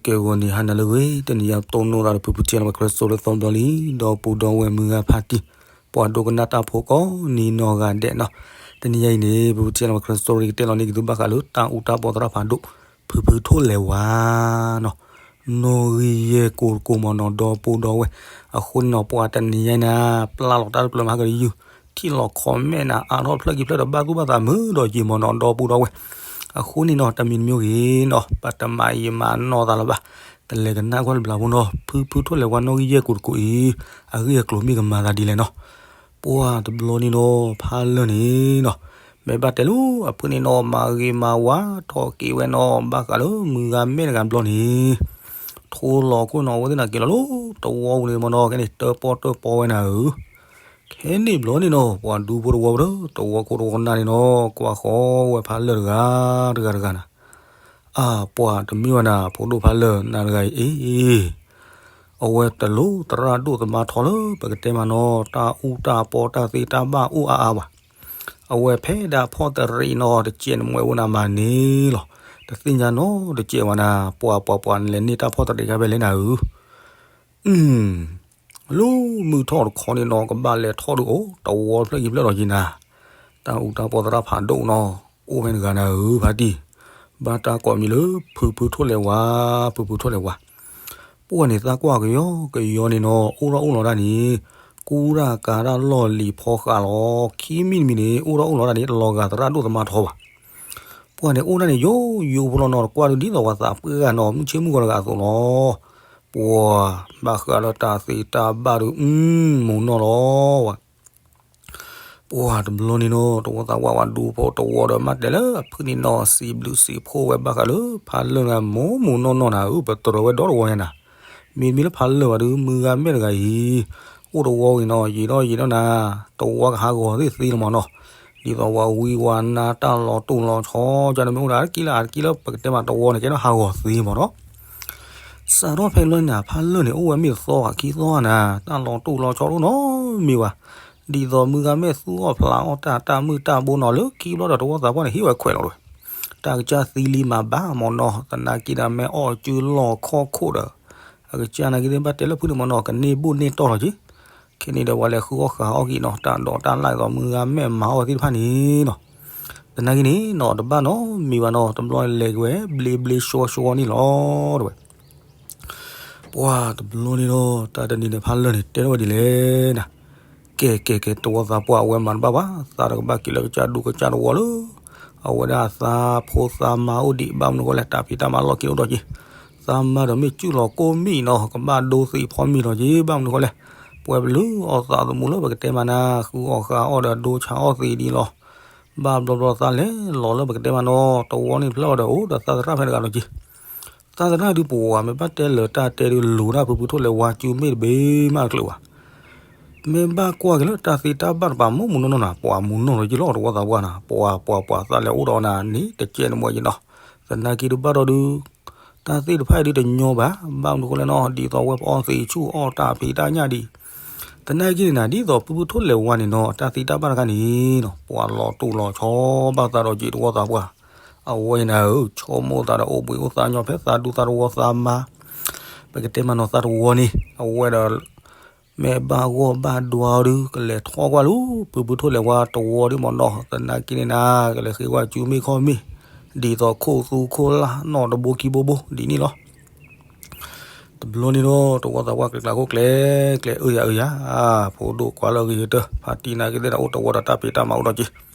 ကဲဂီၤန့ၣ် ဟါနၤလၢအဂ့ၤ, တနံၤညါတိၢ်နီၣ်သးဒီး ဖုဖုထံလီၤဝဲ ခရၢစိလၢသီဘျီလံ, ဒီပုၢ်ဒီဝဲၢ်မုၢ်ဂၤဖါတံၢ်, ပှၤဒိကနၣ်တၢ်ဖိကိးနံၤနီၢ်ဂၤဒဲးနီၤ. တနံၤညါအံၤန့ၣ် ဖုဖုထံလီၤဝဲ ခရၢစိ ကတဲလီၤန့ၢ်က့ၤသုဘၣ်ဃးလၢ တၢ်အူတၢ်ပီသရၣ်ဖးဒိၣ် ဖုဖုထိၣ်လဲၤဝါနီၤ. နီၣ်ဂံၢ်ယဲၢ်ကိၢ်တကိၢ်မ့ၢ်နီၤ ဒီပုၢ်ဒီဝဲၢ်. အဃိန့ၣ်နီၤ ပှၤတနံၤညါအံၤန့ၣ် ပျၢ်လီၤတၢ်တဖျၢၣ်မၤဟးဂီၤဒီးယုၢ်, ထံၣ်လီၤ comment န့ၣ် အါထီၣ်ဖျၢၣ်ခံဖျၢၣ်ဒီး ဘၣ်သူၣ်ဘၣ်သးမုာ်ဒီးယံာ်မ့ၢ်နီၤ ဒီပုၢ်ဒီဝဲၢ်. အဃိန့ၣ်နီၤ တမံၤတမံၤဂ့ၤနီၤ ပတမၤယံာ်မၤနီၢ်သးလၢၤဘၣ်. တလဲၤကနၣ်ကွၢ်တဘျီဖိနီၤ ဖုဖုထိၣ်လဲၤဝါနီၣ်ဂံၢ်ယဲၢ်ကိၢ်တကိၢ်အံၤ အဂ့ၢ်အကျိၤမ့ၢ်ကမၤသးဒ်လဲၣ်နီၤ. ပှၤတဘျီန့ၣ်နီၤ ဖးလၢာ်န့ၣ်နီၤ မ့ၢ်ဘၣ်တဲလၢအဖုန့ၣ်နီၤ မၤဂ့ၤမၤဝါထီၣ်က့ၤဝဲနီၤ ဘၣ်ဃးလၢမုၢ်ဂၤမဲာ်တဂၤဘျီန့ၣ် ထိလီၤခိၣ်နီၤ အဝဲသ့ၣ်န့ၣ်က့ၤလီၤလၢ တဝီပူၤန့ၣ်မ့ၢ်နီၤ ကဲန့ၣ် တၢပီၣ်တၢပီဝဲနၤဧၢ. ခဲန့ၣ်ဘျီန့ၣ်နီၤ ပှၤဒူဖိတဝီပူၤဒီး တဝီခိၣ်တဝီနၢ်န့ၣ်နီၤ ကွၢ်ဃီဝဲဖးလၢာ်တဂၤ တဂၤတဂၤနၤ. အါ ပှၤတမ့ၢ်ဝဲနၤ ဖိဒိၣ်ဖးလၢာ်နၤတဂၤအံၤအ့ အဝဲတလိၣ်သရၣ်ဒိၣ်သမါထီလၢပကတဲမးနီၤ တၢ်အူတၢ်ပီတၢ်သ့တၢ်ဘၣ်အိၣ်အါအါဘၣ်. အဝဲဖဲဒၣ်ဖီၣ်တရံးနီၤ တစဲးနမှဲဝဲနၤမၤန့ၣ်လီၤ. တသ့ၣ်ညါနီတစဲးဝဲနၤ ပှၤပှၤပှၤနလဲၤန့ၢ်တၢ်ဖီၣ်တရံးခါဖဲလဲၣ်နၤဧၢ. လၢမုၢ်ထီၣ်တခီန့ၣ်နီၤ ကဘၣ်လဲၤထီၣ်ဒုးအိၣ် တဝီတဖျၢၣ်ခံဖျၢၣ်လီၤက့ၤနၤ. တၢ်အူတၢ်ပီသရၣ်ဖးဒိၣ်နီၤ အိၣ်ဖဲန့ၣ်တဂၤနၤဧၢ ဖါတံၢ်. ဘၣ်တၢ်ကိးမံၤလၢ ဖုဖုထိၣ်လဲၤဝါ ဖုဖုထိၣ်လဲၤဝါ. ပှၤန့ၣ်သးကွၢ်ကယီကယီန့ၣ်နီၤ အိၣ်ထီၣ်အိၣ်လီၤတၢ်န့ၣ် ကူတၢ်ကၤတၢ်လီၢ်လံၤဖီဃးလီၤ. ခံမံၤတမံၤန့ၣ် အိၣ်ထီၣ်အိၣ်လီၤတၢ်န့ၣ် လီၤဂာ်သရၣ်ဒိၣ်သမါထီဘၣ်. ပှၤန့ၣ်အိၣ်ဒၣ်န့ၣ် ယိယိဖိလီၤနီၤ တကွၢ်ဒုးဒ်သိးပှၤသးပှၢ်ဂၤနီၤ မုၢ်ဆ့ၣ်မုၢ်ဂီၤတဂၤအသိးလီၤ. ပှၤဘၣ်ဃးလၢတၢ်သ့တၢ်ဘၣ်ဒုး မူးမူးနီၢ်နီၢ်လီၤဝဲ. ပှၤတဘျီန့ၣ်နီၤ တဝီသးဝါဝဲဒူဖိတဝီဒီး မ့ၢ်တဲလၢအဖုန့ၣ်နီၤ စံးဘျုးစံးဖှိၣ်ဝဲဘၣ်ဃးလၢ ဖးလၢာ်နၤမူးမူးနီၢ်နီၢ်နၤဧၢ ပတြၢၤဝဲဒီတဝီညါနၤ. မ့မ့ၢ်လၢဖးလၢာ်ဝဲဒုး မုၢ်ဂၤမဲာ်တဂၤအံၤ အိၣ်တဝီဝံၤနီၤ ယံာ်ဒီးယံာ်ဒီးနၤ တဝီကဟးဂီၤသ့ၣ်သ့လီၤမးနီၤ. ဒ်သိးပှၤဝံဝါနါတၢ်လီၤတိၢ်လီၤဆီ ကန့ၣ်မ့ၢ်အိၣ်ဒၣ်တကံလၢအတကံလၢ ပကတဲမးတဝီန့ၣ် ကဲထီၣ်ဟးဂီၤသ့မးနီၤ. စးထီၣ်ဖဲလၢန့ၣ် ဖးလၢာ်န့ၣ် အိၣ်ဝဲမ့ၢ်သီဂၤခံသီဂၤနၤ တၢ်လီၤတိၢ်လီၤဆီတအိၣ်နီတမံၤဘၣ်. ဒ်သိးမုၢ်ဂၤမဲာ်သူၣ်အီၣ်ဖျးအီၣ်တၢ် တၢ်မုၢ်တၢ်ဘိနီၤ လၢခံဘျီဒီးတဝီသးပှၢ်န့ၣ် ဟ့ၣ်ဝဲခွဲးလီၤဝဲ. တၢ်ကစၢ်သံလံမၤဘၣ်မးနီၤ သနာ်က့ဒီး မ့ၢ်အီၣ်ကၠူလီၢ်ခီၣ်ခိၣ်ဒီး အကစၢ်နာ်က့သ့ၣ်ဘၣ်တဲလၢဖုန့ၣ်မးနီၤ ကန့ၢ်ဘူၣ်န့ၢ်တီၢ်လီၤက့ၤ. ခဲန့ၣ်ဒီးပှၤလဲၤဃုအီၣ်ဃုအီၣ်က့ၤနီၤ တၢ်ဒိးတၢ်လၢ်ဒ်သိးမုၢ်ဂၤမဲာ်မၤအီၣ်သ့ၣ်တဖၣ်န့ၣ်နီၤ. သနာ်က့န့ၣ်နီၤ တဘၣ်နီတမံၤဘၣ်နီၤ တဘျီလဲၤက့ၤဝဲ ဘျ့ဘျ့ဆှီဆှီန့ၣ်လီၤ တဲဝဲ. ပှၤတဘျီန့ၣ်ဒီး တၢ်တနံၤန့ၣ် ဖးလၢာ်န့ၣ် တဲထီၣ်ဝဲဒ်လဲၣ်နၤ. ကဲကဲကဲ တဝီသးပှၢ်အဝဲမၤတဘၣ်ဘၣ် သးတကဘၣ်က့ၤလၢကစၢ်ဒူကစၢ်တဝီလၢ အဝဲဒၣ်သးဖိသးမါအိၣ်ဒံး ဘၣ်မနုၤဃိလဲၣ် တၢ်ဖံးတၢ်မၤလီၢ်ခံအိၣ်ဒီးက့ၤ သးမါဒီးမ့ၢ်စုၣ်လီၤကိၢ်မံၣ်နီၤ ကဘၣ်ဒိသံးဖီမံၤလီၤက့ၤ ဘၣ်မနုၤဃိလဲၣ် ပှဲၤပလုာ်အီၣ်သးသမူလၢပကတဲမးနၤ ဃုအီၣ်ဃုအီၣ်ဒီးဒိဆါအီၣ်သံးဒံးလီၤ. ဘၣ်ဘျီဘျီသးလဲၤလီၤလၢပကတဲမးနီၤ တဝီန့ၣ်တဖျၢၣ်ဒီးအိၣ်ဒီးသးသရၣ်ဖဲတဂၤလီၤက့ၤ. သးသရၣ်ဒုးပဝဲ မ့ၢ်ဘၣ်တဲလၢတၢ်တဲဒုးလိၤတၢ်ဖုဖုထိၣ်လဲၤဝါစုမ့ၢ်တဘ့ၣ်မးတချုးဘၣ်. မ့ၢ်ဘၣ်ကွၢ်က့ၤလၢတၢ်သ့တၢ်ဘၣ်တပၤ မူးမူးနီၢ်နီၢ်နၤ ပှၤမူးနီၢ်လီၤက့ၤလီၤ တဝီသးပှၢ်နၤ ပှၤပှၤပှၤသးလဲၤအိၣ်ဒီးနၤန့ၣ် တကဲနမွဲက့ၤနီၤ. သနာ်က့ဒုးဘၣ်ဒီးဒုး တၢ်သ့ၣ်တဖၣ်အံၤဒုးတညီဘၣ် ဘၣ်မနုၤဃိလဲၣ်နီၤ ဒ်သိးဝဲပအီၣ်သံးဆူၣ်အီၣ်တၢ်ဖံးတၢ်ညၣ်ဒံး သနာ်က့န့ၣ်နၤ ဒ်သိးဖုဖုထိၣ်လဲၤဝါန့ၣ်နီၤ တၢ်သ့တၢ်ဘၣ်တခါန့ၣ်နီၤ ပှၤလီၤတိၢ်လီၤဆီဘၣ်သးဒီးက့ၤတဝီသးပှၢ်. အဝဲအံၤနၤဧၢ ဆိကမိၣ်သးဒီးအိၣ်ဘှံးအိၣ်သါညီဖဲသးဒူသးတဝီသးမါ ပကတဲမးနီၤသးတဝီန့ၣ် အဝဲဒီး မ့ၢ်ဘၣ်ဂီၢ်ဘၣ်ဒွါအီၤဒုး ကလဲၤထီၣ်ကွၢ်လၢ ဖုဖုထိၣ်လဲၤဝါတဝီဒုးမးနီၤ သနာ်က့န့ၣ်နၤ ကလဲၤဃ့ကွၢ်စုမ့ၢ်ခီၣ်မ့ၢ် ဒ်သိးခိၣ်သူခိၣ်လၢ်နီၢ်တဘိခံဘိဘိဒ်န့ၣ်လီၤ. တဘျီန့ၣ်ဒီး တဝီသးပှၢ်ကျဲကျါခိၣ်ကျဲ ကျဲအၢယၤအၢယၤ ဖိဒိၣ်ကွၢ်လၢအဂ့ၤကတၢၢ် ဖါတံၢ်နာ်က့သ့ၣ်ဒီးအိၣ်တဝီဒီးတၢ်ဖံးတၢ်မၤအိၣ်ဒီးက့ၤ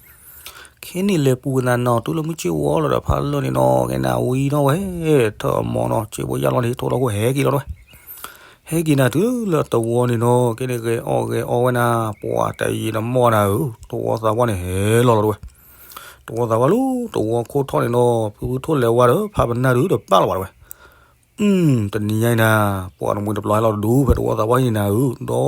ခဲန့ၣ်လဲၤပူၤကနၤနီၤ တုၤလၢမုၢ်ဆ့ၣ်ဝီလီၤဒီးဖးလၢာ်န့ၣ်နီၤ ကဲနၤဝံၤနီၤဝဲ ထၢၣ်အမီၤနီၤ ဆ့ဘိယၢ်လီၤန့ၣ် ထိၣ်လီၤခိၣ်ဟဲက့ၤလီၤဝဲ ဟဲက့ၤနၤတုၤလၢတဝီန့ၣ်နီၤ ကဲန့ၣ်ဂဲၤအီၣ်ဂဲၤအီဝဲနၤ ပှၤတယံာ်တမီၢ်နၤဧၢ တဝီသးပှၢ်န့ၣ်ဟဲလီၤလီၤတဝဲ တဝီသးပှၢ်လၢတဝီခိၣ်ထီၣ်န့ၣ်နီၤ ဖုဖုထိၣ်လဲၤဝါဒီးဖးပနၢ်ဒုးတပၢ်လီၤဘၣ်တဝဲ တနံၤညါအံၤနၤ ပှၤတမှံၤတပျီၤဟဲလီၤတဒူၣ် ဖဲတဝီသးပှၢ်ဟံၣ်နၤဧၢ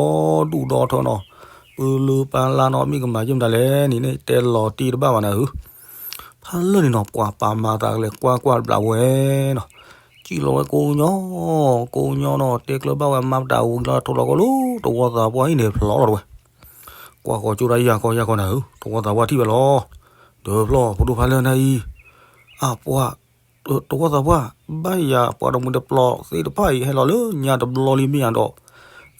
ဒီဒူၣ်ဒီထၢနီၤ ပလၢပလၢနီၤ မ့ၢ်ကမၤယုၢ်မတၤလဲၣ်န့ၣ်န့ၣ် တဲလီၤတံၢ်တဘၣ်ဘၣ်နၤဧၢ ဖးလၢာ်န့ၣ်နီၤ ပှၤပာ်မၤသးကလဲၤကွၢ်ကွၢ်တဘျီဝဲနီၤ စံၣ်လီၤဝဲကိးညီ ကိးညီနီၤ တဲကျၢၤဘၣ်ဝဲမၤပတၢ်ဝံၤလီၤ ထိၣ်လီၤကိးလၢတဝီသးပှၢ်ဟံၣ်န့ၣ်ဖျီလီၤတဝဲ ကွၢ်ဃီကၠိတၢ်ယၢ်ကီယၢ်ကီနၤဧၢ တဝီသးပှၢ်ထံၣ်ဝဲလီၤ ဒီးဖျီၣ်ဖိဒိၣ်ဖးလၢာ်နၤအံၤ အပှၤ တဝီသးပှၢ်, ဘၣ်ယၤပှၤတမုာ်တပျီသ့ၣ်တဖၣ်အံၤ ဟဲလီၤလၢညါတဘျီလံမ့ၢ်ယၤဒီး,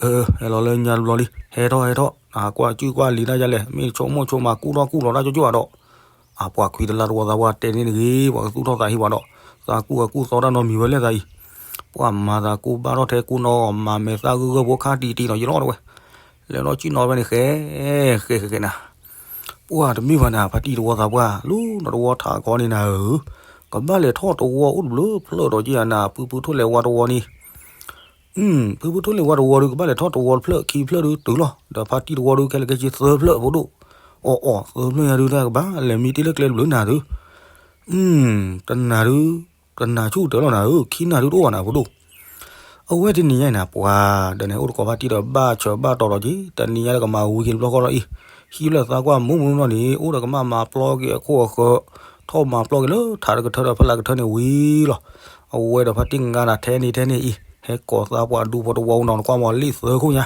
ဟဲလီၤလၢညါတဘျီလံ ဟဲထီၣ်ဟဲထီၣ်, ကွၢ်စုကွၢ်လံၤတၢ်ယါလဲၣ် မ့ၢ်ဆိကမိၣ်ဆိကမးကူၣ်ထီၣ်ကူၣ်လီၤတၢ်ကၠိကၠိဒီး, အပှၤခွံတလါတဝီသးပှၢ်တဲန့ၣ်တဂ့ၤ ပှၤကသူၣ်ထီၣ်သးဟံၣ်ပှၤဒီး, သးကူၣ်အကူၣ်သီတၢ်နီတမံၤဝဲလဲၣ်သးအံၤ, ပှၤမၤသးကူၣ်ဘၣ်ထီၣ်ထဲကူၣ်နီၤ မၤမဲာ်သၣ်ဂၢၢ်ဂၢၢ်ဖိခါတံၢ်တံၢ်နီၤယလီၤတဝဲ, လဲၤလီၤကံၣ်နီၤဝဲန့ၣ်ဃဲ, ဃဲဃဲဃဲနၤ ပှၤတမ့ၢ်ဘၣ်နၤ ဖါတံၢ်တဝီသးပှၢ် လူၤဒီးတဝီထးခီန့ၣ်နၤဧၢ, ကဘၣ်လဲၤထီၣ်တဝီအိၣ်တဘျုးဖျၢၣ်ဒီးက့ၤယၤနၤ ဖုဖုထိၣ်လဲၤဝါတဝီန့ၣ်, ဖုဖုထိၣ်လဲၤဝါတဝီဒုး ကဘၣ်လဲၤထီၣ်တဝီတဖျၢၣ်ခံဖျၢၣ်ဒုးတုၤလီၤ, ဒီးဖါတံၢ်တဝီဒုး ခဲလၢာ်ခဲဆ့သၢဖျၢၣ်ဖိဒိၣ်, အီၣ်အီၣ်သၢဖျၢၣ်ညါဒုး တၢ်ကဘၣ်လဲၤမံတ့ၢ်လၢကျဲတဘျုးနၤဒုး, တနၤဒုး တနၤဆူၣ်တၢၤလီၤနၤဧၢ, ခံနၤဒုးတအိၣ်ဘၣ်နၤဖိဒိၣ် အဝဲတနံၤညါအံၤနၤ ပှၤဒီးန့ၣ် အိၣ်တကိးဖါတံၢ်ဒီးဘၣ်ဆၢဘၣ်တီၤဒီးက့ၤ တနံၤညါဒီးကမၤဝံၤက့ၤတဘျီဃီလီၤအံၤ, ဟံၣ်လၢသးကွၢ်မူးမူးနီၢ်နီၢ်န့ၣ် အိၣ်ဒီးကမၣ်မၤပျီက့ၤအခိၣ်အဃၢၤ, ထီၣ်မၤပျီက့ၤလၢထးတကထၢဒီးဖဲလးကထၢန့ၣ်ဝံၤလီၤ. အဝဲဒီးဖါတံၢ်ငါနၤထဲန့ၣ်ထဲန့ၣ်အံၤ ဟဲကိးသးပှၢ်ဒူဖိတဝီနီၤ နကွၢ်မီၤလံာ်သၢခိၣ်ညါ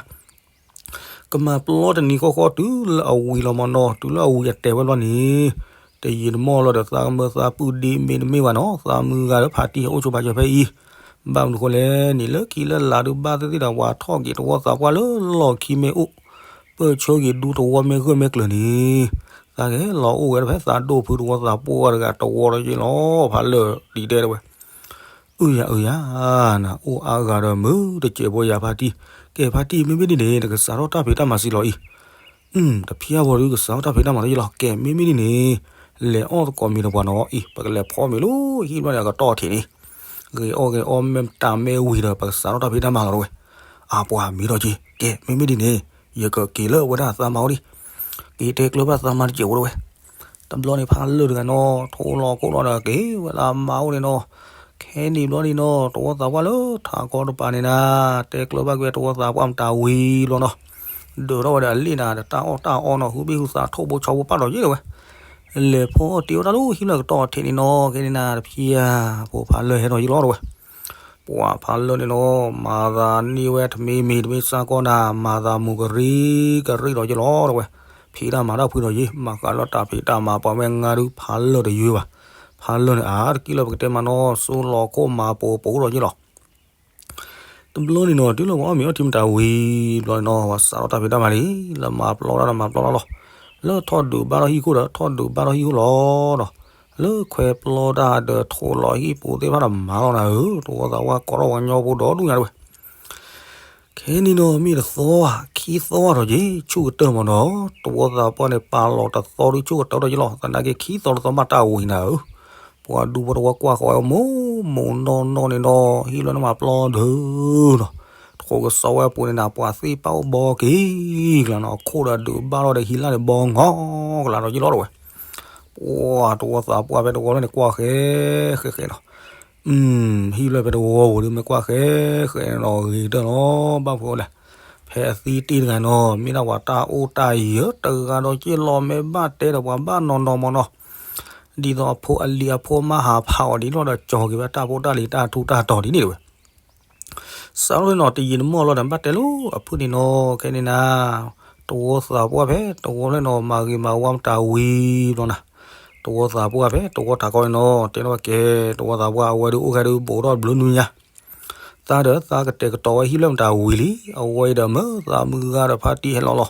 ကမၤပျီတနံၤဃီဃီတုၤလၢအဝံၤလီၤမၢ်နီၤ, တုၤလၢအဝံၤအတဲာ်ဝဲဘျီန့ၣ်, တယံာ်တမီၢ်လီၤဒီးသးကမၢသးပုၢ်ဒ့မ့ၢ်တမ့ၢ်ဘၣ်နီၤ, သးမုၢ်ဂၤလၢဖါတံၢ်ဟဲအိၣ်ဆိးပာ်စၢၤဖဲအံၤ, ဘၣ်မနုၤဃိလဲၣ်န့ၣ် လၢခံလၢလာ်ဒုးဘၣ်သ့ၣ်သ့ၣ်ဒီးပှၤထီၣ်က့ၤတဝီသးပှၢ်လၢလီၢ်ခံမ့ၢ်အိၣ်, ပၢၢ်ဆၢက့ၤဒူတဝီမ့ၢ်ဂၢၢ်မ့ၢ်ကျၢၤန့ၣ်, သးကဟဲလီၤအိၣ်ဝဲဖဲသးဒိၣ်ဖုတဝီသးပှၢ်တဂၤတဝီဒီးက့ၤလီၤ, ဖးလၢာ်ဒံးတဲတဝဲ အုယၤအုယၤ, နအိၣ်အါဂၤဒီးမုၢ်တစဲးဖိယၤဖါတံၢ်, ကဲဖါတံၢ်မ့မ့ၢ်ဒ်န့ၣ် နကစးထီၣ်တၢ်ဖံးတၢ်မၤစံးလီၤအံၤ, တဖျါဝဲဒုးကစးထီၣ်တၢ်ဖံးတၢ်မၤလီၤယလီၤ, ကဲမ့မ့ၢ်ဒ်န့ၣ်, လဲၤအီၣ်သကိးမံၤတပှၤနီၤအံၤ ပကလဲၤဖီမ့ၤလၢဟံၣ်ဘျီန့ၣ် အကတီၢ်ထံးန့ၣ်, ဂဲၤအီၣ်ဂဲၤအီမ့ၢ်မတၤမ့ၢ်ဝံၤဒီး ပကစးထီၣ်တၢ်ဖံးတၢ်မၤလီၤတဝဲ, အပှၤမံၤထီၣ်က့ၤ, ကဲမ့မ့ၢ်ဒ်န့ၣ်, ယကက့ၤလၢဝဲဒၣ်သးမါအိၣ်ဒံး, က့ၤတဲကျၢၤဘၣ်သးမါတစဲးဖိတဝဲ တဘျီန့ၣ်ဖးလၢာ်တဂၤနီၤ ထိလီၤခိၣ်လီၤဒီးက့ၤဝဲလၢအမါအိၣ်န့ၣ်နီၤ, ခဲန့ၣ်ဘျီန့ၣ်နီၤ တဝီသးပှၢ်လၢထးခီတပၤန့ၣ်နၤ, တဲကျၢၤဘၣ်ကွံာ်တဝီသးပှၢ်မတၤဝံၤဘျီနီၤ, ဒုးထီၣ်ဝဲဒီးအလ့ၣ်နၤ တၢ်အီၣ်တၢ်အီနီၤ ဟုဘ့ၣ်ဟုသးထိၣ်ဘိဆီဘိပာ်ဒီးယ့ၣ်တဝဲ, လဲၤဖီအီၣ်တ့အီၣ်တၢ်လၢဟံၣ်လၢကတီၢ်ထံးန့ၣ်နီၤ ခဲန့ၣ်နၤ တဖျါ ဖိဖးလၢာ်ဟဲထီၣ်ယလီၤတဝဲ ပှၤဖးလၢာ်န့ၣ်နီၤ မၤသးန့ၢ်ဝဲတမံၤမံၤ တမ့ၢ်စ့ၢ်ကီးနၤ မၤသးမူၤကရံကရံဒီးယလီၤတဝဲ, ဖံးတၢ်မၤတၢ်ဖုးဒီးယံၤ မၤဃးလၢတၢ်ဖံးတၢ်မၤပှၤဝဲငါဒုးဖးလၢာ်တယုၢ်ဘၣ်, ဖးလၢာ်န့ၣ် အါတက့ၢ်လၢပကတဲမးနီၤ စိလီၤခိၣ်မၤပိာ်ပိာ်ဒီးယလီၤ တဘျီန့ၣ်နီၤ တုၤလၢပှၤအီၣ်မ့ၤအီထံမတၤဝံၤဘျီန့ၣ်နီၤ ပှၤစးထီၣ်တၢ်ဖံးတၢ်မၤလံ, လၢမၤပျီတၢ်ဒီးမၤပျီတၢ်လီၤ, လၢထီၣ်ဒုးဘၣ်ထီၣ်ဟံၣ်ခိၣ်ဒီး ထီၣ်ဒုးဘၣ်ထီၣ်ဟံၣ်ခိၣ်လီၤဒီး, လၢခွဲပျီတၢ်ဒီးထိးလီၤဟံၣ်ပူၤသ့ၣ်တဖၣ်ဒီးမၤလီၤနၤဧၢ, တဝီသးပှၢ်ကိးထီၣ်ပှၤကညီဖိဒီဒူၣ်ညါတဝဲ ခဲန့ၣ်နီၤ မ့ၢ်တသီဧါ ခံသီဒီးက့ၤ ဆူၣ်ကတၢၢ်မးနီၤ, တဝီသးပှၢ်န့ၣ် ပာ်လီၤတသီဒုးဆူၣ်ကတၢၢ်ဒီးယလီၤ, သနာ်က့ခံသီတသီဘၣ်တၢ်ဝံၤနၤဧၢ, ပှၤဒူဖိတဝီကွၢ်ဃီဝဲမိၢ်မိၢ်နီၢ်နီၢ်န့ၣ်နီၤ ဟံၣ်လၢနမၤပျီဒုးနီၤ, တဃိကစီဝဲအပူၤန့ၣ်နၤ ပှၤသ့ၣ်ပာ်အိၣ်ဘီက့ၤကျါနီၤ, အခိၣ်ဒီးဒုးဘၣ်ထီၣ်ဒီးဟံးလၢ်န့ၣ်ဘီငီကျါဒီးယလီၤတဝဲ ပှၤတဝီသးပှၢ်ဖဲတဝီလၢန့ၣ်ကွၢ်ဃဲဃဲဃဲနီၤ, ဟံၣ်လၢဖဲတဝီပူၤဒုးမ့ၢ်ကွၢ်ဃဲဃဲနီၤ ဂ့ၤကတၢၢ်လီၤ ဘၣ်ဖုးအိၣ်လဲၣ်, ဖဲအသံတ့ၢ်တဂၤနီၤ မ့ၢ်ဒၣ်ပှၤတၢ်အိၣ်တၢ်ယၢၤတဂၤဒီးက့ၢ်လီၤ မ့ၢ်ဘၣ်တဲဒီးပှၤဘၣ်နီၢ်နီၢ်မးနီၤ, ဒ်သိးအဖိအလံၤအဖိမါဟးဖးအီၤဒ်လီၤဒီးကၠီၤက့ၤဖဲတၢ်ဖိတၢ်လံၤတၢ်ထူတၢ်တီၤဒ်န့ၣ်တဝဲ စးထီၣ်နီၤ တယံာ်တမီၢ်လီၤဒီး ဘၣ်တဲလိာ်အဖုၣ်န့ၣ်နီၤ ခဲန့ၣ်နၤ, တဝီသးပှၢ်ဖဲတဝီဖျၢၣ်နီၤ မၤဂ့ၤမၤဝါမတၤဝံၤဘျီနၤ, တဝီသးပှၢ်ဖဲတဝီထးခီန့ၣ်နီၤ တဲလီၤဝဲကဲ တဝီသးပှၢ်အဝဲဒုးအိၣ်ခဲဒုးဘူးထီၣ်တဘျုးနွံညါ, သးဒီးသးကတဲာ်ကတီၤဝဲဟံၣ်ဖျၢၣ်မတၤဝံၤလံ, အဝဲအံၤဒီးမၢသးမုၢ်ဂၤဒီးဖါတံၢ်ဟဲလီၤလီၤ,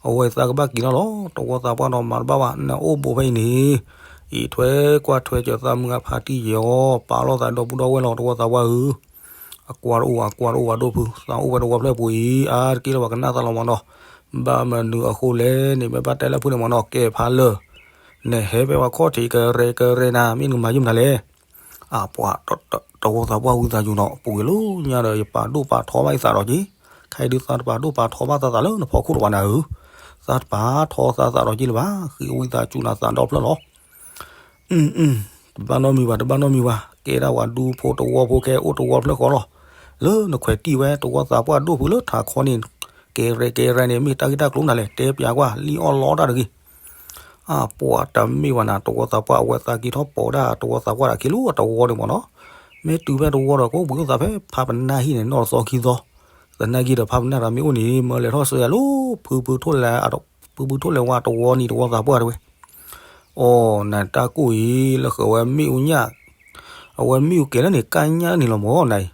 အဝဲအံၤသးကဘၣ်က့ၤလီၤလီၤ, တဝီသးပှၢ်နီၤ မၤတဘၣ်ဘၣ် နအိၣ်ဘူးဖဲအံၤန့ၣ်, အံးထွဲကွၢ်ထွဲစၢၤသးမုၢ်ဂၤဖါတံၢ်ယီၤ, ပာ်လီၤသးဒီပုၢ်ဒီဝဲၢ်လီၤ တဝီသးပှၢ်ဧၢ အကွၢ်တအိၣ်ဘၣ် အကွၢ်တအိၣ်ဘၣ်ဒိၣ်ဖုး သးအိၣ်ဝဲတဝီဖျၢၣ်ပူၤအံၤ အါတက့ၢ်လၢပှၤကနၣ်သးလီၤမးနီၤ, ဘၣ်မနုၤအဃိလဲၣ်န့ၣ် မ့ၢ်ဘၣ်တဲလၢဖုၣ်န့ၣ်မးနီၤ ကဲဖးလၢာ်, နဟဲဖဲပှၤခီၣ်ထံးကရဲကရဲနၤ မ့ၢ်နကမၤယုာ်မနုၤလဲၣ်, အပှၤ တဝီသးပှၢ်ဝံသးစူၤနီၤ ပူၤကွံာ်လီၤညါဒီး ယပာ်ဒိၣ်ပာ်ထီဘၣ်ယသးဒီးက့ၤ, ခဲအံၤဒုးသးတပာ်ဒိၣ်ပာ်ထီဘၣ်သးသးလၢနဖီခိၣ်လၢၤဘၣ်နၤဧၢ, သးတပာ်ထီသးသးဒီးက့ၤလၢၤဘၣ် ဃ့ဝံသးစူၤနၤသးဒီဖျၢၣ်လီၤ တဘၣ်နီတမံၤဘၣ် တဘၣ်နီတမံၤဘၣ် ကဲဒၣ်ပှၤဒူဖိတဝီဖိခဲအိၣ်တဝီဖျၢၣ်ဃီလီၤ. လၢနခွဲးတံၢ်ဝဲတဝီသးပှၢ်ဒိၣ်ဖုးလၢထးခီန့ၣ်, ကဲရဲကဲရဲန့ၣ် မ့ၢ်တၢ်ဂ့ၢ်တၢ်ကျိၤနၤလဲၣ် တဲပျးကွၢ် လံၣ်အီၣ်လီတၢ်တဂ့ၤ. အပှၤတမ့ၢ်ဘၣ်နၤ တဝီသးပှၢ်အဝဲသးက့ၤထီၣ်ပိာ်ဒၣ်တဝီသးပှၢ်ဒီးခံလူအတဝီန့ၣ်မ့ၢ်နီၤ, မ့ၢ်တုၤဖဲတဝီဒီးကအိၣ်ဘှံးအိၣ်သးဖဲဖးပနၢ်ဟံၣ်န့ၣ် နီၢ်တသီခံသီ သနာ်က့ဒီးဖးပနၢ်တဂၤမ့ၢ်အိၣ်န့ၣ် မၢလဲၤထီၣ်ဆၢယၤလၢ ဖုဖုထိၣ်လဲၤဝါတဝီနံၤတဝီသးပှၢ်တဝဲ, အိၣ်နတၢ်ကိၢ်အံၤ လၢဃဲၤဝဲမ့ၣ်အူညၣ်, အဝဲမ့ၣ်အူကဲၤလၢန့ၣ် ကညၣ်လၢန့ၣ်လီၤမၢ်နၤအံၤ,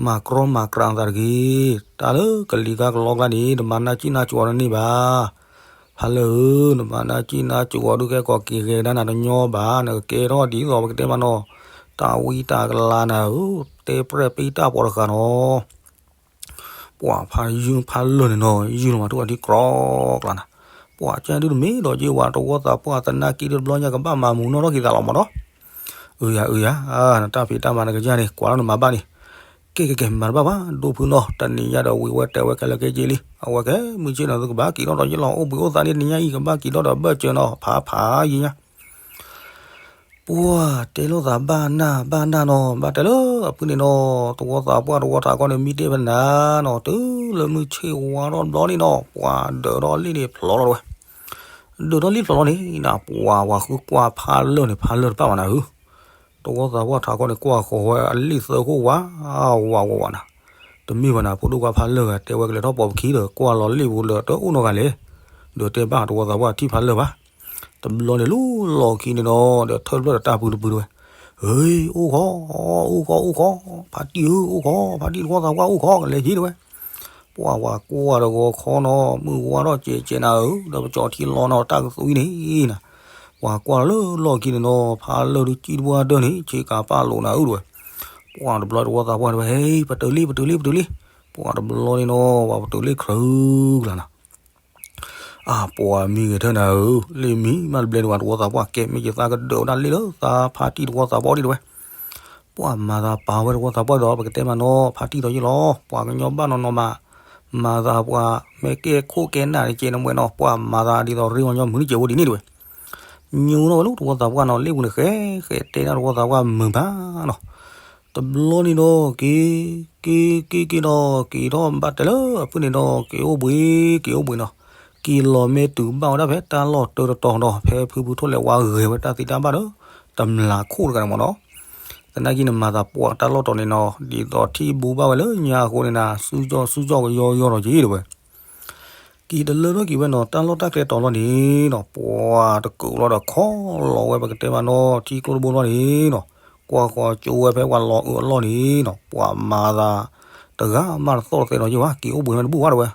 မၤကြီမၤကြးအသးတဂ့ၤ, တၢ်လၢကလံၤကါကလီကျါန့ၣ် တမၤနၢ်ကံၣ်နၢ်ကၠီနန့ၢ်ဘၣ်. ဖးလၢာ်ဧၢ, နမၤနၢ်ကံၣ်နၢ်ကၠီဒုးကဲကီးက့ၤဂဲၤဒၣ်နၤတညီဘၣ်, နကကဲထီၣ်ဒ်သိးပကတဲမးနီၤ, တၢ်ဝံတၢ်ကလၤနၤဧၢ, တဲပြဲၢ်ပ့တၢ်ပီးတဃာ်နီၤ. ပှၤဖးယုၢ်ဖးလၢာ်န့ၣ်နီၤ ယုၢ်လီၤမၤထူၣ်အထံကြီကျါနၤ, ပှၤကဒုတမ့ၢ်ဒီးယ့ၢ်ဝဲတဝီသးပှၢ်သနာ်က့တဘျီညါကဘၣ်မၤမူနီၣ်ထီၣ်က့ၤသးလီၤမၢ်နီၤ. အၢယၤအၢယၤ, နတၢ်ဖံးတၢ်မၤနကစၢ်န့ၣ် ကွၢ်လီၤနမၤဘၣ်န့ၣ်, ကဲကဲကဲ မၤတဘၣ်ဘၣ် ဒိၣ်ဖုနီၤ, တနံၤညါဒီးဝံၤဝဲတဲဝဲခဲလၢာ်ခဲဆ့လံ, အဝဲကဲမုၢ်ဆ့ၣ်နီၤ သုကဘၣ်က့ၤထီၣ်ဒီးယ့ၢ်လီၤ အိၣ်ဘှံးအိၣ်သါဒ်နံၤညါအံၤ ကဘၣ်က့ၤထီၣ်ဒီးဘၢၣ်စၢၤနီၤ ဖးဖးယံၤညါ ပှၤတဲလိာ်သးဘၣ်နၢ်ဘၣ်နၢ်နီၤ, ဘၣ်တဲလၢအဖုန့ၣ်နီၤ, တဝီသးပှၢ်တဝီထးခီန့ၣ် မံတ့ၢ်ဖဲနၤနီၤ, တုၤလၢမုၢ်ဆ့ၣ်ဝါထီၣ်ဘျီန့ၣ်နီၤ, ပှၤဒၢးထီၣ်လံာ်န့ၣ်ဖျိးလီၤတဝဲ, ဒၢးထီၣ်လံာ်ဖျိးလီၤန့ၣ်နၤ, ပှၤဝၤဃုကွၢ်ဖးလၢာ်န့ၣ် ဖးလၢာ်တပၣ်ဘၣ်နၤဧၢ, တဝီသးပှၢ်ထးခီန့ၣ် ကွၢ်ဃီၤဝဲအလံာ်သၢခိၣ်ဝါ, ဝါဝါဝါနၤ, တမ့ၢ်ဘၣ်နၤ ဖိဒိၣ်ခွါဖးလၢာ်ဂၤ တဲဝဲကလဲၤထီၣ်ပိာ်ပခံဒီး ကွၢ်လီၤလံာ်ပူၤလၢတအိၣ်နီတဂၤလဲၣ်, ဒီးတဲဘၣ်တဝီသးပှၢ်ထံၣ်ဖးလၢာ်ဘၣ် တဘျီန့ၣ်လူလီၢ်ခံန့ၣ်ဒီး ဒီးထၢၣ်တဖျၢၣ်ဒီးတၢ်ပူၤတပူၤတဝဲ, ဟ့ၣ် အိၣ်ဃီ, အိၣ်ဃီ အိၣ်ဃီ, ဖါတံၢ်ဧၢ အိၣ်ဃီ, ဖါတံၢ်တဝီသးပှၢ်အိၣ်ဃီ ကလဲၤဟံၣ်တဝဲ, ပှၤဝၤကွၢ်တဂီၤခီနီၤ မုၢ်ဝါထီၣ်ကဲးကဲးနၤဧၢ, ဒီးပကၠီထံလီၤနီၤ တၢ်ကသွံန့ၣ်နၤ, ပှၤကွၢ်လီၤလၢလီၢ်ခံန့ၣ်နီၤ ဖးလၢာ်ဒုးကံၣ်တဘၣ်ဒၢန့ၣ် ဆ့ကၤပၣ်လိာ်နၤဧၢတဝဲ, ပှၤတဘျီတဝီသးပှၢ်တဝဲ ဟ့ၣ် ပတုၤလံ ပတုၤလံ ပတုၤလံ, ပှၤတဘျီန့ၣ်နီၤ ပှၤပတုၤလံချုးကျါနၤ အၢ ပှၤမံဂဲၤထၢၣ်နၤဧၢ, လ့ၣ်မံမးတဘျဲဒံးဘၣ် တဝီသးပှၢ်ကဲ မ့ၢ်ယသးကဒၢးဝဲဒၣ်လ့ၣ်လၢသးဖါတံၢ်တဝီသးပှၢ်ဒံးတဝဲ, ပှၤမၤသးပာ်ဝဲတဝီသးပှၢ်ဒီး ပကတဲမးနီၤ ဖါတံၢ်ဒီးယ့ၢ်လီၤ ပှၤကညီဘၣ်နီၤနီၤမး, မၤသးပှၤမ့ၢ်ကဲခိၣ်ကဲနၢ်တကဲနမှဲနီၤ ပှၤမၤသးဒ်သိးရ့ဝီညီမုၢ်နကဲးဝဲဒ်န့ၣ်တဝဲ, ညိထီၣ်ဝဲလၢတဝီသးပှၢ်နီၤ လ့ၣ်ပူၤန့ၣ် ဃဲဃဲတဲဒၣ်တဝီသးပှၢ်မုာ်ဘၣ်နီၤ တဘျီန့ၣ်ဒီးက့ၤ, က့ၤက့ၤက့ၤဒီး က့ၤထီၣ်ဘၣ်တဲလၢအဖုန့ၣ်ဒီး က့ၤအိၣ်ဘှံး က့ၤအိၣ်ဘှံးနီၤ, က့ၤလီၤမ့ၢ်တုၤဘၣ်ဝဲဒၣ်ဖဲတၢ်လီၢ်တၢတတီၤဒီး ဖဲဖုဖုထိၣ်လဲၤဝါဂဲၤဝဲတၢ်သ့တၢ်ဘၣ်ဒီး တမျးခိၣ်တဂၤန့ၣ်မးနီၤ, သနာ်က့န့ၣ် မၤသးပှၢ်တၢ်လီၢ်တီၤန့ၣ်နီၤ ဒ်သိးထံၣ်ဘူးဘၣ်ဝဲလၢညါအဃိန့ၣ်နၤ စုကၠီၣ်စုကၠီၣ်ကယီယီဒီးက့ၤတဝဲ က့ၤတလၢထီၣ်က့ၤဝဲနီၤ တၢ်လီၢ်တၢ်ကျဲတီၤလီၤန့ၣ်နီၤ ပှၤတကုးလီၤဒီးခီလီၤဝဲ ပကတဲမးနီၤ ထံကျိတဘိလီၤန့ၣ်နီၤ, ကွၢ်ဃီၤကၠိဝဲဖဲပှၤလီၤအၢအလီၢ်န့ၣ်နီၤ ပှၤမၤသးတဂၤမးတသီၣ်တသဲးနီၤယ့ၢ်ဘၣ် က့ၤအိၣ်ဘှံးမးတဘူၣ်ဘၣ်တဝဲ,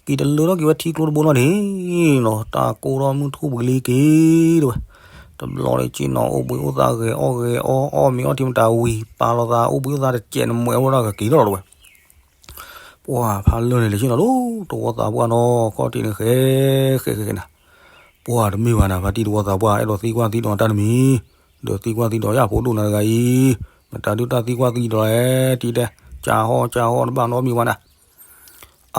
က့ၤတလၢထီၣ်က့ၤဝဲထံကျိတဘိလီၤန့ၣ်နီၤ တၢ်ကိၢ်ထီၣ်မုၢ်ထူၣ်ဘှံးလံက့ၤတဝဲ, တဘျီန့ၣ်က့ၤနီၤ အိၣ်ဘှံးအိၣ်သါဂဲၤအီၣ်ဂဲၤအီ အီၣ်မ့ၤအီထံမတၤဝံၤ ပာ်လီၤသးအိၣ်ဘှံးအိၣ်သါတစဲးနမှဲဝဲဒၣ်ကက့ၤထီၣ်လီၤတဝဲ ပှၤဖးလၢာ်န့ၣ်လဲၤဆ့ၣ်နီၤလီၤ တဝီသးပှၢ်နီၤ ခီၣ်ထံးန့ၣ်ဃဲ ဃဲဃဲဃဲနၤ, ပှၤတမ့ၢ်ဘၣ်နၤ ဖါတံၢ်တဝီသးပှၢ် အဲၣ်ဒိးသံကွၢ်သံဒိးတၢ်တမံၤ, ဒီးသံကွၢ်သံဒိးယၤဖိဒိၣ်နၤတဂၤအံၤ, မတၤဒုးတၢ်သံကွၢ်သံဒိးလဲၣ် တံၤတဲ, ကၢ်ဟီၣ်ကၢ်ဟီၣ်တဘၣ်နီတမံၤဝဲနၤ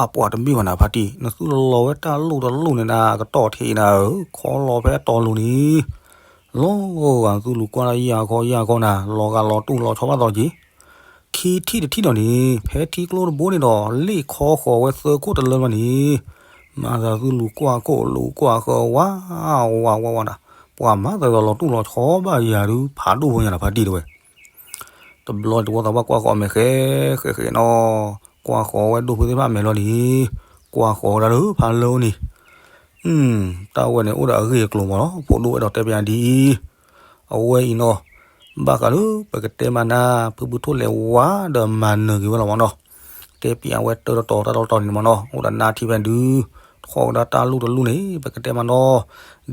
အပှၤတမ့ၢ်ဘၣ်နၤဖါတံၢ် နသုလီၤဝဲတၢ်လိၣ်တလိၣ်န့ၣ်နၤ ကတီၢ်ထံးနၤဧၢ, ခီလီၤဖဲတီၤလိၤန့ၣ်, လီၤဂာ်သုလူၤကွၢ်တၢ်ယၢ်ခီယၢ်ခီနၤ လီၤဂာ်လီၤတူၢ်လီၤဆီဘၣ်သီက့ၤ, ခံထံၣ်တထံၣ်ဒီးန့ၣ် ဖဲထံကျိတဘိန့ၣ်ဒီး လ့ၣ်ခီဃီၤဝဲသၢခိၣ်တလၢလီၤန့ၣ်, မၤသးသုလူၤကွၢ်ခိၣ်လူၤကွၢ်ဃၢၤဝါ, ဝါဝါဝါနၤ, ပှၤမၤသးဒီးလီၤတူၢ်လီၤဆီဘၣ်ယၤဒုး ဖးဒိၣ်ဖိညါနၤဖါတံၢ်တဝဲ တဘျီတဝီသးပှၢ်ကွၢ်ဃီၤအမဲာ်ဃဲ ဃဲဃဲနီၤ, ကွၢ်ဃီၤဝဲဒိၣ်ဖုသ့ၣ်တဖၣ်အမဲာ်လီၤန့ၣ်, ကွၢ်ဃီၤဝဲဒၣ်လၢဖးလၢာ်န့ၣ်, တၢ်ဝဲန့ၣ် အိၣ်ဒီးအဂ့ၢ်အကျိၤမးလီၤ ဖိဒိၣ်အဲၣ်ဒိးတဲပယၤဒ်အံၤ, အဝဲအံၤနီၤ, ဘၣ်ဃးလၢပကတဲမးနၤ ဖုဖုထိၣ်လဲၤဝါဒီးမၤနၢၤက့ၤဝဲလီၤမးနီၤ, တဲပယၤဝဲတၢတတီၤတၢတတီၤန့ၣ်မးနီၤ အိၣ်ဒီးနါထံဖဲဒုး, ထီၣ်ဝဲဒၣ်တၢ်လိၣ်တလိၣ်န့ၣ် ပကတဲမးနီၤ,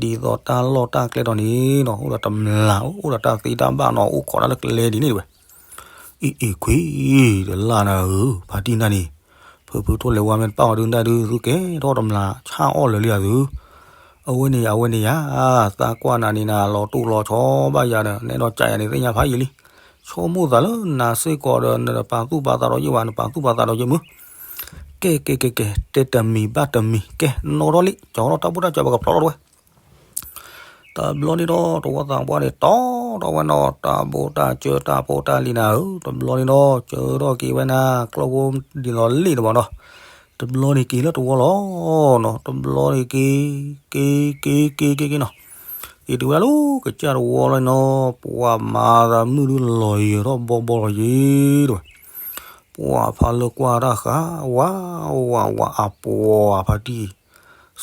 ဒ်သိးတၢ်လီၢ်တၢ်ကျဲတီၤန့ၣ်နီၤ အိၣ်ဒီးတမျး အိၣ်ဒီးတၢ်သ့တၢ်ဘၣ်နီၤ အိၣ်ခိးတၢ်လၢကျဲဒ်န့ၣ်တဝဲ အ့ၣ်အ့ၣ်ခွံ, တလၢ်နၤဧၢ, ဖါတံၢ်နၤန့ၣ်, ဖုဖုထိၣ်လဲၤဝါမ့ၢ်တပၣ်အီၤဒုးနတၢ်ဒုး သုကဲထီၣ်တမျးဆၣ်အီၣ်လၢာ်လံဧါသု, အဝဲန့ၣ်ယၤ အဝဲန့ၣ်ယၤ, သးကွၢ်နၤန့ၣ်နၤ လီၤတူၢ်လီၤဆီဘၣ်ယၤဒီး နဲဒီးကးယၤန့ၣ်သ့ၣ်ညါဖးယံာ်လံ, ဆိကမိၣ်သးလၢနၤစ့ၢ်ကီးဒီး နတပာ်သူၣ်ပာ်သးဒီးယ့ၢ်ဘၣ် နပာ်သူၣ်ပာ်သးဒီးယ့ၢ်မုၢ်, ကဲကဲကဲကဲ တဲတမံၤဘၣ်တမံၤ ကဲနီၣ်ထီၣ်လံ ကၠီထီၣ်တၢ်ဘိၣ်တၢ်စၢၤပကဖျီထီၣ်တဝဲ တဘျီန့ၣ်ဒီး တဝီသးပှၢ်န့ၣ် တီထီၣ်ဝဲနီၤ တၢ်ဘိၣ်တၢ်စၢၤတၢ်ဖိတၢ်လံၤနၤဧၢ, တဘျီန့ၣ်ဒီး စၢထီၣ်က့ၤဝဲနၤ ကျီၢ်ဖိဒ်သိးလ့ၣ်တဘၣ်နီၤ, တဘျီန့ၣ်က့ၤလၢတဝီလီၤနီၤ, တဘျီန့ၣ်က့ၤ က့ၤ က့ၤ က့ၤ က့ၤ က့ၤနီၤ, က့ၤတုၤဝဲဒၣ်လၢကစၢ်တဝီလီၤနီၤ, ပှၤမၤသးမုၢ်ဒုးလီၤယံၤထီၣ်ဘီဘီလီၤယံၤတဝဲ ပှၤဖးလၢာ်ကွၢ်တၢ်ဃး ဝါ ဝါ ဝါ အပှၤဖါတံၢ်,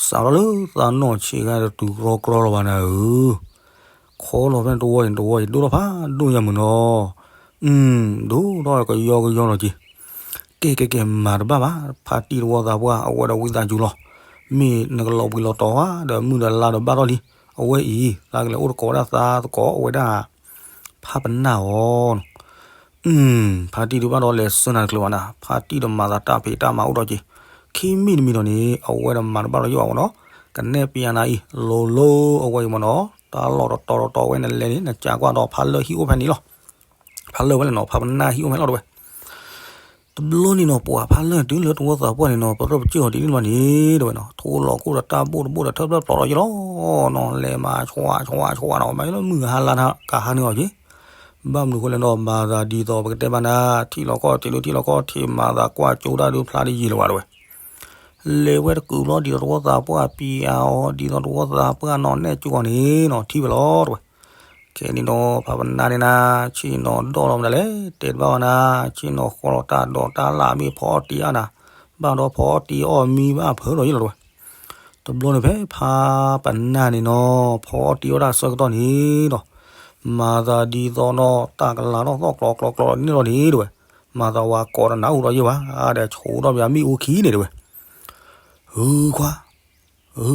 စးထီၣ်လၢသးနီၢ်ဆံးခါတတုၤကြီကြီလီၤဘၣ်နၤဧၢ, ခီလီၤဖဲတဝီအံၤ တဝီအံၤ ဒိၣ်ထီၣ်ဖးဒိၣ်ညါမုၢ်နီၤ, ဒိၣ်ထီၣ်ကယီကယီလီၤက့ၤ, ကဲကဲကဲ မၤတဘၣ်ဘၣ်, ဖါတံၢ်တဝီသးပှၢ် အဝဲဒီးဝံသးစူၤလီၤ, မ့ၢ်နကလီၤဘှံးလီၤတီၤဧါ ဒီးမုၢ်ဒီးလါဒီးဘၣ်ထီၣ်လံ, အဝဲအံၤ သးကလဲၤအိၣ်တကိးဝဲဒၣ်သးသကိး အဝဲဒၣ် ဖါပနၢ်အီၤနီၤ ဖါတံၢ်ဒုးဘၣ်ဒီးလဲၤဆှၢနၤတချုးဘၣ်နၤ, ဖါတံၢ်ဒီးမၤသးတၢ်ဖံးတၢ်မၤအိၣ်ဒီးက့ၤ, ခံမံၤတမံၤဒီးန့ၣ် အဝဲဒီးမၤတဘၣ်ဒီးယိၣ်ဘၣ်မနီၤ, ကနဲၣ်ပျးနၤအံၤ လိၤလိၤအဝဲအံၤမနီၤ, တၢ်လီၢ်တတီၤတတီၤဝဲနလဲၤန့ၣ် နကးကွၢ်ဒီးဖါလၢၢ်ဟံၣ်အိၣ်ဖဲန့ၣ်လီၤ, ဖါလၢၢ်ဝဲလဲၣ်နီၤ ဖါပနၢ်ဟံၣ်အိၣ်ဖဲလီၤတဝဲ တဘျီန့ၣ်နီၤ ပှၤဖါလၢၢ်တုၤလၢတဝီသးပှၢ်န့ၣ်နီၤ ပရၢပကၢၢ်အီၤဒ်န့ၣ်ဘၣ်န့ၣ် တဝဲနီၤ ထိလီၤခိၣ်ဒီးတၢ်ဘိၣ်တဘိၣ်ဒီးထၢဖျၢၣ်ဖျိးလီၤယ့ၣ်လီၤ, နီၤ လဲၤမၤဆှးဆှးဆှးနီၤ မၤလၢမုၢ်ဟါလါကဟါန့ၣ်အီၤက့ၤ, ဘၣ်မနုၤဃိလဲၣ်နီၤ မၤသးဒ်သိးပကတဲဘၣ်နၤ ထံၣ်လီၤခီၣ်ထံးဒုးထံၣ်လီၤခီၣ်ထံး မၤသးကွၢ်ကၠိတၢ်ဒုးဖျါဒ်ယံာ်လၢၤဘၣ်တဝဲ လဲၤဝဲတကုာ်ဘျီဒ်သိးတဝီသးပှၢ်ပျးအီၤ ဒ်သိးတဝီသးပှၢ်နီၤနဲၣ်ကၠိအီၤန့ၣ်နီၤ ထံၣ်ဝဲလီၤတဝဲ, ခဲန့ၣ်နီၤ ဖါပနၢ်န့ၣ်နၤ ဆ့ၣ်နီၤဒီၣ်လီၤမနုၤလဲၣ် တဲတဘၣ်ဘၣ်နၤ ဆ့ၣ်နီၤဃီလီၤတၢ်ဒီးတၢ်လၢ်မ့ၢ်ဖီအီၣ်တံၢ်အါနၤ, ဘၣ်ဒီးဖီအီၣ်တံၢ်အီၣ်မံဘၣ်ဖုးဒီးယ့ၣ်လီၤတဝဲ တဘျီန့ၣ်ဖဲဖါပနၢ်န့ၣ်နီၤ ဖီအီၣ်တံၢ်အီၣ်တၢ်ဆၢကတီၢ်န့ၣ်ဒီး မၤသးဒ်သိးနီၤ တၢ်ကလၤထီၣ်သီၣ်ကျီကျီကျီန့ၣ်လီၤန့ၣ်တဝဲ, မၤသးဝၤကိးတနၢ်ဟူဒီးယ့ၣ်ဝဲ အါဒီးဆိးထီၣ်ပယၤမ့ၣ်အူခံန့ၣ်တဝဲ, ဟုခွါ ဟု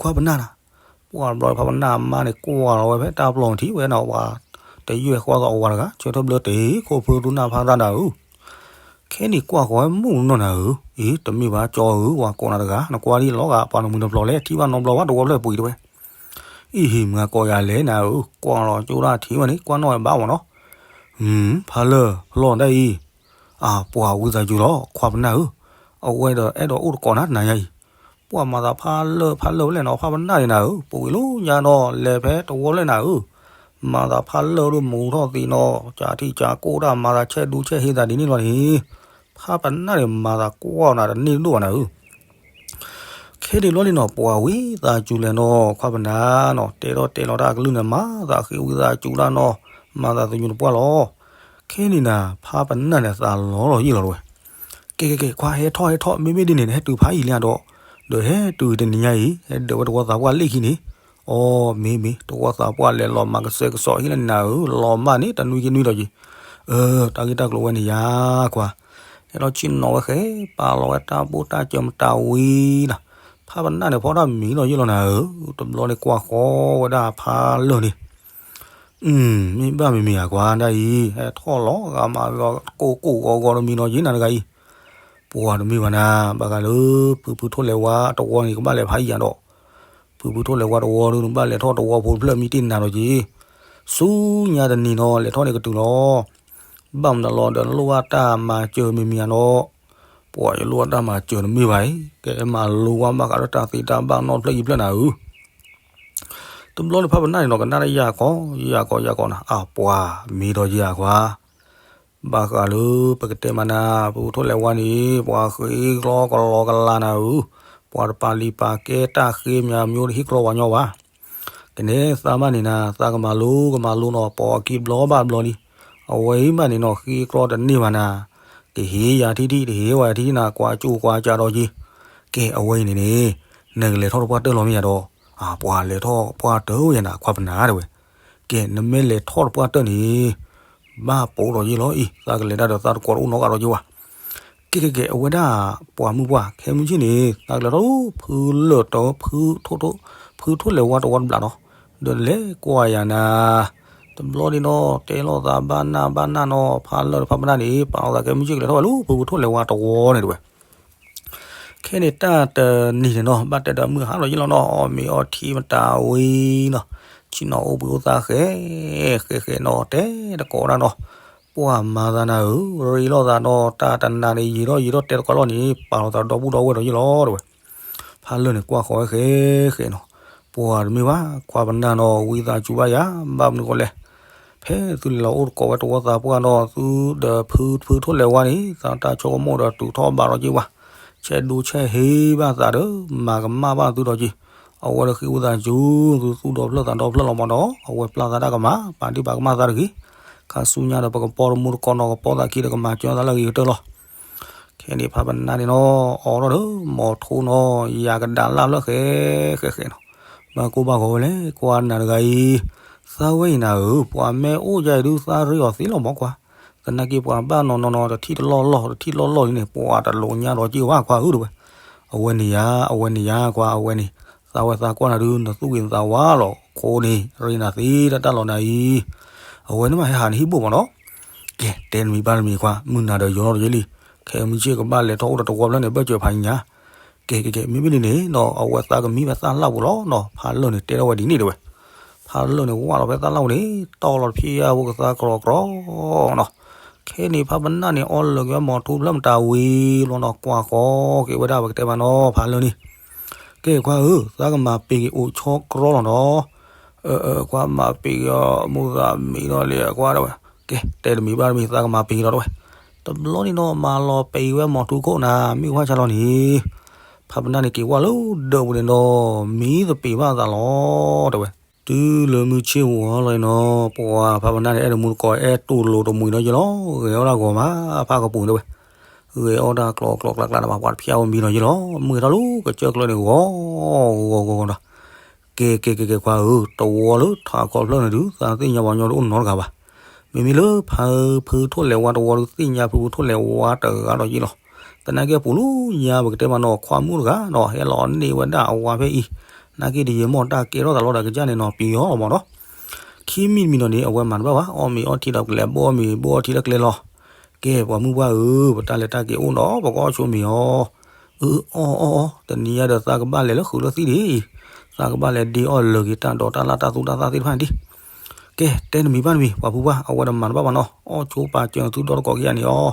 ခွါပနၢ်နၤ, ပှၢ်ဘျီဖါပနၢ်အမါန့ၣ် ကွၢ်လီၤဝဲဖဲတၢ်ပျီၢ်ထံးဝဲနီၤ ပှၤတယုၢ်ဃီသးအဝၤတဂၤ ဆၢထၢၣ်ဘျၢတ့ၢ်ခိၣ်ဖုသူနၢ်ဖးတၢ်နၤဧၢ ခဲန့ၣ်ကွၢ်ဃီဝဲမုၣ်နီၢ်နၤဧၢ, အ့ တမ့ၢ်ဘၣ်ကၠီဧၢ ပှၤကိးနၤတဂၤ နကွၢ်ဒ်လီၤဂာ် ပှၤနမုၢ်နပျီၤလဲၣ် ထံၣ်ဘၣ်နီတဘျီဘၣ်တဝီဖျၢၣ်ပှ့ၤတဝဲ, အံၤဟ့ၣ်မုၢ်ဂၤကိးယၤလဲၣ်နၤဧၢ, ကွၢ်လီၤကၠိဒၣ်ထံးဝဲန့ၣ် ကွၢ်နီၣ်ဝဲဘၣ်မနီၤ, ဖါလၢၢ်ဖျီၣ်ဒၣ်အံၤ, အပှၤဝံသးစူၤလီၤ ခွါပနၢ်ဧၢ, အဝဲဒီးအဲၣ်ဒိးအိၣ်တကိးနၤတနၤညါအံၤ, ပှၤမၤသးဖါလၢၢ်ဖါလၢၢ်ဝဲလဲၣ်နီၤ ဖါပနၢ်န့ၣ်နၤဧၢ, ပဝံၤလီၤညါဒီး လဲၤဖဲတဝီဖျၢၣ်နၤဧၢ မၤသးဖါလၢၢ်ဒိၣ်မူထီၣ်သံနီၤ ကးထံၣ်ကးကိၢ်တၢ်မၤသးဆဲးဒူဆဲးဟ့သးဒ်န့ၣ်လီၤန့ၣ်, ဖါပနၢ်န့ၣ်မၤသးကွၢ်နၤတန့ၢ်ဒိၣ်ဘၣ်နၤဧၢ, ခဲဒ်လီၤန့ၣ်နီၤ ပှၤဝံသးစူၤလဲၣ်နီၤ ခွါပနၢ်နီၤ တဲထီၣ်တဲလီၤတၢ်အကလုၢ်န့ၣ် မၤသးဃ့ဝံသးစူၤတၢ်နီၤ, မၤသးသညူးတပှၢ်လီၤ, ခဲန့ၣ်နၤ ဖါပနၢ်န့ၣ်သးလီၤလီၤယ့ၣ်လီၤတဝဲ, ကဲကဲကဲ ခွါဟဲထီၣ်ဟဲထီၣ် မ့မ့ၢ်ဒ်န့ၣ် ဟဲတုၤဖးယံာ်လံဒီး, ဒီးဟဲတုၤတနံၤညါအံၤ ဟဲဒၢးဝဲတဝီသးပှၢ်လ့ၣ်ခံန့ၣ်, အီ မ့ၢ်မ့ၢ် တဝီသးပှၢ်လဲၤလီၤမၤကစဲကစီးဟံၣ်လၢနၤဧၢ, လီၤမၢ်န့ၣ်တနွံက့နွံဒီးက့ၤ, အၢ တၢ်ဂ့ၢ်တၢ်ကျိၤဝဲန့ၣ်ယၤခွါ, ဟဲလီၤဆ့ၣ်နီၤဝဲဃဲ ပာ်လီၤဝဲတၢ်ဘိၣ်တၢ်စၢၤမတၤဝံၤနၤ, ဖါပနၢ်န့ၣ်ဖီတၢ်မံၤလီၤယ့ၣ်လီၤနၤဧၢ, တဘျီန့ၣ်ကွၢ်ဃီဝဲဒၣ်ဖါလၢၢ်န့ၣ် မ့ၢ်ဘၣ်မ့မ့ၢ်ဧါကွၢ်ဒၣ်အံၤ ဟဲထီၣ်လီၤဂာ်မးလီၤကိၢ်ကိၢ်ဂီၤဂီၤတမံၤနီၤယ့ၣ်နၤတဂၤအံၤ, ပှၤတမ့ၢ်ဘၣ်နၤ ဘၣ်ဃးလၢ ဖုဖုထိၣ်လဲၤဝါတဝီန့ၣ် ကဘၣ်လဲၤဖးယံာ်ယၤဒီး, ဖုဖုထိၣ်လဲၤဝါတဝီဒုး နဘၣ်လဲၤထီၣ်တဝီဖိတဖျၢၣ်မံတ့ၢ်နၤဒီးက့ၤ, ဆူညါတနံၤနီၤ လဲၤထီၣ်န့ၣ်ကတုၤလီၤ, ဘၣ်မနုၤလီၤဒီးနလိၣ်ဘၣ်တၢ်မၤစၢၤမ့မ့ၢ်ဧါနီၤ, ပှၤယလိၣ်ဘၣ်တၢ်မၤစၢၤတမ့ၢ်ဘၣ်အံၤ ကဲမၤလိဝဲဘၣ်ဃးလၢတၢ်သ့တၢ်ဘၣ်နီတဖျၢၣ်ယံၤဖျၢၣ်နၤဧၢ တဘျီန့ၣ်ဖါပနၢ်န့ၣ်နီၤ ကနၣ်တၢ်ယၤကီး ယၤကီးယၤကီးနၤ အပှၤမ့ၢ်ဒီးယၤကွၢ်, ဘၣ်ဃးလၢပကတဲမးနၤ ဖုဖုထိၣ်လဲၤဝါန့ၣ် ပှၤဃ့ကျီကလီကလးနၤဧၢ, ပှၤတပာ်လံာ်ပာ်ကဲတၢ်ဃ့မး မ့ၢ်တဟ့ၣ်ကျီပှၤညီဘၣ်, ကနဲသးမးန့ၣ်နၤ သးကမၤလိကမၤလိနီၤ ပိာ်အခံတဘျီဘၣ်တဘျီလံ, အဝဲအံၤမးန့ၣ်နီၤ ဃ့ကျီတန့ၢ်ဘၣ်နၤ, ကဟ့ၣ်ယၤထံထံ တဟ့ၣ်ဝဲထံထံနၤ ကွၢ်ကၠိကွၢ်ကၠးဒီးက့ၤ, ကဲအဝဲအံၤန့ၣ်န့ၣ် နကလဲၤထီၣ်တပှၢ်တၢၢ်လီၤမ့ၢ်ယၤဒီး, အပှၤလဲၤထီၣ်ပှၢ်တၢၢ်ဝဲယၤနၤ ခွါပနၢ်တဝဲ, ကဲနမ့ၢ်လဲၤထီၣ်တပှၢ်တၢၢ်န့ၣ် ဘၣ်ပိာ်ဒီးယ့ၣ်လီၤအံၤ သးကလဲၤတၢ်ဒီးသးတကိးတအိၣ်နီတဂၤဒီးယ့ၣ်ဝဲ, ကဲကဲကဲ အဝဲဒၣ်ပှၤမုၣ်ပှၢ် ခဲမုၢ်ဆ့ၣ်န့ၣ် သးကလဲၤထီၣ်ဖုလၢၢ်တၢ ဖုထိၣ်လဲၤဝါတဝီတဘျီနီၤ, ဒီးလဲၤကွၢ်ယၤနၤ, တဘျီဒ်နီၤ တဲလိာ်သးဘၣ်နၢ်ဘၣ်နၢ်နီၤ ဖါလၢၢ်ဒီးဖါပနၢ်န့ၣ် ပာ်လီၤသးခဲမုၢ်ဆ့ၣ်ကလဲၤထီၣ်ဝဲလၢဖုဖုထိၣ်လဲၤဝါတဝီန့ၣ်တဝဲ ခဲန့ၣ်တၢ်တနံၤန့ၣ်နီၤ ဘၣ်တဲဒီးမုၢ်ဟါလီၤယ့ၣ်လီၤနီၤ အီၣ်မ့ၤအီထံမတၤဝံၤနီၤ, ဆ့ၣ်နီၤအိၣ်ဘှံးအိၣ်သါဃဲ ဃဲဃဲနီၤ တဲတကိးဒၣ်နီၤ, ပှၤမၤသးနၤဧၢ, ရ့လိာ်သးနီၤ တၢ်တနၤန့ၣ် ယံာ်ထီၣ်ယံာ်ထီၣ်တဲတကိးလီၤန့ၣ် ပာ်လီၤသးဒီပုၢ်ဒီဝဲၢ်ဒီးယ့ၣ်လီၤတဝဲ ဖါလၢၢ်န့ၣ်ကွၢ်ဃီဝဲဃဲဃဲနီၤ, ပှၤတမ့ၢ်ဘၣ် ခွါပနၢ်နီၤ ဝံသးစူၤဘၣ်ယၤ ဘၣ်မနုၤဃိလဲၣ် ဖဲသုလဲၤလီၤအိၣ်တကိးဝဲတဝီသးပှၢ်ဒီး သုဒီးဖုဖုထိၣ်လဲၤဝါန့ၣ် သးတၢ်ဆိကမိၣ်ဒီးတုၤထီၣ်ဘးဒီးက့ၤဝဲ, ဆဲးဒိဆဲးဟ့ဘၣ်သးဒီး မၤကမၣ်ဘၣ်သုဒီးက့ၤ, အဝဲဒီးဃ့ဝံသးစူၤ သုသူၣ်ဒီဖျၢၣ်သးဒီဖျၢၣ်လီၤမးဒီး အဝဲပျၢ်သးတၢ်ကမၣ် ပာ်ဒံးပာ်ကမၣ်သးတဂ့ၤ, ခါဆူညါဒီးပကပီတမူတကိးနီၤ ကပီသးခံဒီးကမၤစၢၤသးလၢအဂ့ၤကတၢၢ်လီၤ. ခဲန့ၣ် ဖါပနၢ်န့ၣ်နီၤ အိးထီၣ်ဒီး မီၤထိနီၤ ယၤကဒါလၢ်ဖျၢၣ်ဃဲဃဲဃဲနီၤ, ဘၣ်ကိၢ်ဘၣ်ဂီၤဝဲလဲၣ် ကွၢ်နၤတဂၤအံၤ, သးဝဲအံၤနၤဧၢ, ပှၤမ့ၢ်အိၣ်ယၤအံၤဒုး သးရ့အီၤသ့လီၤမးကွၢ်. သနာ်က့ပှၤဘၣ်နီၢ်နီၢ်နီၢ် တထံၣ်တလီၢ်လီၢ် တထံၣ်လီၢ်လီၢ်လံန့ၣ် ပှၤတလိးညါဒီးက့ၤဝဲကွၢ်ဧၢ တဲဝဲ. အဝဲန့ၣ်ယါ, အဝဲန့ၣ်ယါကွၢ်, အဝဲန့ၣ် သးဝဲသးကွၢ်နၤဒုး နသူၣ်ဂ့ၤနသးဝါလီၤ ခိန့ၣ် ရ့နၤသ့တၢ်တၢ်လီၤနၤအံၤ. အဝဲန့ၣ်မးဟဲဟးနဟံၣ်ဘိၣ်မးနီၤ. ကဲ တဲနမံၤဘၣ်နမံၤကွၢ်, မုၢ်နၤဒီးယိၤလီၤတယ့လံ. ခဲမုၢ်ဆ့ၣ်ကဘၣ်လဲၤထီၣ်အိၣ်ဒီးတဝီဖျၢၣ်န့ၣ် ဘၢၣ်စၢၤဖးညါ ကဲ ကဲ ကဲ မ့မ့ၢ်ဒ်န့ၣ်နီၤ အဝဲသးကမံဘၣ်သၣ်လၣ်ပူၤလီၤနီၤ. ဖးလၢာ်န့ၣ်တဲထီၣ်ဝဲဒ်န့ၣ်တဲဝဲ. ဖးလၢာ်န့ၣ်ဝၢ်လီၤဖဲသၣ်လၣ်ပူၤန့ၣ် တီၢ်လီၤတဖျၢၣ်ယါဖိကသါကြီကြီနီၤ. ခဲန့ၣ်ဖးပနၢ်န့ၣ် အီလၢာ်က့ၤဝဲမီၤထူဖျၢၣ်မတၤဝံၤလီၤနီၤ ကွၢ်ဃီက့ၤဝဲဒၣ်ပကတဲမးနီၤ ဖးလၢာ်န့ၣ်. ကဲ ကွၢ်ဧၢ, သးကမၤပ့ၤက့ၤအိၣ်ဆီကြီလီၤနီၤ. ကွၢ်မၤပ့ၤက့ၤအီၤ မူသးမံဒီးလံကွၢ်တဲဝဲ. ကဲ တဲတမံၤဘၣ်တမံၤ သးကမၤပ့ၤက့ၤဒီးတဲဝဲ. တဘျီန့ၣ်နီၤ မၤလီၤပ့ၤဝဲမီၤထူခိၣ်နၤ မ့ၢ်ဝဲဆါလီၤန့ၣ် ဖးပနၢ်န့ၣ်က့ၤဝဲလၢဒၢးပူၤန့ၣ်ဒီး မံသပ့ၤဘၣ်သးလီၤ တဲဝဲ. တုၤလၢမုၢ်ဆ့ၣ်ဝါလီၤနီၤ ပှၤဖးပနၢ်န့ၣ် အဲၣ်ဒိးမူတကိး အဲၣ်တူၢ်လိာ်တမှံၤနီၤယ့လီၤ. ဂဲၤအီၣ်ဒၣ်ဂီၤမး ဖးကပူၤတဲဝဲ. ဂဲၤအီၣ်တၢ်ကျီကျီကျါကျါန့ၣ် ပှၤတဖျါဝဲမံနီၤယ့လီၤ. မုၢ်ဟဲထီၣ်လၢကစၢၢ်ကျၢၢ်န့ၣ် ဂီၤဂီၤဂီၤဂီၤဒီး ကဲ ကဲ ကဲ ကဲ ကွၢ်ဧၢ, တဝီလၢထးခီဖျၢၣ်န့ၣ်ဒုး သးသ့ၣ်ညါပှၤညီတအိၣ်နီတဂၤဘၣ်. မ့မ့ၢ်လၢဖု ဖုထိၣ်လဲၤဝါတဝီဒုး သ့ၣ်ညါဖု ဖုထိၣ်လဲၤဝါတဂၤဒီးယ့လီၤ. သနာ်က့အပူၤလၢညါပကတဲမးနီၤ ခွါမုၣ်တဂၤနီၤ ဟဲလီၤန့ၢ်ဝဲဒၣ်အဝါဖဲအံၤ, နာ်က့တယံာ်မီၢ်တၢ်ကဲထီၣ်သးလီၤဒီးကစၢ်န့ၣ်နီၤ ပျံၤအီၤလီၤမးနီၤ. ခံမံၤတမံၤနီၤန့ၣ် အဝဲမၤတဘၣ်ဘၣ်, အီၣ်မ့ၤအီထံဒီးကလဲၤဘိၣ်အီၣ်မ့ၤဘိၣ်အီထံလၢကျဲလီၤ. ကဲ ပှၤမုၢ်ပှၢ်ဧၢ, ပတၢ်လဲၤတၢ်က့ၤအိၣ်နီၤ ပကအီၣ်ဆိမ့ၤအီၤ. အၢ အီၣ်အီၣ်အီၣ်, တနံၤညါဒီးသးကဘၣ်လဲၤလၢဃုာ်လၢသံၣ်ဒံး, သးကဘၣ်လဲၤဒ့အီၣ်လၢာ်က့ၤတၢ်ဒီးတၢ်လၢ်တၢ်သူတၢ်သၣ်သ့ၣ်တဖၣ်န့ၣ်ဒံး. ကဲ တဲနမံၤဘၣ်နမံၤ ပှၤဖုပှၢ် အဝဲတမၤတဘၣ်ဘၣ်နီၤ, အီၣ်ဆိပာ်စၢၤသုဒီတကိးက့ၤယါန့ၣ်အီၤ.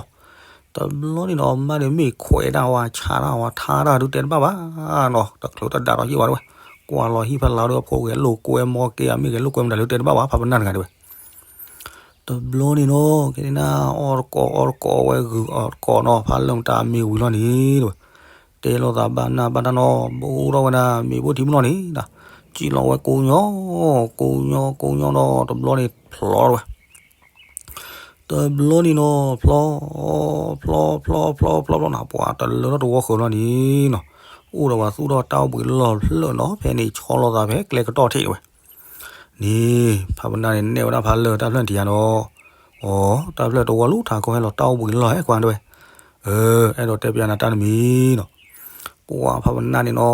တဘျီန့ၣ်နီၤ မါန့ၣ်မ့ၢ်ခွဲးဒၣ်ဝဲ ဆါဒၣ်ဝဲ ထါဒၣ်ဒုးတဲတဘၣ်ဘၣ်နီၤ, တချုးတဒါဒီးယ့ၢ်ဝဲတဲဝဲ, ကွၢ်လီၤဟံၣ်ဖဲလၢဒုးအဖိဂဲၤလိာ်ကွဲမီကဲ အမ့ၢ်ဂဲၤလိာ်ကွဲမတၤလၢတဲတဘၣ်ဘၣ် ဖးပနၢ်တဂၤတဲဝဲ. တဘျီန့ၣ်နီၤ ကဲန့ၣ်နၤ အီၣ်တကိးအီတကိးဝဲဂုာ်အီၣ်တကိးနီၤ ဖးလၢာ်မတၤမ့ၤဝံၤလီၤန့ၣ်တဲဝဲ. တဲလိာ်သးဘၣ်နၢ်ဘၣ်တၢ်နီၤ ဘူးထီၣ်ဝဲဒၣ်မ့ၤဘိၣ်ထံဘိၣ်လီၤန့ၣ်, စံၣ်လီၤဝဲကိးညီ, ကိးညီကိးညီဒီး တဘျီန့ၣ်ဖျီဝဲ တဘျီန့ၣ်နီၤ ဖျီ, ဖျီဖျီဖျီဖျီဖျီနီၤ ပှၤတလၢထီၣ်တဝီဃၢၤလီၤန့ၣ်နီၤ, အိၣ်ဒီးပှၤသူၣ်ထီၣ်တၢ်အိၣ်ဘှံးလီၢ်ဖျၢၣ်နီၤ ဖဲန့ၣ်ဆီလီၤသးဖဲကျဲကတီၢ်ထံးတဲဝဲ. န့ၣ် ဖးပနၢ်န့ၣ်နဲၣ်ဝဲဒၣ်ဖးလၢာ်တၢ်ဖျၢၣ်ထံးယါဒီး, အိ တၢ်ဖျၢၣ်တဝီလၢထးခီဟဲလီၤတၢ်အိၣ်ဘှံးလီၢ်ဟဲကွၢ်တဲဝဲ. အၢ အဲၣ်ဒိးတဲပျးနၤတၢ်တမံၤနီၤ, ပှၤဖးပနၢ်န့ၣ်နီၤ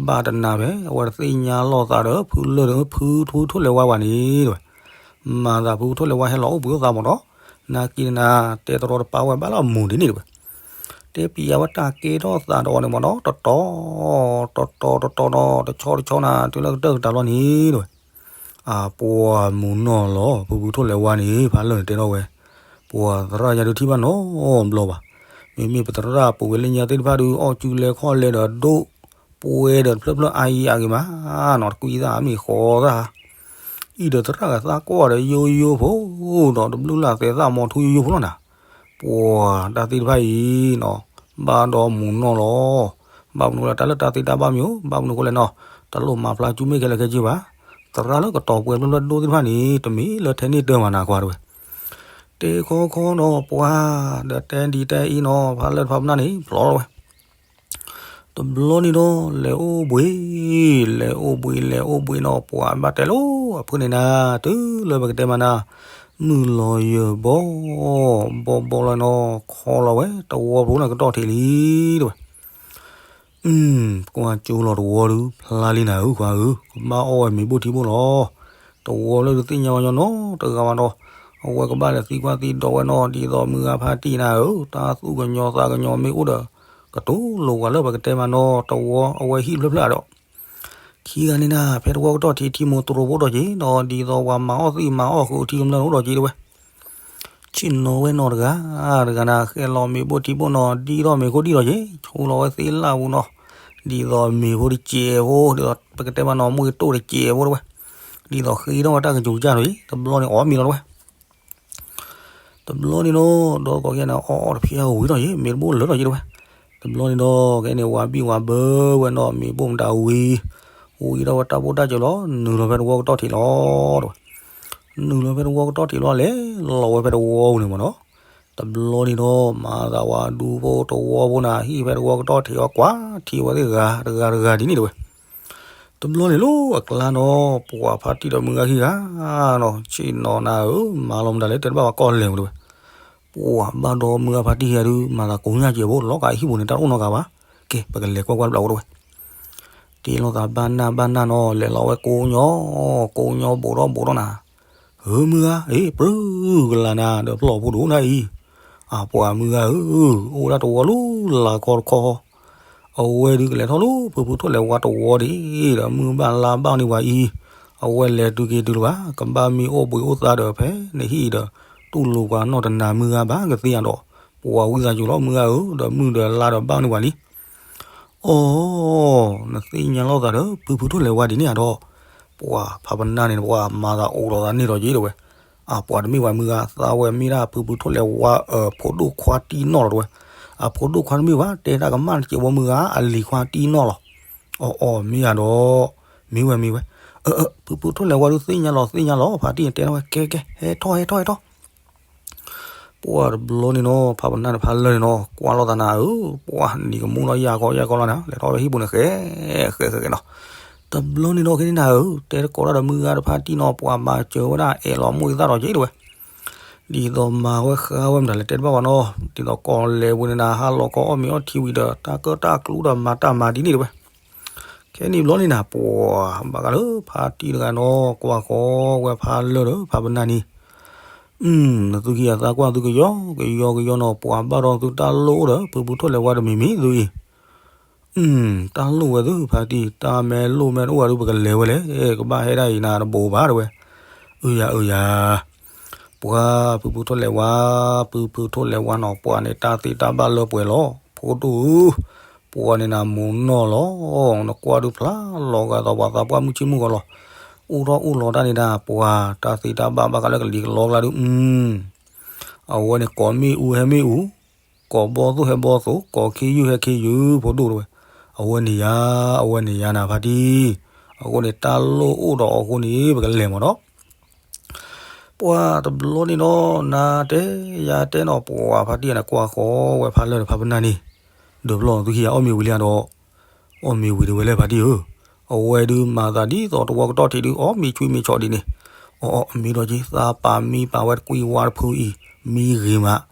ဘၣ်တနၤဖဲ အဝဲတသ့ၣ်ညါလိာ်သးဒီး ဖုလၢာ်ဒီး ဖု ဖုထိၣ်လဲၤဝါဘၣ်န့ၣ်တဲဝဲ. မၤသးဖုထိၣ်လဲၤဝါဟဲလီၤအိၣ်ဘှံးအိၣ်သးမးနီၤ, နာ်က့နၤ တဲတရီတပါဝဲဘၣ်လီၤမူၤဒ်န့ၣ်တဲဝဲ. တဲပျးဝဲတၢ်ကဲထီၣ်သးဒီးအီၤန့ၣ်မးနီၤ တတီၤ, တတီၤတတီၤနီၤ တဆီတဆီနၤ တုၤလၢကတၢၢ်ကတၢၢ်လီၤန့ၣ်တဲဝဲ. အပှၤမူၤနီၢ်လီၤ ဖုဖုထိၣ်လဲၤဝါန့ၣ် ဖးလၢာ်န့ၣ်တဲထီၣ်ဝဲ, ပှၤသရၣ်ညါဒုးထံၣ်ဘၣ်နီတဘျီဘၣ်. မ့မ့ၢ်ပသရၣ်ပူၤဝဲလၢညါသ့ၣ်တဖၣ်ဒုး အီၣ်ကူလဲၤခီၣ်လဲၤဒီးဒိၣ်, ပှဲၤဒီးတဖျၢၣ်ဖျၢၣ်အါအံၤအဂ့ၤမးနီၤ တကွံသၣ်မ့ၢ်ဃီသၣ် အံၤဒီးသရၣ်ဂၤသးကွၢ်ဒီးယိယိဖိ, ဒီးတဘျုးလၢ်သဲးသၣ်မီၤထူယိယိဖိလီၤနၤ. ပှၤတၢ်သ့ၣ်တဖၣ်အံၤနီၤ, ဘၣ်ဒီးမူၤနီၢ်လီၤ. ဘၣ်မနုၤဃိလဲၣ် တၢ်လၢတၢ်သ့တၢ်ဘၣ်မ့ၢ်အိၣ် ဘၣ်မနုၤဃိလဲၣ်နီၤ, တလိၣ်မၤဖျါကၠူမ့ၢ်ခဲလၢာ်ခဲဆ့ဘၣ်. သရၣ်လၢကတီၤပှဲၤဖျၢၣ်ဖျၢၣ်ဒိၣ်သ့ၣ်တဖၣ်န့ၣ် တမ့ၢ်လၢထဲန့ၣ်တၢ်မၤနၤကွၢ်တဲဝဲ. တဲခီခီနီၤ ပှၤဒီးတဲဒ်တဲအံၤနီၤ ဖးလၢာ်ဖးပနၢ်န့ၣ် ဖျီဝဲ တဘျီန့ၣ်ဒီး လဲၤအိၣ်ဘှံး, လဲၤအိၣ်ဘှံး လဲၤအိၣ်ဘှံးနီၤ ပှၤဘၣ်တဲလီၤအဖုန့ၣ်နၤ တုၤလၢပကတဲမးနၤ, မုၢ်လီၤယၢၤဘီ, ဘီဘီလီၤနီၤ ခီလီၤဝဲ တဝီဖိန့ၣ်ကတီၢ်ထံးလံတဲဝဲ. ကွၢ်ကၠိလီၤတဝီဒုး ဖျါလံနၤဧၢခွါဧၢ, ကဘၣ်အီၣ်ဝဲမ့ၤဘိၣ်ထံဘိၣ်လီၤ. တဝီလၢဒုးသ့ၣ်ညါဝဲညီနီတဂၤဘၣ်ဒီး အဝဲကဘၣ်လဲၤသံကွၢ်သံဒိးဝဲနီၤ ဒ်သိးမုၢ်ဂၤဖါတံၢ်နၤဧၢ, တၢ်သူၣ်ကညီၤသးကညီၤမ့ၢ်အိၣ်ဒီး ကတိၤလိာ်ပှၤလၢပကတဲမးနီၤ တဝီအဝဲဟံၣ်ဖျၢၣ်ဖျၢၣ်ဒီး ခံဂၤန့ၣ်နၤ ဖဲတဝီကတီၢ်ထံးထံမိၢ်တရိးဖိဒီးက့ၤ ဒီးဒ်သိးပှၤမၤအီၣ်သံမၤအီၣ်ဃုာ်ထံကမျၢၢ်အိၣ်ဒီးက့ၤတဲဝဲ. ဆ့ၣ်နီၤဝဲနီၤတဂၤ, တဂၤနၤ ဃဲလီၤမ့ၤဘိၣ်ထံဘိၣ်နီၤ ဒံထီၣ်မ့ၤခိၣ်ဒံထီၣ်က့ၤ ဆိလီၤဝဲသ့ၣ်လၢ်ပူၤနီၤ, ဒ်သိးမ့ၤဖိတစဲးဖိ ဒ်သိးပကတဲမးနီၤ မုၢ်ကတိၢ်တစဲးဖိတဲဝဲ, ဒ်သိးဃ့ထီၣ်ဝဲတၢ်ကစူၤကစၢ်ဒီးက့ၤ တဘျီန့ၣ်အီၣ်မ့ၤလီၤတဲဝဲ. တဘျီန့ၣ်ဒီး ဒီးကိးက့ၤန့ၣ် အီၣ်အီၣ်တဖျၢၣ်ဝံၤထီၣ်က့ၤ မ့ၤတဘိၣ်လၢာ်ထီၣ်က့ၤတဲဝဲ. တဘျီန့ၣ်ဒီး ကဲန့ၣ် ဝၤဘံၣ်ဝၤဘၢဝဲနီၤ မ့ၤဘိၣ်မတၤဝံၤ, ဝံၤထီၣ်ဝဲတၢ်ဘိၣ်တၢ်စၢၤလီၤ နုာ်လီၤဖဲတဝီကတီၢ်ထံးလီၤတဲဝဲ. နုာ်လီၤဖဲတဝီကတီၢ်ထံးလီၤ လဲၤလီၤဝဲဖဲတဝီပူၤန့ၣ်မးနီၤ. တဘျီန့ၣ်ဒီး မၤသးဝဲဒူဖိတဝီဖိနၤ ဟံၣ်ဖဲတဝီကတီၢ်ထံးအီၤ ကွၢ်ထံဝဲသ့ၣ်ဂၤတဂၤတဂၤဒ်န့ၣ်တဲဝဲ. တဘျီန့ၣ်လီၤအကျါနီၤ ပှၤဖါတံၢ်ဒီးမုၢ်ဂၤခံဂၤနီၤ ဆ့ၣ်နီၤနၤဧၢ မၤလီၤမတၤလဲၣ် တဲတဘၣ်ပှၤကီၢ်လဲၣ်ဝဲတဲဝဲ, ပှၤဘၣ်ဒီးမုၢ်ဂၤဖါတံၢ်ခံဂၤဒုး မၤသးကိညၢ်ကဲးဖိလီၤ ကဟံၣ်ပူၤန့ၣ် တၢ်တအိၣ်နီတဂၤဘၣ်, ကဲ ပကလဲၤကွၢ်ကွၢ်တဘျီဝဲတဲဝဲ, တ့လီၤသးဘၣ်နၢ်ဘၣ်နၢ်နီၤ လဲၤလီၤဝဲကိးညီ ကိးညီဘူးဒီးဘူးဒီးနၤ ဧၢ မုၢ်ဂၤ အ့ ပြၢကလၤနၤ ဒီးဖျီၣ်ဖိဒိၣ်နၤအံၤ, အပှၤမုၢ်ဂၤဧၢ, အိၣ်ဒၣ်တဝီလၢလၤခီတခီ, အဝဲဒုးကလဲၤထီၣ်လၢဖုဖုထိၣ်လဲၤဝါတဝီဒံး ဒီးမုၢ်ဘၣ်လါဘၣ်န့ၢ်ပှၤအံၤ, အဝဲလဲၤတုၤက့ၤတုၤလၢၤဘၣ်, ကဘၣ်မ့ၢ်အိၣ်ဘှံးအိၣ်သါဒီးဖဲနဟံၣ်အံၤဒီး တူၢ်လိာ်ပှၤနီၢ်တနၤမုၢ်ဂၤဘၣ်ကသ့ဧါဒီး, ပှၤဝံသးစူၤလီၤမုၢ်ဂၤဧၢ, ဒီးမုၢ်ဒီးလါဒီးဘၣ်န့ၢ်ပှၤလံ အိ, နသ့ၣ်ညါလိာ်သးဒီး ဖုဖုထိၣ်လဲၤဝါဒ်န့ၣ်ဧါဒီး, ပှၤဖးပနၢ်န့ၣ် ပှၤမၤသးအိၣ်လီၤသးန့ၣ်ဒီးက့တဲဝဲ, အပှၤတမ့ၢ်ဝဲမုၢ်ဂၤ သးဝဲမ့ၢ်ဒၣ်ဖုဖုထိၣ်လဲၤဝါ အဖိဒိၣ်ခွါတံၢ်နီၢ်လီၤတဲဝဲ, အဖိဒိၣ်ခွါတမ့ၢ်ဘၣ် တဲတၢ်ကမၣ်တစဲးဝဲမုၢ်ဂၤ အလံၤခွါတံၢ်နီၢ်လီၤ, အိ အိ မ့ၢ်ဧါဒီး, မ့ၢ်ဝဲမ့ၢ်ဝဲ, အ အ ဖုဖုထိၣ်လဲၤဝါဒုးသ့ၣ်ညါလီၤသ့ၣ်ညါလီၤ ဖါတံၢ်တဲထီၣ်ဝဲ ကဲကဲ ဟဲထီၣ်ဟဲထီၣ်ဟဲထီၣ် ပှၤတဘျီန့ၣ်နီၤ ဖးပနၢ်န့ၣ်ဖးလၢာ်န့ၣ်နီၤ ကွၢ်လိာ်သးနၤဧၢ, ပှၤနံၤကမူၣ်လီၤယၢ်ကီယၢ်ကီလီၤနၤ လဲၤထီၣ်ဝဲဟံၣ်ပူၤန့ၣ် ဃဲဃဲဃဲဃဲနီၤ, တဘျီန့ၣ်နီၤ ခဲန့ၣ်နၤဧၢ, တဲတကိးတၢ်ဒီးမုၢ်ဂၤတဖါတံၢ်နီၤ ပှၤမၤစၢၤဝဲဒၣ်အဲၣ်လီၤမိၢ်သၣ်ဒီးက့တဲဝဲ, ဒ်သိးမၤဝဲဃါဝဲမတၤလဲၣ်တဲတဘၣ်ဝဲနီၤ, ဒ်သိးကီၢ်လဲၤဝဲန့ၣ်နၤ ဟါလီၤခီအီၣ်မ့ၤအီထံဝံၤဒီး တၢ်ကၢၣ်တၢ်ကျူဒီးမၤတၢ်မၤဒ်န့ၣ်တဲဝဲ ခဲန့ၣ်ဘျီန့ၣ်နၤ ပှၤဘၣ်ဃးလၢဖါတံၢ်တဂၤနီၤ ကွၢ်ဃီဝဲဖးလၢာ်ဒီးဖးပနၢ်န့ၣ်, နသုခံဂၤသးကွၢ်သုကယီကယီကယီနီၤ ပှၤဘၣ်ဒီးသုတၢ်လိၣ်အိၣ်ဒီး ဖုဖုထိၣ်လဲၤဝါတမံၤမံၤသုအံၤ, တၢ်လိၣ်ဝဲသုဖါတံၢ် တၢ်မဲလိၣ်မဲတအိၣ်ဝဲဒုး ပကလဲၤဝဲလဲၣ် ကဘၣ်ဟဲဒၣ်အံၤနၤတဘိးဘၣ်တဲဝဲ, အုယၤအုယၤ ပှၤဖုဖုထိၣ်လဲၤဝါ, ဖုဖုထိၣ်လဲၤဝါနီၤ ပှၤန့ၣ်တၢ်သ့တၢ်ဘၣ်လၢပှဲၤလီၤ ဖိဒိၣ်ဧၢ, ပှၤန့ၣ်နၤမိၢ်နီၢ်လီၤ, နကွၢ်ဒုးဖျါလီၤဂာ်သးပှၤသးပှၢ်မုၢ်ဆ့ၣ်မုၢ်ဂီၤလီၤ, အိၣ်ထီၣ်အိၣ်လီၤတၢ်န့ၣ်ဒၣ် ပှၤတၢ်သ့တၢ်ဘၣ်ဘၣ်ဃးလၢကလံၤကလီကျါဒုး, အဝဲန့ၣ်ကိးမ့ၣ်အူဟဲမ့ၣ်အူ, ကိးဘီၣ်သိၣ်ဟဲဘီၣ်သိၣ် ကိးခ့ယုၢ်ဟဲခ့ယုၢ် ဖိဒိၣ်တဲဝဲ, အဝဲန့ၣ်ယၤ, အဝဲန့ၣ်ယၤနၤဖါတံၢ်, အဃိန့ၣ်တၢ်လိၣ်အိၣ်ဒီးအဃိန့ၣ် ပကလဲၤမးဒီး ပှၤတဘျီန့ၣ်နီၤ နၤတဲယၤတဲနီၤ ပှၤဖါတံၢ်န့ၣ် ကွၢ်ဃီဝဲဖးလၢာ်ဒီးဖးပနၢ်န့ၣ်, ဒီးဖျီသုခံဂၤအီၣ်မ့ၤဝံၤလံဧါဒီး, အီၣ်မ့ၤဝံၤတဲဝဲလၢဖါတံၢ်ဧၢ, အဝဲဒုးမၤသးဒ်သိးတဝီကတီၢ်ထံးဒုး အီၣ်မ့ၤဆွံမ့ၤဆီဒ်န့ၣ်, အီၣ်အီၣ်မ့ၤဒီးက့ၤ သးပာ်မံပာ်ဝဲတကွံဝါတဖုအံၤ, မံဂ့ၤမး,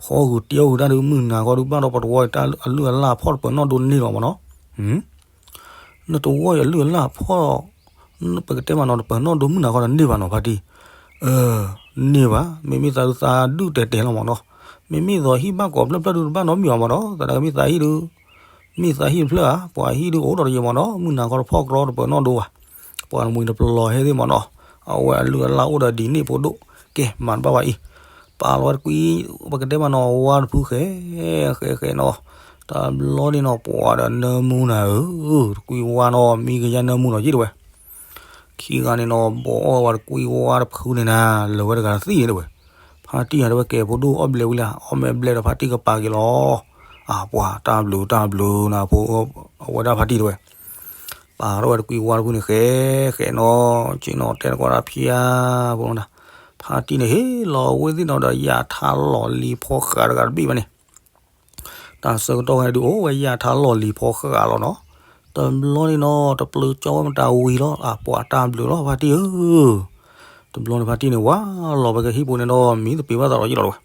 ဖီဂုာ်တံၢ်အီၣ်ဂုာ်တၢ်ဒုး မုၢ်နၤဃီဒုးဘၣ်ဒီးပတဝီအံၤ အလုၢ်အလၢ်ဖီၣ်တပၢၤနီၣ်ဒိန့ၢ်လီၤမးနီၤ နတဝီအံၤအလုၢ်အလၢ်ဖီၣ်, ပကတဲမးနီၤ တပၢၤနီၣ်ဒိမုၢ်နၤဃီဒီးန့ၢ်ဘၣ်နီၤဖါတံၢ်, န့ၢ်ဘၣ် မ့မ့ၢ်သးဒုးသးဒုၣ်တဲာ်တဲာ်လီၤမးနီၤ, မ့မ့ၢ်သိးဟံၣ်ဘၣ်ကိးဖျၢၣ်ဖျၢၣ်ဒုးတဘၣ်နီတမံၤအီၤမးနီၤ သနာ်က့မ့ၢ်သးဟံၣ်ဒုး, မ့ၢ်သးဟံၣ်တဖျၢၣ်ဧါ ပှၤဟံၣ်ဒုးအိၣ်ဒီးတယံာ်မးနီၤ မုၢ်နၤဃီတဖီၣ်ကြီတပၢၤနီၣ်ဒိဘၣ်, ပှၤတမှံၤတပလီၤဟဲသ့ၣ်မးနီၤ, အဝဲအလုၢ်အလၢ်အိၣ်ဒီးဒ်န့ၣ်ဖိဒိၣ်, ကဲမၤတဘၣ်ဘၣ်အံၤ, ပာ်လီၤဝဲတကွံ, ပကတဲမးနီၤ ဝါတဖုဃဲ, ဃဲဃဲနီၤ, တဘျီန့ၣ်နီၤ ပှၤဒီးနၢမူနၤဧၢ, တကွံဝါနီၤ မံကယါနၢမူနီၤယ့ၣ်တဲဝဲ ခံဂၤန့ၣ်နီၤ ဘီးအီၣ်ဝဲတကွံဝါတဖုန့ၣ်နၤ လၢၤဝဲတဂၤတသံၣ်န့ၣ်တဲဝဲ, ဖါတံၢ်ဧါတဲဝဲ ကဲဖိဒိၣ်အီၣ်ဘျဲးဝံၤလံ အီၣ်မ့ၢ်ဘျဲးဒီးဖါတံၢ်ကပာ်က့ၤလီၤ, အပှၤတၢ်ဘျုးတၢ်ဘျုးနၤဖိ, အဝဲဒၣ်ဖါတံၢ်တဲဝဲ, ပာ်ထီၣ်ဝဲတကွံဝါတဖုန့ၣ်ဃဲ, ဃဲနီၤ, ဆ့ၣ်နီၤတဲတကီၢ်ဒၣ်ဖၠါ, ဖိနီၤ, ဖါတံၢ်န့ၣ်ဟ့ၣ်လီၤဝဲသ့ၣ်နီၤဒီးယၣ်ထါလီၢ်လံၤဖီဃးတဂၤတဘ့ၣ်ဘၣ်န့ၣ် တၢ်ဆၢကတီၢ်ဝဲဒုးအိၣ်ဝဲယၣ်ထါလီၢ်လံၤဖီဃးလီၤနီၤ, တဘျီန့ၣ်နီၤ တပျုၤကၠီဝဲမတၤဝံၤလီၤ အပှၤတၢ်ဘျုးလီၤဖါတံၢ်ဧၢ, တဘျီန့ၣ်ဖါတံၢ်န့ၣ် ဝါလီၤဝဲကဟံၣ်ပူၤန့ၣ်ဒီး မံသပ့ၤဘၣ်သးလီၤယ့ၣ်လီၤတဲဝဲ,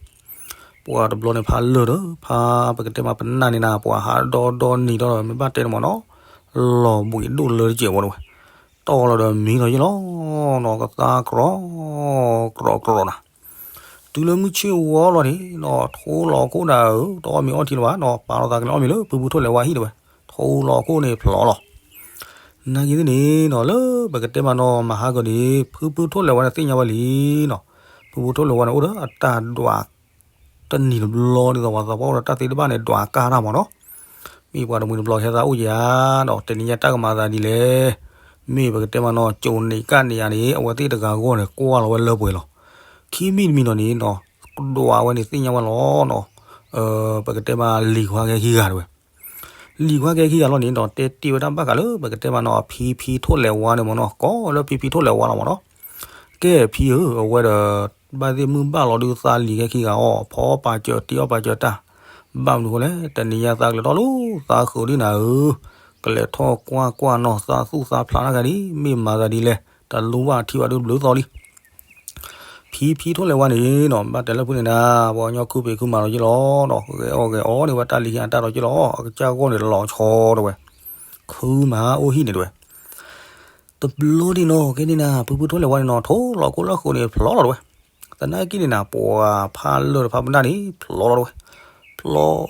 ပှၤတဘျီန့ၣ်ဖးလၢာ်ဒီး ဖးပကတဲမးပနၢ်န့ၣ်နၤ ပှၤဟးဒီဒီနံၤဒီဒီး မ့ၢ်ဘၣ်တဲန့ၣ်မးနီၤ, လီၤဘှံးဒိၣ်လၢတစဲးဝဲတဲဝဲ, တီၢ်လီၤဒီးမံလီၤယ့ၣ်လီၤနီၤ ကသါကြီ, ကြီကြီနၤ တုၤလၢမုၢ်ဆ့ၣ်ဝါလီၤန့ၣ်နီၤ ထိလီၤခိၣ်နၤဧၢ တအီၣ်မ့ၤအီထံလၢၤဘၣ်နီၤ ပာ်လီၤသးကလဲၤအီၣ်မ့ၤလၢ ဖုဖုထိၣ်လဲၤဝါဟံၣ်တဲဝဲ, ထိလီၤခိၣ်န့ၣ်ဖျိးလီၤ, နာ်က့သ့ၣ်န့ၣ်နီၤ လၢပကတဲမးနီၤ မဟါကီၤန့ၣ် ဖုဖုထိၣ်လဲၤဝါန့ၣ်သ့ၣ်ညါဝဲလံနီၤ, ဖုဖုထိၣ်လဲၤဝါန့ၣ် အိၣ်ဒီးအတၢ်ဒွး တနံၤတဘျီဒ်သိးပှၤသးပှၢ်အိၣ်ဒီးတၢ်သ့တဘၣ်န့ၣ် ဒွးကါတၢ်မးနီၤ, မ့ၢ်ပှၤတမှံၤတပျီၤဟဲသးအိၣ်ယၤဒီး တနံၤညါတၢ်ကမၤသးဒ်လဲၣ်, မ့ၢ်ပကတဲမးနီၤ ကၠိၤန့ၣ်ကၣ်န့ၣ်ယၤန့ၣ် အဝဲသ့ၣ်တဂၤဂီၢ်န့ၣ် ကွၢ်လီၤဝဲလၢပှဲၤလီၤ, ခံမံၤတမံၤနီၤန့ၣ်နီၤ ဒွးဝဲန့ၣ်သ့ၣ်ညါဝဲလီၤနီၤ, ပကတဲမးလံၤခွါကဲခံဂၤတဲဝဲ လံၤခွါကဲခံဂၤလီၤန့ၣ်ဒီး တဲတ့ၢ်ဝဲဒၣ်ဘၣ်ဃးလၢ ပကတဲမးနီၤ အဖံဖံထိၣ်လဲၤဝါန့ၣ်မးနီၤ ကိးလၢဖံဖံထိၣ်လဲၤဝါလီၤမးနီၤ, ကဲဖံဧၢ အဝဲဒီး ဘၣ်သ့ၣ်မုၢ်ဘၣ်လီၤဒုးသးလံၤကဲခံဂၤအီၤ ဖီပာ်စၢၤတ့အီၣ်ပာ်စၢၤတၢ်, ဘၣ်မနုၤဃိလဲၣ် တနံၤညါသးကလဲၤထီၣ်လၢ သးဃုာ်ဒ်နၤဧၢ, က ကလဲၤထီၣ်ကွၢ်ကွၢ်နီၤ သးသူၣ်သးဖျးတၢ်ဂၤဒ် မ့ၢ်မၤသးဒ်လဲၣ် တလူၤဘၣ်ထံဘၣ်ဒုတဘျုးသီလံ. ဖံဖံထိၣ်လဲၤဝါန့ၣ်နီၤ ဘၣ်တဲလၢဖုန့ၣ်နၤ ပှၤကညီခုပ့ၤခုမၤဒီးက့လီၤဒီး ဂဲၤအီၣ်ဂဲၤအီန့ၢ်ဝဲတၢ်လံၤဟံၣ်အတၢ်ဒီးက့လီၤ အကစၢ်ဂီၢ်န့ၣ်လီၤဆီတဝဲ ခုမၤအိၣ်ဟံၣ်န့ၣ်တဝဲ တဘျီန့ၣ်နီၤ ကဲန့ၣ်နၤ ဖုဖုထိၣ်လဲၤဝါန့ၣ်နီၤ ထိၣ်လီၤကိၣ်လၢဃိန့ၣ် ဖျီလီၤတဝဲ သနာ်က့န့ၣ်နၤ ပှၤဖးလၢၢ်တဖၣ်ပနၢ်န့ၣ် ဖျီလီၤတဝဲ ဖျီ ဖျီ ဖျီ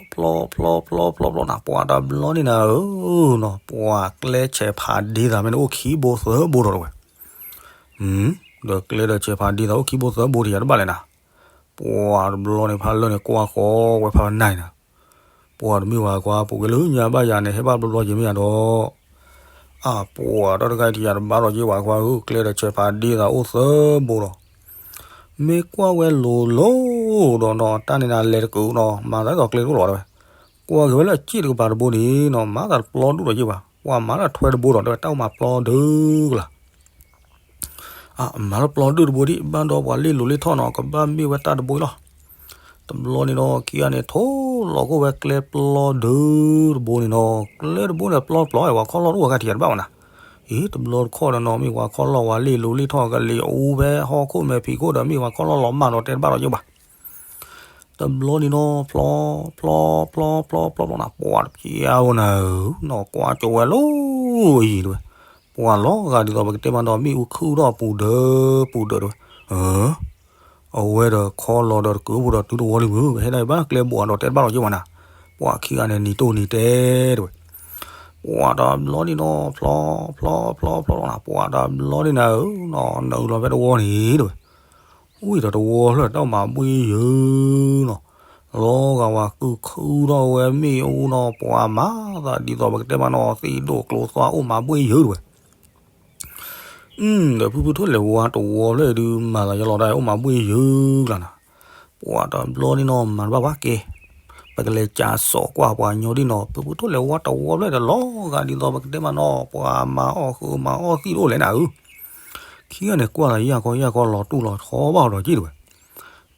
ဖျီ ဖျီ ဖျီနၤ ပှၤတဘျီန့ၣ်နၤဧၢ နီၤ ပှၤကျဲဆဲးဖးဒ့သးမ့ၢ်န့ၣ် အိၣ်ခံဘိသၢဘိဒီးတဝဲ ဒီးကျဲဒီးဆဲးဖးဒ့သးအိၣ်ခံဘိသၢဘိတယၤတဘၣ်လဲၣ်နၤ ပှၤတဘျီန့ၣ် ဖးလၢၢ်န့ၣ်ကွၢ်ဃီဝဲဖးနၢ်နၤ ပှၤတမ့ၢ်ဝဲခွါ ပူၤကွံာ်လၢညါဘၣ်ယၤန့ၣ် ဟဲဘၣ်ဘျီဘျီက့ၤမ့ၢ်ယၤဒီး အပှၤတၢ်တဂၤတယၤတဘၣ်ဒီးက့ၤဝဲခွါဧၢ ကျဲဒီးဆဲးဖးဒ့သးအိၣ်သၢဘိဒီး မ့ၢ်ကွၢ်ဝဲလိၤလိၤဒီးနီၤ တၢ်န့ၣ်နၤလဲၤတကုာ်နီၤ မၤသးဒ်သိးကျဲတအိၣ်လီၤဝဲ ကွၢ်က့ၤဝဲလၢအစ့ၣ်တကပၤတဘိန့ၣ်နီၤ မၤသးတပျီဒူၣ်ဒီးက့ၤဘၣ် ပှၤမၤလၢထွဲတဘိဒီး တၢ်အိၣ်မးပျီဒုကလၤ အမၤလၢပျီဒုၣ်တဘိဒံး ဘၣ်ဒီးပှၤလ့ၣ်လိၤလ့ၣ်ထီၣ်နီၤ ကဘၣ်မ့ၢ်ဝဲတၢ်တဘိအံၤလီၤ. တဘျီန့ၣ်ဒီး ခံဂၤန့ၣ် ထိၣ်လီၤကိၣ်ဝဲကျဲပျီဒုၣ်တဘိန့ၣ်နီၤ ကျဲတဘိန့ၣ်ပျီပျီ ပှၤခီၣ်လီၢ်တအိၣ်ဝဲခါထံၣ်တဘၣ်ဝဲနၤ အံၤ တဘျီတခီၣ်ဒီးနီၤ မ့ၢ်ပှၤခီၣ်လီၢ်ဝဲလ့ၣ်လိၤလ့ၣ်ထီၣ်ကလံၤအူဖဲဟီၣ်ခိၣ်မဲာ်ဖံးခိၣ်ဒီး မ့ၢ်ပှၤခီၣ်လီၢ်လီၤမၢ်ဒီးတဲတဘၣ်ဒီးယိၣ်ဘၣ် တဘျီန့ၣ်နီၤ ဖျီ ဖျီ ဖျီ ဖျီ ဖျီ ဖျီ ဖျီနၤ ပှၤတပျီဧိၤနၤဧၢ နီၢ်ကွၢ်ကၠိဝဲလီၤအံၤတဝဲ ပှၤလီၤဂာ်ဒ်သိးပကတဲမးနီၤ မ့ၣ်အူခုၣ်ထီၣ်ပူၤဒၢပူၤဒၢတဝဲ အဝဲဒီးခီလီၤဒီးတကုာ်ဖိဒီးတုၤတဝီလံမုၢ် ပဟဲဒၣ်ဘၣ်ကျဲဘိးအဒီးတဲတဘၣ်ဒီးယိၣ်မးနၤ ပှၤခံဂၤန့ၣ်နံၤတိၢ်နံၤတဲတဝဲ ပှၤတဘျီန့ၣ်နီၤ ဖျီ ဖျီ ဖျီ ဖျီ ဖျီ ဖျီနၤ ပှၤတဘျီန့ၣ်နၤဧၢ နအုးလီၤဖဲတဝီန့ၣ်တဝဲ ဝံၤဒီးတဝီဖျၢၣ်တၢ်မၤဘှ့ၣ်ယုာ်နီၤ, လီၤဂာ်ဝဲကုၢ်ခုၣ်ထီၣ်ဝဲမ့ၣ်အူနီၤ, ပှၤမၤသးဒ်သိးပကတဲမးနီၤ သံးဒိၣ်ကျိၤသွါအိၣ်မၤဘှ့ၣ်ယုာ်တဝဲ, ဒီးဖုဖုထိၣ်လဲၤဝါတဝီဖျၢၣ်ဒုးမၤသးယလီၤဒၣ်အိၣ်မၤဘှ့ၣ်ယုာ်ကျါနၤ, ပှၤတဘျီန့ၣ်နီၤ မၤတဘၣ်ဘၣ်ကဲ, ပကလဲၤကးစိာ်ကွၢ်ပှၤညီဒ်နီၤ, ဖုဖုထိၣ်လဲၤဝါတဝီဖျၢၣ်ဒီးလီၤဂာ်ဒ်သိးပကတဲမးနီၤ ပှၤမၤအီၣ်ဃုာ်မၤအီၣ်သံးဒိၣ်လဲၣ်နၤဧၢ ခံဂၤန့ၣ်ကွၢ်သးယၢ်ခီယၢ်ခီလီၤတူၢ်လီၤဆီဘၣ်အီၤဒီးက့တဝဲ,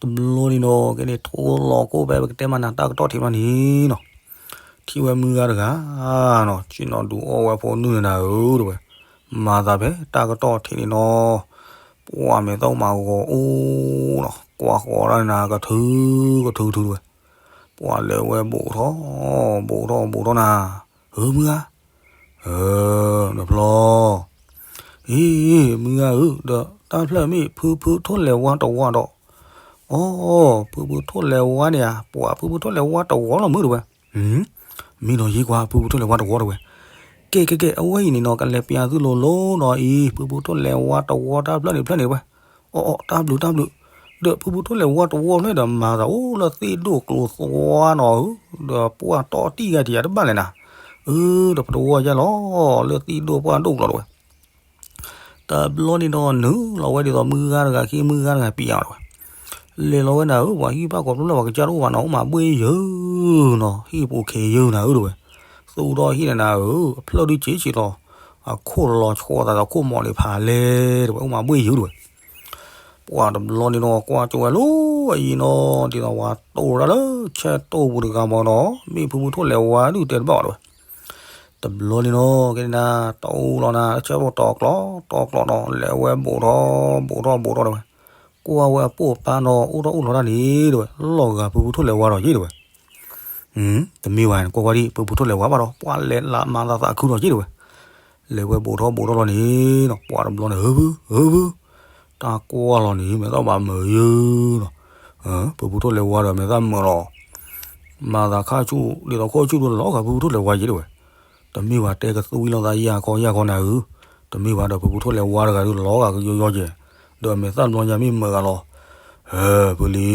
တဘျီန့ၣ်နီၤ ကဲန့ၣ်ထိလီၤကိၣ်ဖဲပကတဲမးနၤတၢ်ကတီၢ်ထံးဘျီန့ၣ်နီၤ, ထံၣ်ဝဲမုၢ်ဂၤတဂၤနီၤ ဆ့ၣ်နီၤဒုးအီၣ်ဝဲဖိနုၢ်န့ၣ်နၤဧၢတဝဲ, မၤသးဖဲတၢ်ကတီၢ်ထံးန့ၣ်နီၤ, ပှၤမဲာ်သၣ်မၤဂီၤအိၣ်နီၤ ကွၢ်ဃီၤတၢ်န့ၣ်နၤ ကထုကထုကထုတဝဲ, ပှၤလဲၤဝဲဘူးထီၣ် ဘူးထီၣ်ဘူးထီၣ်နၤ, ဧၢမုၢ်ဂၤ ဧၢ နဖျီ အံၤ မုၢ်ဂၤဧၢ ဒီးတၢ်ဖျၢၣ်မ့ၢ်ဖုဖုထိၣ်လဲၤဝါတဝီဒီး, အိ ဖုဖုထိၣ်လဲၤဝါန့ၣ်ဧါ ပှၤဖုဖုထိၣ်လဲၤဝါတဝီလီၤမုၢ်တဝဲ, မ့ၢ်ဒီးယံၤကွၢ်ဖုဖုထိၣ်လဲၤဝါတဝီတဝဲ, ကဲကဲကဲ အဝဲအံၤန့ၣ်နီၤ ကလဲၤပျးသုလိၤလိၤနီၤအံၤ ဖုဖုထိၣ်လဲၤဝါတဝီတၢ်ဖျၢၣ်န့ၣ်ဖျၢၣ်န့ၣ်တဝဲ, အိ အိ တၢ်ဘျုးတၢ်ဘျုး, ဒီးဖုဖုထိၣ်လဲၤဝါတဝီဖျၢၣ်ဒီးမၤသးအိၣ်လၢသံးဒိၣ်ကျိၤသွါနီၤဧၢ, ဒီးပှၤတီတံၢ်ဂၤတယၤတဘၣ်လဲၣ်နၤ, အၢ ဒီးပတဝီယါလီၤ လၢသံးဒိၣ်ပှၢ်ဒိၣ်ကျိၤတဝဲ တဘျီန့ၣ်ဒီး နုာ်လီၤဝဲဒ်သိးမုၢ်ဂၤတဂၤခံမုၢ်ဂၤတဂၤပံၤအါတဝဲ, လဲၤလီၤဝဲနၤဧၢ ပှၤဟံၣ်ဘၣ်ကိးဖျိလၢပှၤကစၢ်တအိၣ်ဘၣ်နီၤ အိၣ်မၤဘှ့ၣ်ယုာ်နီၤ ဟံၣ်ပူၤခ့ယုာ်နၤဧၢတဝဲ, သူၣ်ထီၣ်ဟံၣ်န့ၣ်နၤဧၢ အဖျၢၣ်ဒုးဆံးဆံးလီၤ, အခိၣ်လီၤဆီသးဒီးခိၣ်မီၤန့ၣ်ဖးလဲၣ်တဝဲ အိၣ်မၤဘှ့ၣ်ယုာ်တဝဲ ပှၤတဘျီန့ၣ်နီၤ ကွၢ်ကၠိဝဲလီၤအံၤနီၤ ဒ်သိးဝဲတိၢ်လီၤတၢ်လၢဆဲတိၢ်ပူၤတဂၤမီၤနီၤ မ့ၢ်ဖုဖုထိၣ်လဲၤဝါဒုးတဲတဘၣ်ဘၣ်တဝဲ, တဘျီန့ၣ်နီၤ ကဲန့ၣ်နၤ တအိၣ်လီၤနၤ ဆၢဖိတီၤကျီတီၤကျီနီၤ လဲၤဝဲဘူးထီၣ် ဘူးထီၣ်ဘူးထီၣ်တဝဲ, ကွၢ်ဝဲအပိာ်ပၢ်နီၤ အိၣ်ထီၣ်အိၣ်လီၤတၢ်န့ၣ်တဝဲ လီၤဂာ်ဖုဖုထိၣ်လဲၤဝါဒီးယ့ၣ်တဝဲ တမ့ၢ်ဝဲန့ၣ် ကွၢ်ကွၢ်ဒံး ဖုဖုထိၣ်လဲၤဝါဘၣ်ဒီး ပှၤလဲၤလၢမၤသးသးခုဒီးယ့ၣ်တဝဲ, လဲၤဝဲဘူးထီၣ်ဘူးထီၣ်လီၤန့ၣ်နီၤ ပှၤတဘျီန့ၣ် ဧၢဖု ဧၢဖု, တၢ်ကွၢ်လီၤန့ၣ် မဲာ်သၣ်ဘၣ်မုာ်ယုာ်နီၤ, ဖုဖုထိၣ်လဲၤဝါဒီးမဲာ်သၣ်မုာ်လီၤ, မၤသးခါဆူၣ် ဒ်သိးခိၣ်ဆူၣ်ဒုးလီၤဂာ်ဖုဖုထိၣ်လဲၤဝါယ့ၣ်တဝဲ, တမ့ၢ်ဝဲတဲကသူဝံၤလီၤသးယၤခီယၤခီနၤဧၢ, တမ့ၢ်ဝဲဒီးဖုဖုထိၣ်လဲၤဝါတဂၤဒုး လီၤဂာ်ကယီယီကဲ, ဒီးမဲာ်သၣ်ဘျီညါမ့ၢ်မုာ်ဂၤလီၤ, ဟဲဖုလံ,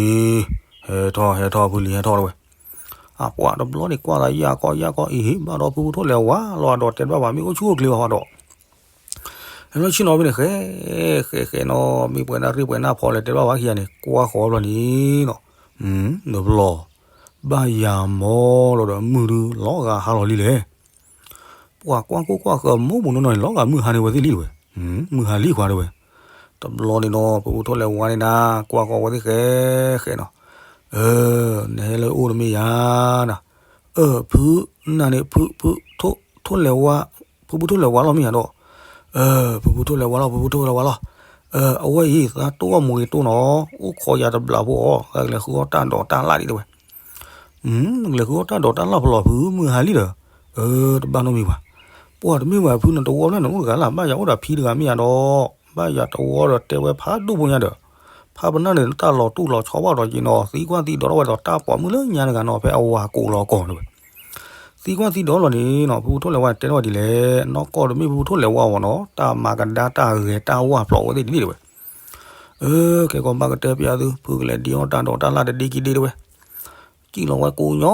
ဟဲထီၣ်ဟဲထီၣ်ဖုလံဟဲထီၣ်တဝဲ အပှၤတဘျီန့ၣ်ကွၢ်သးယၢ်ကီယၢ်ကီ အံၤ ဘၣ်ဒီးဖုဖုထိၣ်လဲၤဝါလီၤအဒီးတဲတဘၣ်ဘၣ် မ့ၢ်အိၣ်ဆူၣ်အိၣ်ချ့ဘၣ်ဟီဒီး, ဟဲလီၤဆ့ၣ်နီၤဖဲန့ၣ် ဃဲ ဃဲဃဲနီၤ မ့ၢ်ပှဲၤနၢ်ရ့ၣ်ပှဲၤနၢ်ဖီလဲၤတဲဘၣ်ဝဲခံဂၤန့ၣ် ကွၢ်ဃီဘျီန့ၣ်နီၤ, နဖျီ ဘၣ်ယၤမီၤလီၤဒီးမုၢ်ဒုးလီၤဂာ်ဟါလီၤလံလဲၣ် ပှၤကွၢ်ကိၢ်ကွၢ်ဃၢၤမိၢ်ပူၤနီၢ်နီၢ်န့ၣ် လီၤဂာ်မုၢ်ဟါန့ၢ်ဝဲသ့ၣ်လံတဝဲ, မုၢ်ဟါလံခွါတဝဲ, တဘျီန့ၣ်နီၤ ဖုဖုထိၣ်လဲၤဝါန့ၣ်နၤ ကွၢ်ဃီဝဲသ့ၣ်ဃဲဃဲနီၤ, အၢ နဟဲလၢအိၣ်တမ့ၢ်ယၤနၤ, အၢ ဖု နၤန့ၣ်ဖုဖုထိၣ် ထိၣ်လဲၤဝါ, ဖုဖုထိၣ်လဲၤဝါလီၤမ့ၢ်ယၤဒီး, ဖုဖုထိၣ်လဲၤဝါလီၤ, ဖုဖုထိၣ်လဲၤဝါလီၤ, အဝဲအံၤ သးတိၢ်အီၣ်မိၢ်ဂ့ၤတိၢ်နီၤ, အိၣ်ခိးယၤတဘျီဖိအီၤ, သးကလဲၤဃုအီၣ်တၢ်ဒိးတၢ်လၣ်လံတဲဝဲ, နကလဲၤဃုအီၣ်တၢ်ဒိးတၢ်လၣ်ဖဲလဲၣ်ဖု မုၢ်ဟါလံဒီး, တဘၣ်နီတမံၤဘၣ်, ပှၤတမ့ၢ်ဘၣ်ဖု နတဝီဖျၢၣ်န့ၣ်အိၣ်တဂၤလၢ် ဘၣ်ယၤအိၣ်ဒီးဖံတဂၤမ့ၢ်ယၤဒီး, ဘၣ်ယၤတဝီဒီးတဲဝဲဖးဒိၣ်ဖိညါဒီး, ဖးပနၢ်န့ၣ် တၢ်လီၤတူၢ်လီၤဆီဘၣ်ဒီးက့ၤနီၤ, သံကွၢ်သံဒိးထီၣ်ဝဲဒီးတၢ်ပိာ်မုၣ်လၢညါတဂၤနီၤ ဖဲအဝၤကိးလီၤကီၢ်န့ၣ်ဝဲ သံကွၢ်သံဒိးလီၤန့ၣ်နီၤ, ဖုဖုထိၣ်လဲၤဝါတဲထီၣ်ဝဲဒ်လဲၣ်, နီၢ်ကီၢ်တမ့ၢ်ဖုဖုထိၣ်လဲၤဝါအီၤနီၤ, တၢ်မၤကဒါတၢ်ဂဲၤတၢ်ဝၢ်ဖျိးဝဲသ့ၣ်ဒ်န့ၣ်တဲဝဲ, ကဲကီးဘၣ်ကတဲပျးသု ဖုကလဲၤဒ့အီၣ်တၢ်ဒိးတၢ်လၣ်တဒ့ကံဒ့တဲဝဲ, ကံၢ်လီၤဝဲကိးညီ,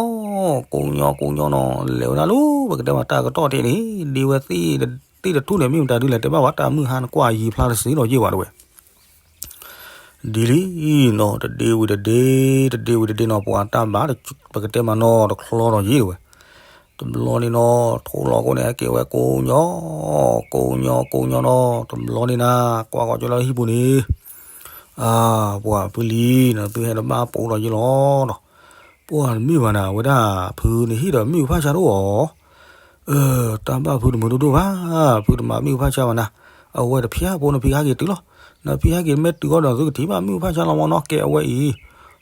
ကိးညီကိးညီနီၤ, လဲၤဝဲဒၣ်လၢ ပကတဲမးတၢ်ကတီၢ်ထံးန့ၣ်, ဒ့ဝဲသ့ၣ်တထူၣ်န့ၣ် မ့ၢ်မတၤဒုလဲၣ် တဲဘၣ်ဝဲ တၢ်မုၢ်ဟါနကွၢ်ယံၤဖျါတစ့ဒီးယ့ၢ်ဝဲတဲဝဲ ဒ်လံနီၤ, တဒ့ဝံၤတဒ့, တဒ့ဝံၤတဒ့နီၤ, ပှၤတၢ်ဘၣ် ပကတဲမးနီၤ တချီဒီးယ့ၢ်တဲဝဲ, တဘျီန့ၣ်နီၤ ထိၣ်လီၤခိၣ်န့ၣ် ဟဲက့ၤဝဲကိးညီ, ကိးညီကိးညီနီၤ, တဘျီန့ၣ်နၤ ကွၢ်ကီးကၠီလၢဟံၣ်ပူၤန့ၣ်, အါ, ပှၤဖုလံၤနီၤ သုဟဲတဘၣ်ပိာ်ဒီးယ့ၢ်လီၤနီၤ, ပှၤတမ့ၢ်ဘၣ်နၤ အဝဲဒၣ်ဖုန့ၣ်ဟ့ၣ်ဒီးမ့ၣ်အူဖၣ်ဆါတအိၣ်အီၤ တၢ်ဘၣ်ဖုတမုာ်ဒိၣ်ဒိၣ်ဘၣ်, ဖုတမၤမ့ၣ်အူဖၣ်ဆါဘၣ်နၤ, အဝဲတဖျါဖိနဖံဟဲက့ၤတုၤလီၤ, နဖံဟဲက့ၤမ့ၢ်တုၤအီၤဒီးသုကထံၣ်ဘၣ်မ့ၣ်အူဖၣ်ဆါလီၤမနီၤ, ကဲအဝဲအံၤ,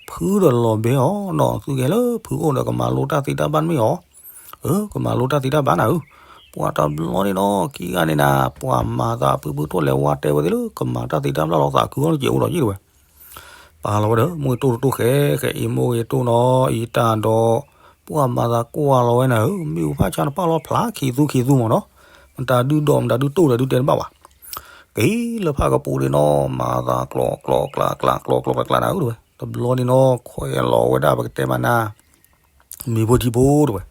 ဖုဒီးလီၤဘဲအီၤနီၤ, သုကဟဲလၢဖုအိၣ်ဒီးကမၤလိတၢ်သ့တၢ်ဘၣ်တမ့ၢ်အီၤ, ကမၤလိတၢ်သ့တၢ်ဘၣ်နၤဧၢ, ပှၤတဘျီန့ၣ်နီၤ ခံဂၤန့ၣ်နၤ ပှၤမၤသးဖုဖုထိၣ်လဲၤဝါတဲဝဲသ့ၣ်လၢ ကမၤတၢ်သ့တၢ်ဘၣ်လီၤသးခုအီၤလၢက့ၤအိၣ်ဒီးယ့ၢ်တဲဝဲ ပာ်လီၤဝဲဒီး မိၢ်ဂ့ၤတိၢ်တတိၢ်ဃဲဃဲအံၤ မိၢ်ဂ့ၤတိၢ်နီၤအံၤတၢ်ဒီး, ပှၤမၤသးကွၢ်လီၤဝဲနၤဧၢ, မ့ၣ်အူဖၣ်ဆါနပာ်လီၤဖျါခံသူခံသူမနီၤ, မတၤဒုဒီးမတၤဒုတိၢ်ဒီးဒုတဲတဘၣ်ဘၣ်, က့ၤလၢဖၣ်ကပူၤန့ၣ်နီၤ မၤသးကျီကျီကျါကျါကျီကျီကျါကျါနၤဧၢတဲဝဲ, တဘျီန့ၣ်နီၤ ခွဲးလီၤဝဲဒၣ်ပကတဲမးနၤ မ့ၤဖိထံဖိတဲဝဲ,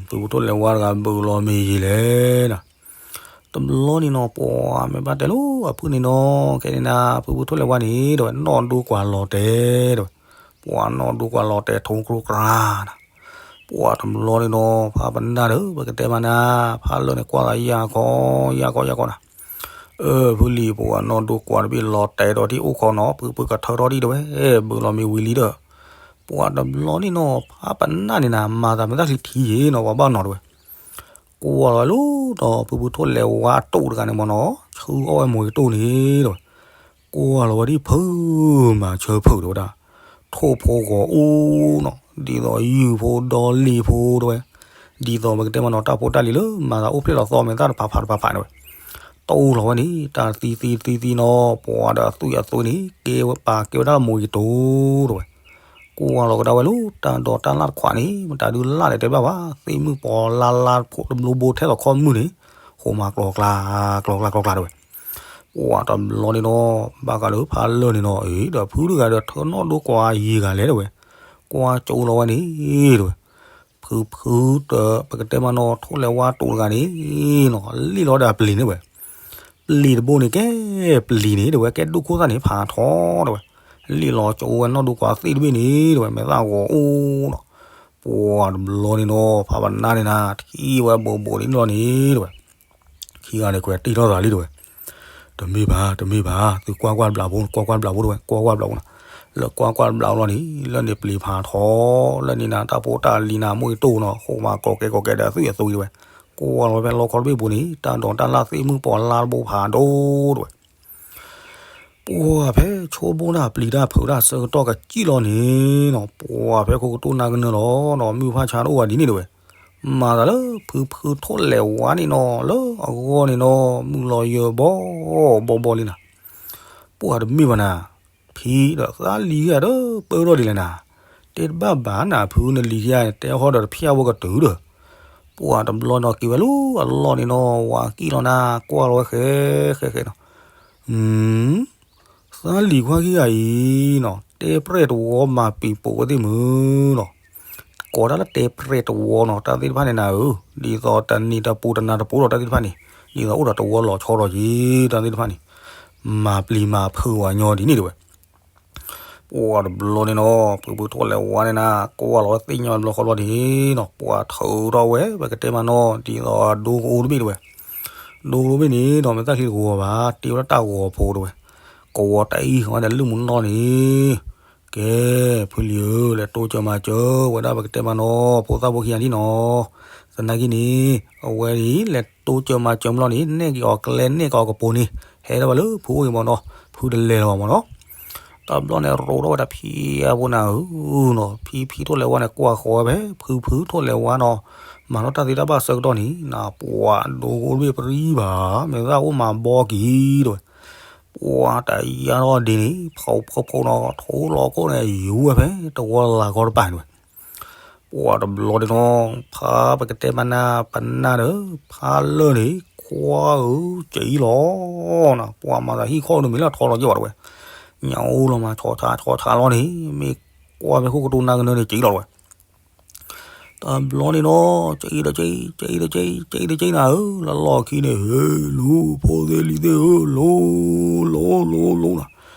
ဖုဖုထိၣ်လဲၤဝါတဂၤဘုးလီၤမ့ၤယံၤလဲၣ်နီၤ, တဘျီန့ၣ်နီၤ ပှၤမ့ၢ်ဘၣ်တဲလိာ်အဖုန့ၣ်နီၤ ခဲန့ၣ်နၤ ဖုဖုထိၣ်လဲၤဝါန့ၣ်တဲဝဲ နီၢ်ဒိကွၢ်လီၤတဲာ်တဲဝဲ, ပှၤနီၢ်ဒိကွၢ်လီၤတဲာ်ထိကျိကျါနၤ, ပှၤတဘျီန့ၣ်နီၤ ဖးပနၢ်ဒီး ပကတဲမးနၤ ဖးလၢာ်န့ၣ်ကွၢ်သးယၢ်ခီ ယၢ်ခီ ယၢ်ခီနၤ, အၢ ဖုလံၤ ပှၤနီၢ်ဒိကွၢ်တဘ့ၣ်လီၤတဲာ်ဒီးဒ်အိၣ်ခီနီၤ ဖုဖုကထၢထီၣ်ဒံးတဲဝဲ ဘုးလီၤမ့ၤဝံၤလံဒီး, ပှၤတဘျီန့ၣ်နီၤ ဖးပနၢ်န့ၣ်နၤ မၤသးမ့ၢ်တၢ်ချံထံယ့ၣ်နီၤ ပှၤဘၣ်နီၤတဲဝဲ ကွၢ်လီၤဝဲလၢဒီး ဖုဖုထိၣ်လဲၤဝါအတိၢ်တဂၤန့ၣ်မနီၤ ဆှၢအီၣ်ဝဲမိၢ်ဂ့ၤတိၢ်န့ၣ်တဲဝဲ, ကွၢ်လီၤဝဲဒ်ဖုမၤဆၢဖုးတဲဝဲဒၣ်, ထိၣ်ဖိဂီၤအူနီၤ ဒ်သိးယုၢ်ဖိဒီလ့ၣ်ဖိတဲဝဲ, ဒ်သိးပကတဲမနီၤ တၢ်ဖိတၢ်လံၤလၢမၤသးအိၣ်ဖျဲၣ်လီၤသီမဲာ်သၣ်တဖးဖးတဖးဖးတဲဝဲ, တိၢ်လီၤဝဲန့ၣ် တၢ်သံသံသံသံနီၤ ပှၤဒီးအသွံၣ်အသွံၣ်န့ၣ် ကဲဝဲပာ်ကဲဝဲဒၣ်မိၢ်ဂ့ၤတိၢ်တဲဝဲ ကွၢ်လီၤကဒါဝဲလၢတၢ်ဒိးတၢ်လၣ်တခွးန့ၣ် မတၤဒုလၣ်လဲၣ်တဲဘၣ်ဘၣ် သ့ၣ်မုၣ်ပီၤလါလါဖိတဘိဘိထဲသိးခီမုၢ်န့ၣ် ဟိးမၤကျီကျါ ကျီကျါကျီကျါတဲဝဲ, ပှၤတဘျီန့ၣ်နီၤ ဘၣ်ဃးလၢဖးလၢာ်န့ၣ်နီၤ အ့ ဒီးဖုတဂၤဒီးထၢနီၢ်ဒိကွၢ်ယံၤဂၤလဲၣ်တဲဝဲ, ကွၢ်ကၠိလီၤဝဲန့ၣ်တဲဝဲ ဖုဖုဒီး ပကတဲမနီၤ ထိၣ်လဲၤဝါတိၢ်တဂၤန့ၣ်နီၤ လ့ၣ်လီၤဒီးအပျံၤန့ၣ်ဝဲ, ပျံၤတဘိန့ၣ်ကဲ ပျံၤန့ၣ်တဲဝဲ ကဲဒိၣ်ခိၣ်သၣ်န့ၣ်ဖးထီတဲဝဲ, လ့ၣ်လီၤကၠိဝဲနီၢ်ဒိကွၢ်သ့ၣ်တဘ့ၣ်န့ၣ်တဲဝဲ မဲာ်သၣ်ဂီၤအိၣ်နီၤ, ပှၤတဘျီန့ၣ်နီၤ ဖးပနၢ်န့ၣ်နၤ ထံၣ်ဝဲဘိးဘိးန့ၣ်လီၤန့ၣ်တဲဝဲ ခံဂၤန့ၣ်ကွဲးတ့ၢ်ထီၣ်သးလံတဲဝဲ, တမ့ၢ်ဘၣ် တမ့ၢ်ဘၣ် သုကွၢ်ကွၢ်တဘျီဖိ ကွၢ်ကွၢ်တဘျီဖိတဲဝဲ ကွၢ်ကွၢ်တဘျီဖိနီၤ, လၢကွၢ်ကွၢ်တဘျီဖိလီၤန့ၣ် လၢန့ၣ်ပျံၤဖးထီ, လၢန့ၣ်နၤတၢ်ဖိတၢ်လံၤနၤမိၢ်ဂ့ၤတိၢ်နီၤ ဟိးမၤကိးကဲကိးကဲဒီးအသွံၣ်အသွံၣ်တဲဝဲ, ကွၢ်လီၤဖဲလီခီတဘ့ၣ်ပူၤန့ၣ် တၢ်ဒိးတၢ်လၣ်သ့ၣ်မုၣ်ပီၤလါတဘိဖးဒိၣ်တဲဝဲ ပှၤဖဲဆိကမိၣ်တၢ်ပျံၤတၢ်ဖုးတၢ်ဆၢကတီၢ်ကစံၣ်လီၤန့ၣ်နီၤ ပှၤဖဲခိကတိၢ်နၢ်ကနၢလီၤနီၤ မ့ၣ်အူဖးဆါတအိၣ်ဘၣ်ဒ်န့ၣ်တဲဝဲ, မၤသးလၢဖုဖုထိၣ်လဲၤဝါန့ၣ်နီၤ လၢအဂီၢ်န့ၣ်နီၤ မုၢ်လီၤယၢၤဘီဘီဘီလံနၤ, ပှၤတမ့ၢ်ဘၣ်နၤ ဖံဒီးသးလံၤဂၤဒီးပၢၢ်ထီၣ်ဒ်လဲၣ်နၤ, တဲတဘၣ်ဘၣ်နၤ ဖုနလံၤဂၤန့ၣ် တဲဟီဒီးတဖျၢၣ်ဝဲကတုၤဒီး, ပှၤတဘျီနီၤက့ၤဝဲလၢအလီၢ်န့ၣ်နီၤ ဝၤကံၣ်လီၤနၤ ကွၢ်လီၤဝဲဃဲဃဲဃဲနီၤ သးလံၤခွါခံဂၤအံၤနီၤ တဲပြဲၢ်တဝီမၤပံၤပိာ်ဝဲသ့ၣ်မုၢ်နီၤ, ကိးတၢ်လၢတဲပြဲၢ်တဝီနီၤ တၢ်သ့ၣ်တဖၣ်န့ၣ်နၤဧၢ, ဒ်သိးတနံၤတပူၤတနၤတပူၤဒီးတၢ်သ့ၣ်တဖၣ်န့ၣ်, ဒ်သိးအိၣ်ဒီးတဝီလီၤဆီဒီးယ့ၣ် တၢ်သ့ၣ်တဖၣ်န့ၣ်, မၤပျံၤမၤဖုးဝဲညီဒ်န့ၣ်တဲဝဲ ပှၤတဘျီန့ၣ်နီၤ ဖုဖုထိၣ်လဲၤဝါန့ၣ်နၤ ကွၢ်လီၤဝဲသ့ၣ်ညါဘျီဃီဘျီန့ၣ်နီၤ ပှၤထုးထီၣ်ဝဲ ပကတဲမးနီၤ ဒ်သိးဒိကအိတဘ့ၣ်တဲဝဲ, ဒိကအိတဘ့ၣ်န့ၣ်ဒီး မ့ၢ်သၣ်ချံတဂီၤဘၣ် တ့ဝဲဒၣ်တၢ်ဂီၤဖိတဲဝဲ, ကဝီၤတအံၤဝဲဒီးလုၢ်မူနီၢ်န့ၣ်, ကဲ ဖုလံၤဧၢ လဲၤတိစၢၤမၤစၢၤဝဲဒၣ် ပကတဲမးနီၤ ဖိသၣ်ဖိခံဂၤဒ်နီၤ, သ သနာ်က့န့ၣ် အဝဲအံၤ လဲၤတိစၢၤမၤစၢၤဘျီန့ၣ် နဲၣ်က့ၤအီၤကျဲ နဲၣ်က့ၤအီၤကပိၤန့ၣ် ဟဲထီၣ်ဝဲလၢဖုအိၣ်အံၤမ့ၢ်နီၤ, ဖုတလဲၤလၢၤဘၣ်မ့ၢ်နီၤ. တဘျီန့ၣ် ရိးထီၣ်ဝဲဒၣ်ဖံအဖိနၤဧၢနီၤ, ဖံဖံထိၣ်လဲၤဝါန့ၣ် ကွၢ်ဃီၤဝဲဖဲ ဖုဖုထိၣ်လဲၤဝါနီၤ, မၤထီၣ်တၢ်သ့တၢ်ဘၣ်ဆၢကတီၢ်န့ၣ် နပှၤဒိကိတဘ့ၣ်ပရံဘၣ်, မ့ၢ်သၣ်အိၣ်မၤဘီက့ၤတဲဝဲ, ပှၤတယါထီၣ်ဒ်န့ၣ် ဖီဖီဖီနီၤ ထိၣ်လီၤခိၣ်န့ၣ် ယူၤဝဲဖဲတဝီလၢ်ကီတပၤန့ၣ်ဝဲ ပှၤတဘျီဒ်နီၤ ဖါပကတဲမနၤပနၢ်ဒီး ဖါလၢာ်န့ၣ် ကွၢ်ဧၢ ကအံလီၤနီၤ, ပှၤမၤသးဟံၣ်ခီၣ်ဒိၣ်မ့ၢ်လၢထီလီၤက့ၤဝဲတဲဝဲ, ညၣ်အိၣ်လီၤမး ဆီဆီဆီလီၤန့ၣ် မ့ၢ်ကွၢ်ဖဲခိၣ်ကတိၤနၢ်ကနၢန့ၣ် ကအံလီၤတဲဝဲ တဘျီန့ၣ်နီၤ ကအံတက့ ကအံတက့ ကအံတက့နၤဧၢ, လၢလီၢ်ခံန့ၣ် ဟ့ လူၤ ဖိသ့ၣ်လံၤသ့ၣ်ဧၢ လူၤ လူၤ လူၤ လူၤနၤ,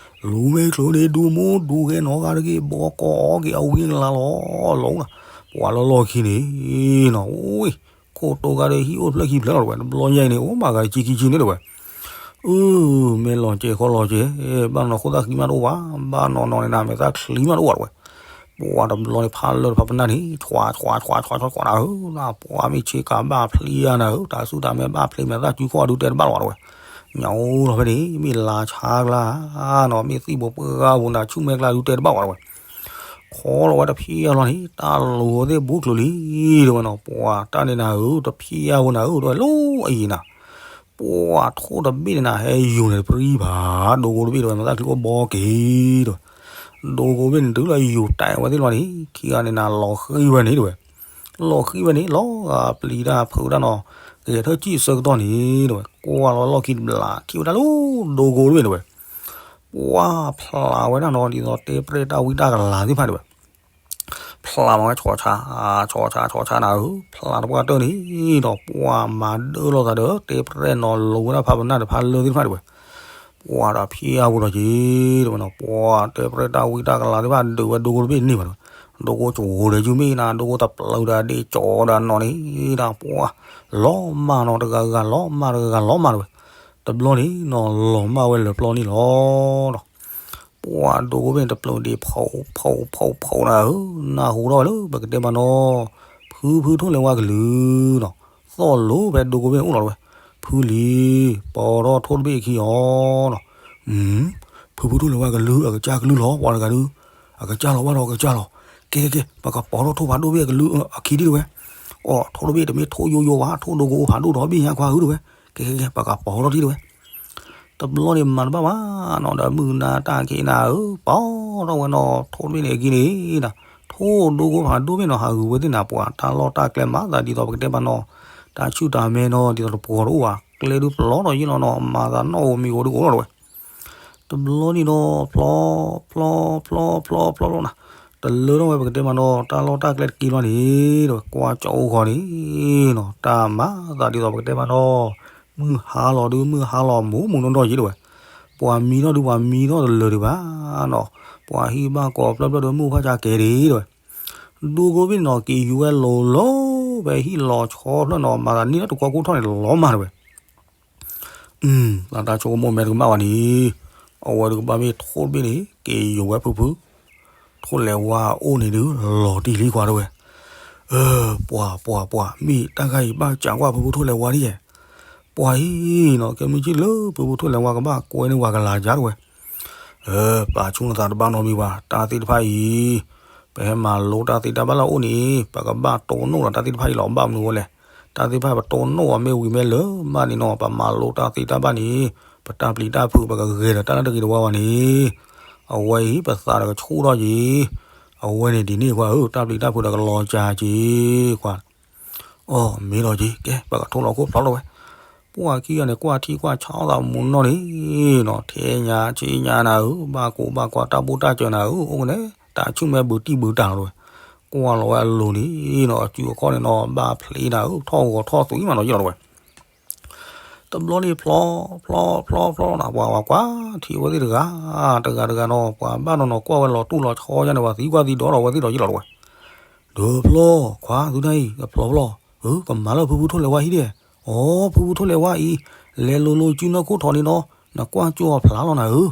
လူၤမ့ၢ်ချုးန့ၣ် ဒူမူဒူဂဲၤနီၤဂၤတဂ့ၤ ဘီကီအီက့ၤအဝံအလါလီၤ လူၤနၤ, ပှၤလၢလီၢ်ခံန့ၣ်နီၤ အိၣ် ခိၣ်တိဂၤဒီးဟံၣ်အိၣ်ဖျၢၣ်ခံဖျၢၣ်လီၤတဲဝဲ, တဘျီယဲအံၤန့ၣ် အိၣ်မးဂၤတကံခံဆံန့ၣ်တဲဝဲ, အၢ မ့ၢ်လီၤကဲၤခီလီၤကဲၤ ဘၣ်နီၤခိၣ်သၣ်ဃံမးတအိၣ်ဘၣ်, ဘၣ်နီၤနီၤန့ၣ်နၤ မဲာ်သၣ်ချံမးတအိၣ်ဘၣ်တဲဝဲ, ပှၤတဘျီန့ၣ် ဖါလၢာ်တဖါပနၢ်န့ၣ် ဆွးဆွးဆွးဆွးဆွးနၤဧၢ, ပှၤမ့ၢ်ဆ့ကၤဘၣ်ဖျ့ယါနၤဧၢ, တၢ်ဆူၣ်တၢ်မဲဘၣ်ဖျ့မဲာ်သၣ်စုခီၣ်ဒုတဲတဘၣ်လီၤတဲဝဲ, ညၣ်အိၣ်လီၤဖဲန့ၣ် မ့ၢ်လါဆါကျါနီၤ မ့ၢ်သံၣ်ဘိပှၢ်ဂၤဘိနၤဆူၣ်မဲာ်ကျါဒုတဲတဘၣ်လီၤတဲဝဲ ခီလီၤဝဲတဖံအလီၢ်န့ၣ် တၢ်လူၤသ့ၣ်ဘူးချုးလံ တဲဝဲနီၤ, ပှၤတၢ်န့ၣ်နၤဧၢ တဖံအဝဲနၤဧၢ တဲဝဲလၢအယံၤနၤ, ပှၤထိၣ်တဘ့ၣ်န့ၣ်နၤ ဟဲယူၤန့ၣ်တပရံဘၣ်, ဒိကိတဘ့ၣ်တဲဝဲ မ့ၢ်သၣ်ချံအိၣ်ဘီက့ၤတဲဝဲ, ဒိကိတဘ့ၣ်န့ၣ် တုၤလၢယူၤတဲာ်ဝဲသ့ၣ်လီၤန့ၣ် ခံဂၤန့ၣ်နၤလီၤဃံဝဲန့ၣ်တဲဝဲ, လီၤဃံဝဲန့ၣ် လီၤဂာ်ပျံၤတၢ်ဖုးတၢ်နီၤ, ကဂဲၤထၢၣ်ကံၣ်အဆၢကတီၢ်န့ၣ်တဲဝဲ, ကွၢ်လီၤလီၢ်ခံတဘျီ ထံၣ်ဝဲဒၣ်လၢဒိကိတဘ့ၣ်တဲဝဲ ပှၤဖျးဝဲဒၣ်နီၤ ဒ်သိးတဲပြဲၣ်တၢ်ဝံတၢ်ကလၤသ့ၣ်တဖၣ်တဲဝဲ, ဖျးမးဝဲဆီဆီဆီဆီနၤဧၢ, ဖျးတပှၢ်တၢၢ်န့ၣ်ဒီး ပှၤမၤဒၢလီၤသးဒီး တဲပြဲၣ်နီၤလိၤဝဲဒၣ်ဖါပနၢ်ဒီးဖါလၢာ်သ့ၣ်တဖၣ်တဲဝဲ, ပှၤဒီးဖံအဝဲဒီးက့ၤတဲဝဲနီၤ, ပှၤတဲပြဲၣ်တၢ်ဝံတၢ်ကလၤသ့ၣ်တဖၣ်ဒုးဝဲဒိကိတဘ့ၣ်န့ၢ်ဘၣ်တဲဝဲ, ဒိကိကဝီၤဒီးယုၢ်မ့ၢ်နၤ ဒိကိတပျုၤဒီးဒ့ၣ်ကၠီဒီးနီၤန့ၣ်ဒီး ပှၤ လီၤမၢ်နီၤ တဂၤဂၤလီၤမၢ်တဂၤဂၤလီၤမၢ်တဲဝဲ, တဘျီန့ၣ်နီၤ လီၤမၢ်ဝဲလၢပျီန့ၣ်လီၤဒီး ပှၤဒိကိဘ့ၣ်န့ၣ် တပျုၤဒ့ၣ်ဖီဖီဖီဖီနၤဧၢ, နၢ်ဟူထီၣ်ဝဲလၢပကတဲမးနီၤ, ဖုဖုထိၣ်လဲၤဝါကလုၢ်နီၤ, သီၣ်လိၤဖဲဒိကိဘ့ၣ်န့ၣ်အိၣ်လီၤတဲဝဲ, ဖုလံၤ ပိာ်ထီၣ်ထိၣ်တဘ့ၣ်အခံအီၤနီၤ, ဖုဖုထိၣ်လဲၤဝါကလုၢ် အကစၢ်ကလုၢ်လီၤ ပှၤတဂၤဒုး, အကစၢ်လီၤဘၣ်ဒီးအကစၢ်လီၤ, ကဲကဲကဲ ပကပိာ်ထီၣ်ထိၣ်ဖးဒိၣ်ဘ့ၣ်အကလုၢ်အခံဒံးတဲဝဲ, အိ ထိၣ်တဘ့ၣ်တမ့ၢ်ထိၣ်ယိယိဘၣ် ထိၣ်ဒိကိအိၣ်ဖးဒိၣ်ဒီဘ့ၣ်ညါခွါဧၢတဲဝဲ, ကဲကဲကဲ ပကပိာ်ထီၣ်ဒံးတဲဝဲ တဘျီန့ၣ်မၤတဘၣ်ဘၣ်နီၤ ဒီးမုၢ်နၤတၢ်က့ၤနၤဧၢ, ပိာ်ထီၣ်ဝဲနီၤ ထိၣ်တဘ့ၣ်န့ၣ်အခံန့ၣ်ဒီး ထိၣ်ဒိကိဖးဒိၣ်ဘ့ၣ်နီၤ ဟးဂုာ်ဝဲသ့ၣ်နၤ ပှၤတၢ်လီၢ်တၢ်ကျဲမၤသးဒ်သိးပကတဲမးနီၤ, တၢ်ဆူၣ်တၢ်မဲနီၤ ဒ်သိးတပှီၤတအိၣ်ဘၣ် ကျဲဒုးပျီထီၣ်ယ့ၢ်လီၤနီၤ မၤသးနီၣ်ဧိၤမံၤဧိၤဒုးအိၣ်လီၤတဲဝဲ တဘျီန့ၣ်ဒီး ဖျီ ဖျီ ဖျီ ဖျီ ဖျီ ဖျီနီၤ, တလၢထီၣ်ဝဲပကတဲမးနီၤ တၢ်လီၢ်တၢ်ကျဲတက့ၢ်လီၤန့ၣ် ဒီးကွၢ်ကၠီအိၣ်ဃီန့ၣ်နီၤ တၢ်မၤသးဒ်သိးပကတဲမးနီၤ, မုၢ်ဟါလီၤဒုး မုၢ်ဟါလီၤမူးမူးနီၢ်နီၢ်ယ့ၢ်တဲဝဲ, ပှၤမံထီၣ်ဒုး ပှၤမံထီၣ်တလၢာ်ဒံးဘၣ်နီၤ, ပှၤဟံၣ်ဘၣ်ကိးဖျၢၣ်ဖျၢၣ်ဒီး မုၢ်ဖးကၢကဲဒံးတဲဝဲ, ဒိကိဘ့ၣ်န့ၣ်နီၤ က့ၤယူၤဝဲလိၤလိၤ ဖဲဟံၣ်လီၤဆီဖျၢၣ်နီၤ မၤသးနံၣ်လၢတကွီၢ်ကိၢ်ထီၣ်န့ၣ် လီၤမၢ်တဲဝဲ သးတၢ်ဆိကမိၣ်မဲာ်တကမၣ်ဘၣ်န့ၣ်, အဝဲတကဘၣ်မ့ၢ်ထိၣ်တဘ့ၣ်န့ၣ် က့ၤယိၤဝဲဖုဖု, ထိၣ်လဲၤဝါအိၣ်န့ၣ်ဒုး လီၤတံၢ်လံကွၢ်တဲဝဲ, ပှၤ ပှၤ ပှၤ မ့ၢ်တၢ်ဂၤအံၤဘၣ်စးကွၢ်ဖုဖုထိၣ်လဲၤဝါဒ်ယဲ, ပှၤအံၤနီၤ ကဲမုၢ်က့ၢ်လၢဖုဖုထိၣ်လဲၤဝါကဘၣ်ကွဲန့ၢ်ဝဲကလၤကၢ်တဲဝဲ ပာ်ဆူၣ်နသးတဘၣ်နီတမံၤဘၣ်, တၢ်သ့ၣ်တဖၣ်အံၤ, ပဟဲမၤလိတၢ်သ့တၢ်ဘၣ်လၢအအိၣ်န့ၣ် ပကဘၣ်တိၢ်နီၣ်ဒီးတၢ်သ့ၣ်တဖၣ်အံၤလီၤ. ဘၣ်မနုၤအဃိလဲၣ်, တၢ်သ့ၣ်တဖၣ်ပတိၢ်နီၣ်အီၤမ့ၢ်ဝံၤမ့ၢ်လၢာ်မးန့ၣ်နီၤ ပမၤလိတၢ်သ့တၢ်ဘၣ်န့ၣ် ပတၢ်ပျံၤတၢ်ဖုးပကဂဲၤဒီးတၢ်လၢတဂ့ၤတဝါဘၣ်န့ၣ်, အဝဲအံၤပသးဒီးကဆူၣ်ထီၣ်က့ၤ, အဝဲန့ၣ်ဒ်န့ၣ်ကွၢ်ဧၢ တၢ်ပျံၤတၢ်ဖုးဒီးကလီၤစှၤက့ၤကွၢ် အီၣ်မ့ၢ်လီၤက့ၤ ကဲ ပကထိၣ်လီၤခိၣ်ဖျီထီၣ်ဝဲ, ပှၤခံဂၤန့ၣ် ကွၢ်ထံကွၢ်ဆးအသးမူနီၢ်န့ၣ်နီၤ ထဲညါဆ့ညါနၤဧၢ, ဘၣ်ကိးဘၣ်ကွၢ်တၢ်ဘိၣ်တၢ်စၢၤနၤဧၢ, အိၣ်ကနဲ တၢ်ဆူၣ်မဲာ်ဘုးတံၢ်ဘုးတၢ်လီၤဝဲ, ကွၢ်လီၤဝဲအလိၤန့ၣ်နီၤ အစုအခီၣ်န့ၣ်နီၤ ဘၣ်ဖျ့နၤဧၢ, ထီၣ်ဂီၤထီၣ်သွံမးနီၤယ့ၢ်လီၤဝဲ တဘျီန့ၣ်ဖျီ ဖျီ ဖျီ ဖျီနၤ ပှၤ ပှၤကွၢ်ထံဝဲသ့ၣ်တဂၤ တဂၤတဂၤနီၤ ပှၤဘၣ်နီၤနီၤ ကွၢ်ဝဲလီၤတူၢ်လီၤဆီယါန့ၣ် ပှၤသံကွၢ်သံဒိးဒီးဝဲသ့ၣ်ဒီးယ့ၢ်လီၤဝဲ, ဒီးဖျီ ခွါသုတၢ်အံၤ ကဖျီဖျီ, အၢ ကမၤလၢဖုဖုထိၣ်လဲၤဝါအံၤဒၣ်, အိ ဖုဖုထိၣ်လဲၤဝါအံၤ လဲၤလိၤလိၤစုနီၢ်ခိၣ်ထီၣ်န့ၣ်နီၤ နကွၢ်ကၠိအဖျါလီၤနၤဧၢ,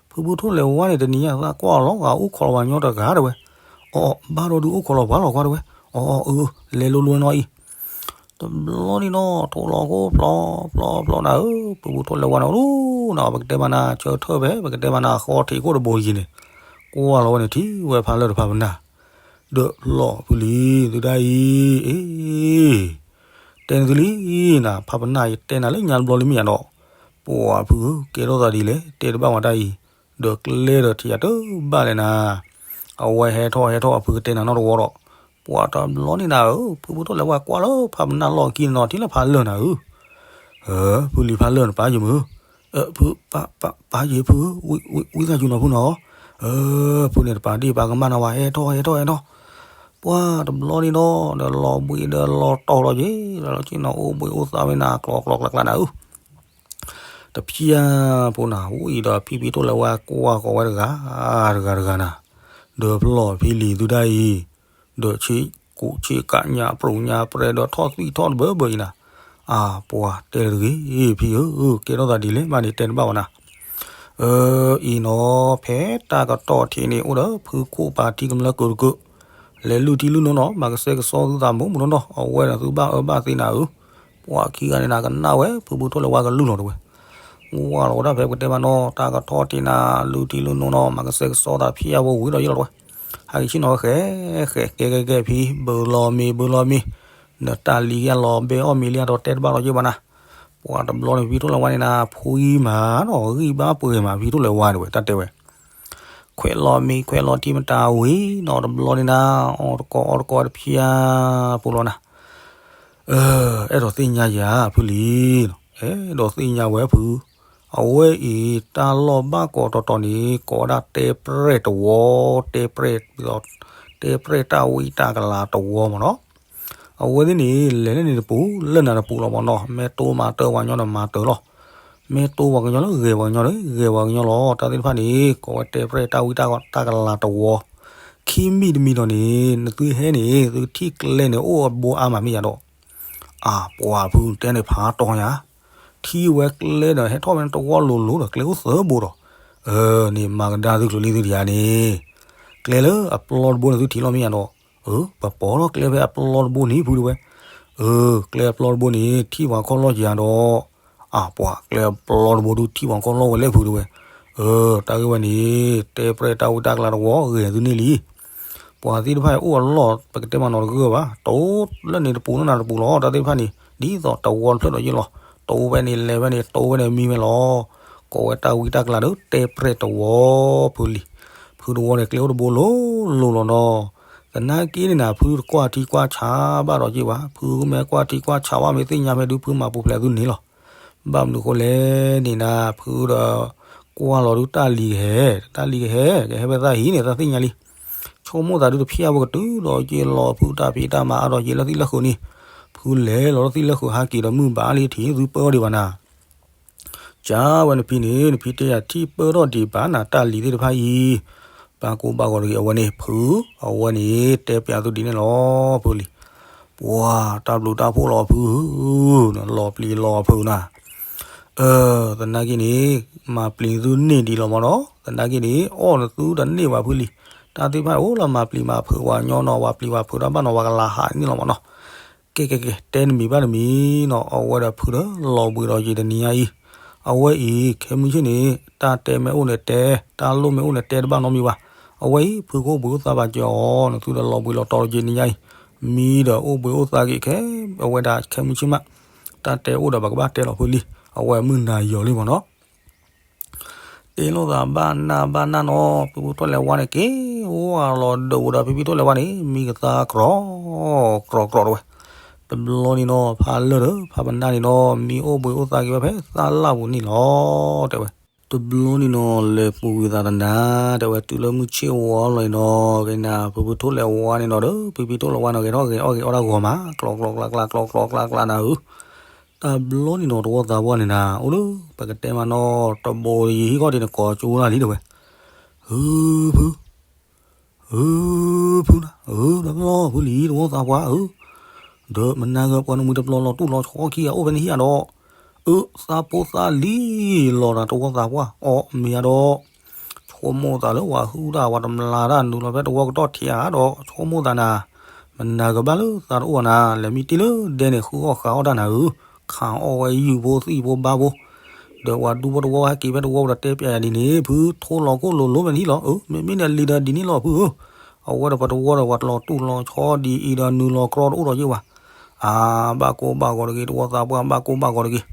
ဖုဖုထိၣ်လဲၤဝါန့ၣ် တနံၤညါသးကွၢ်လီၤဂာ်အိၣ်ခိးလီၤပှၤညီတဂၤဒၣ်ဝဲ, အိ ဘၣ်ဒီးဒုးအိၣ်ခိးလီၤပှၤလီၤကွၢ်ဒၣ်ဝဲ, အိ အၢ လဲၤလိၤလိၤနီၤအံၤ တဘျီန့ၣ်နီၤ ထိၣ်လီၤခိၣ်ဖျီဖျီဖျီနၤဧၢ, ဖုဖုထိၣ်လဲၤဝါန့ၣ် အိၣ်ဒူနၤ ပကတဲမးနၤ ဆၢထၢၣ်ဖဲ ပကတဲမးနၤ ဃီထံးခိၣ်တဘိယံၤန့ၣ်, ကွၢ်လီၤဝဲန့ၣ်ထံၣ်ဝဲဖးလၢၢ်တဖၣ်ပနၢ်, ဒီးဖျီၣ်ဖုလံၤ သုဒၣ်အံၤ, အ့ တဲနသုလံနၤ ဖးပနၢ်ယတဲနၤလၢညါတဘျီလံမ့ၢ်ယၤဒီး, ပှၤဖုဧၢ ကဲထီၣ်သးဒ်လဲၣ် တဲတဘၣ်ဝဲတၢ်အံၤ, ဒီးကျဲဒီးထံၣ်ယၤတဘၣ်လဲၣ်နၤ, အဝဲဟဲထီၣ်ဟဲထီၣ်အဖုကတဲနၤနီတဝီဒီး, ပှၤတဘျီန့ၣ်နၤဧၢ, ဖုဖုထိၣ်လဲၤဝါကွၢ်လၢ ဖးပနၢ်လီၢ်ခံန့ၣ်နီၤ ထံၣ်လၢဖးလၢၢ်နၤဧၢ, ဖုလံၤဖးလၢၢ်နပၢ်ယမုၢ်, ဖု ပၢ်ယဖုဧၢ, ဝံသးစူၤနီၤဖုနီၤ, ဖုန့ၣ်တပၢ်ဒ့ၣ် ပၢ်ကမၣ်နၤဝဲ ဟဲထီၣ်ဟဲထီၣ်ဟဲထီၣ်, ပှၤတဘျီန့ၣ်ဒီး ဒီးလီၤဘှံးဒီးလီၤတီၤလီၤယ့ၣ် လီၤလီၤက့နီၤ အိၣ်ဘှံးအိၣ်သါဝဲနၤ ကျီကျီကျါကျါနၤဧၢ တဖျၢၣ်ဖိနၤ ဝံၤဒီးဖံဖံထိၣ်လဲၤဝါကွၢ်ဃီၤဝဲတဂၤ, တဂၤတဂၤနၤ, ဒီးဖျီၣ်ဖံလံၤသုဒၣ်အံၤ, ဒီးဆ့ကူဆ့ကးညါပြူၤညါပြဲၤ ဒီးထီၣ်သွံၣ်ထီၣ်တဘၢဘၢအံၤနၤ, အပှၤတဲတဂ့ၤ ဖံဧၢ, ကဲထီၣ်သးဒ်လဲၣ် ဘၣ်န့ၣ်တဲတဘၣ်ဝဲနၤ အအံၤနီၤ ဖဲတၢ်ကတီၢ်ထံးန့ၣ် အိၣ်ဒီးဖုခိၣ်ပာ်ထံကမျၢၢ်ကၢးတကၢး, လဲၤလုၢ်ထံလုၢ်နိနီၤ မၤကစဲကစီသုသးမုၢ်မုၢ်နီၢ်နီၢ် အဝဲဒီးသုဘၣ်အၢဘၣ်သီနၤဧၢ, ပှၤခံဂၤန့ၣ်နၤကနၣ်ဝဲ ဖုဖုထိၣ်လဲၤဝါကလုၢ်လီၤတဝဲ, ဝါလီၤဝဲဒၣ်ဖဲပကတဲမးနီၤ တၢ်ကတီၢ်ထံးနၤ လုၢ်ထံလုၢ်နိနီၤ မၤကစဲကစီသးဖျဲၣ်ဝဲဝံၤဒီးယ့ၢ်လီၤတဝဲ, ဟဲက့ၤဆ့ၣ်နီၤဃဲဃဲကဲကဲကဲဖံ ဘၢလီၤမ့ၤဘၢလီၤမ့ၤ, နတၢ်လံၤကလီၤဘဲအီၣ်မ့ၤလံဒီးတဲတဘၣ်လီၤယ့ၢ်ဘၣ်နၤ ပှၤတဘျီန့ၣ် ဖံထိၣ်လဲၤဝါန့ၣ်နၤ ဖှံမးနီၤ ဂံၢ်ဘါပှဲၤမး ဖံထိၣ်လဲၤဝါတဝဲ တၢ်တဲဝဲ, ခွဲးလီၤမ့ၤခွဲးလီၤထံမတၤဝံၤနီၤ တဘျီန့ၣ်နၤ အီၣ်တကိးအီတကိးတဖျၢၣ်ဖိလီၤနၤ, အဲၣ်ဒိးသ့ၣ်ညါယၤ ဖုလံၤ, အဲၣ်ဒိးသ့ၣ်ညါဝဲဖု, အဝဲအံၤ တၢ်လီၢ်ဘၣ်ကိးတီၤတီၤန့ၣ် ကိးဝဲဒၣ်တဲပြဲၣ်တဝီ, တဲပြဲၣ်, တဲပြဲၣ်တၢ်ဝံတၢ်ကလၤတဝီမးနီၤ အဝဲသ့ၣ်န့ၣ် လဲၤလၢန့ၣ်တပူၤ လၢနၤတပူၤလီၤမးနီၤ မ့ၢ်တိမၤတၢ်ပှၤကညီန့ၣ်မၤတၢ်လီၤ, မ့ၢ်တိပှၤကညီလၢဂဲၤပှၤကညီလၢဂဲၤပှၤကညီလီၤ တၢ်သ့ၣ်တဖၣ်န့ၣ် ကိးဝဲတဲပြဲၣ်တၢ်ဝံတၢ်ကလၤတဝီ, ခံမံၤတမံၤဒီးန့ၣ် နသုဟဲန့ၣ် သုထံၣ်ကျဲန့ၣ် အိၣ်အဘိအါမးမ့ၢ်ယၤဒီး အပှၤဖုတဲန့ၣ်ဖးတီယၤ, ထံၣ်ဝဲကျဲဒီးဟဲထီၣ်ဝဲန့ၣ်တဝီလိၤလိၤဒီးကျဲအိၣ်သၢဘိဒီး, န့ၣ်မၤကဒါသုကျိၤလံသုတယၤန့ၣ်, ကျဲလၢအပျီတဘိန့ၣ်သုထံၣ်လီၤမ့ၢ်ယၤဒီး, ပပိာ်ထီၣ်ကျဲဖဲအပျီတဘိန့ၣ်ဖုတဝဲ, ကျဲအပျီတဘိန့ၣ် ထံၣ်ပှၤခီၣ်လီၢ်ယၤဒီး, အပှၤကျဲအပျီတဘိဒုးထံၣ်ပှၤခီၣ်လီၢ်ဝဲလဲၣ်ဖုတဝဲ, တၢ်ဂ့ၢ်ဝဲန့ၣ် တဲပြဲၣ်တၢ်ဝံတၢ်ကလၤတဝီဂဲၤသုန့ၣ်လံ ပှၤသ့ၣ်တဖၣ်အံၤအိၣ်အလီၢ် ပကတဲမးနီၤတဂၢၢ်ဘၣ်, တိလၢန့ၣ်တပူၤလၢနၤတပူၤလီၤ တၢ်သ့ၣ်တဖၣ်န့ၣ် ဒ်သိးတဝီတဖျၢၣ်ဒီးယ့ၢ်လီၤ, တိဝဲန့ၣ်လဲၤဝဲန့ၣ် တိဝဲန့ၣ်မံဝဲလီၤ, ကိးဝဲတၢ်ဝံတၢ်ကလၤဒီးတဲပြဲၣ်တဝီဖုလံၤ, ဖုတဝီန့ၣ်ကျဲအိၣ်တဘိလိၤလိၤလီၤနီၤ, သနာ်က့န့ၣ်နၤ ဖုတကွၢ်ထံကွၢ်ဆးဘၣ်ဒီးယ့ၢ်ဘၣ်, ဖုမ့ၢ်ကွၢ်ထံကွၢ်ဆးဘၣ်မ့ၢ်သ့ၣ်ညါဖဲဒုးဖုမၤပူၤဖျဲးသုန့ၣ်လီၤ ဘၣ်မနုၤဃိလဲၣ်န့ၣ်နၤ ဖုဒီးကွၢ်လီၤဒုးတၢ်လံၤကဟဲ, တၢ်လံၤကဟဲ ကဟဲဖဲသၣ်ဟံးန့ၣ် သးသ့ၣ်ညါလံ. ဆိကမိၣ်သးဒုးတဖျၢၣ်ဖိကတုၤဒီးယ့ၢ်လီၤဖုတၢ်ဖံးတၢ်မၤအါဒီးယ့ၢ်လၢသ့ၣ်လၢဃုာ်န့ၣ်, ဖုလဲၤလီၤလၢသ့ၣ်လၢဃုာ်ဟးက့ၤဒီးမုၢ်ဘၣ်လံထံၣ်သုပၢအီၤဒံးဘၣ်နၤ ကၢ်ဝဲနဖံန့ၣ် နဖံတဲယၤထံၣ်ပၢထီၣ်ဒံးဘၣ်နၤတၢ်လံၤသ့ၣ်တဖၣ်အံၤ, ဘၣ်ကိၢ်ဘၣ်ဂီၤတဂ့ၤ အဝဲန့ၣ်ဖု, အဝဲန့ၣ်တဲပျးသုဒ်န့ၣ်လီၤ ဖုလံၤ, ပှၤတၢ်ဘျုးတၢ်ဖှိၣ်လီၤဖု, လီၤပျံၤလီၤဖုနၤ သနာ်က့န့ၣ် မၤပျံၤသုန့ၢ်ဒံးလီၤမးနီၤ, သနာ်က့န့ၣ် အီၣ်နသုတန့ၢ်ဘၣ်ဖုလံၤ, တၢ်သ့ၣ်တဖၣ်အိၣ်လၢမၤပျံၤမၤဖုးပှၤကညီနီၤ, ပှၤပျံၤပှၤဖုးတၢ်ဘၣ်နီၤ ပှၤကလၤဟးန့ၣ်လီၤမးနီၤ. ကဲကဲကဲ တဲနမံၤဘၣ်နမံၤနီၤ, အဝဲဒီးဖုဒီးလီၤဘှံးဒီးယံၤတနံၤညါအံၤ, အဝဲအံၤ ခဲမုၢ်ဆ့ၣ်န့ၣ် တၢ်တဲမ့ၢ်အိၣ်န့ၣ်တဲ, တၢ်လိၣ်မ့ၢ်အိၣ်န့ၣ်တဲတဘၣ်နီတမံၤဘၣ်. အဝဲအံၤ ဖုကအိၣ်ဘှံးအိၣ်သါဘၣ်က့ၤအီၤ, နသုဒီးလီၤဘှံးလီၤတီၤတယံၤတနံၤညါအံၤ, မံဒီးအိၣ်ဘှံးအိၣ်သါက့ၤခဲ, အဝဲဒၣ်ခဲမုၢ်ဆ့ၣ်မး, တၢ်တဲအိၣ်ဒီးပကဘၣ်တဲလီၤဖုလံ, အဝဲမုၢ်နၤယီၤလံမးနီၤ. တဲလိာ်သးဘၣ်နၢ်ဘၣ်နၢ်နီၤ, ဖုဖုထိၣ်လဲၤဝါန့ၣ်က့ၤ, ဝါလီၤဒိးဒီးဖံဖံထိၣ်လဲၤဝါန့ၣ် မံကသါကြီ, ကြီကြီတဝဲ. တဘျီန့ၣ်နီၤ ဖးလၢာ်ဒီး ဖးပနၢ်န့ၣ်နီၤ မံအိၣ်ဘှံးအိၣ်သါက့ၤဝဲဖဲသၣ်လၣ်ပူၤန့ၣ်လီၤ တဲဝဲ. တဘျီန့ၣ်နီၤ လဲၤပူၤကွံာ်သးတနၤ တဲဝဲ တုၤလၢမုၢ်ဆ့ၣ်ဝါလီၤအံၤနီၤ က့ၤနၤ ဖုဖုထိၣ်လဲၤဝါန့ၣ်နီၤဒီး ဖံဖံထိၣ်လဲၤဝါန့ၣ် ဂဲၤထီၣ်ဂဲၤအီၣ်ဂဲၤအီၣ်တၢ်ဂီၤမး ကျီကျီကျါကျါကျီကျီကျါကျါနၤဧၢ တဘျီန့ၣ်နီၤ တဝီသးပှၢ်န့ၣ်နၤ အိၣ်လၢ ပကတဲမးနီၤ တဘိယံၤဟံၣ်ခီၣ်ထံးန့ၣ် ကိးကၠိနၢ်လံတဲဝဲ, ဟုဖု, ဟုဖုနၤ, အၢ တဘျီဖုလံၤ တဝီသးပှၢ်ဧၢ, ဒီးမနၤဂ့ၤ ပှၤနမှံၤတပျီၤလီၤတူၢ်လီၤဆီခံဂၤအိၣ်ဖဲန့ၣ်ဟံၣ်ဧါဒီး, အၢ သးဖိသၣ်လံလီၤနၤတဝီသးပှၢ် အီၣ်မ့ၤဧါဒီး ဆိကမိၣ်သးလၢပှၤဟုၣ်တၢ် ပှၤတမျၢ်တၢ်နုာ်လီၤဖဲတဝီကတီၢ်ထံးဧါဒီး ဆိကမိၣ်သးနၤ, မနၤကဘၣ်လၢသးတအိၣ်နၤ လဲၤမံတ့ၢ်လၢဒဲန့ၣ် ဃုအီၣ်ဃးအီၣ်တၢ်နၤဧၢ, ခးအီၣ်ဝဲယုၢ်ဖိသံၣ်ဖိဘါဖိ, ဒီးပှၤဒူဖိတဝီဟဲက့ၤဖဲတဝီဒီးတဲပျးယၤဒ်န့ၣ် ဖုထိလီၤကိၣ်လိၤလိၤဖဲန့ၣ်လီၤ, အၢ မ့မ့ၢ်န့ၣ်လံဒီးဒ်န့ၣ်လီၤဖုဧၢ, အဝဲဒီးပှၤတဝီဒီးပှၤတလီၤတူၢ်လီၤဆီဒ်အံၤဒီးနုာ်လီၤကြီတအိၣ်ဒီးယ့ၢ်ဝဲ, အါ ဘၣ်ကိၢ်ဘၣ်ဂီၤတဂ့ၤ တဝီသးပှၢ်ဘၣ်ကိၢ်ဘၣ်ဂီၤတဂ့ၤ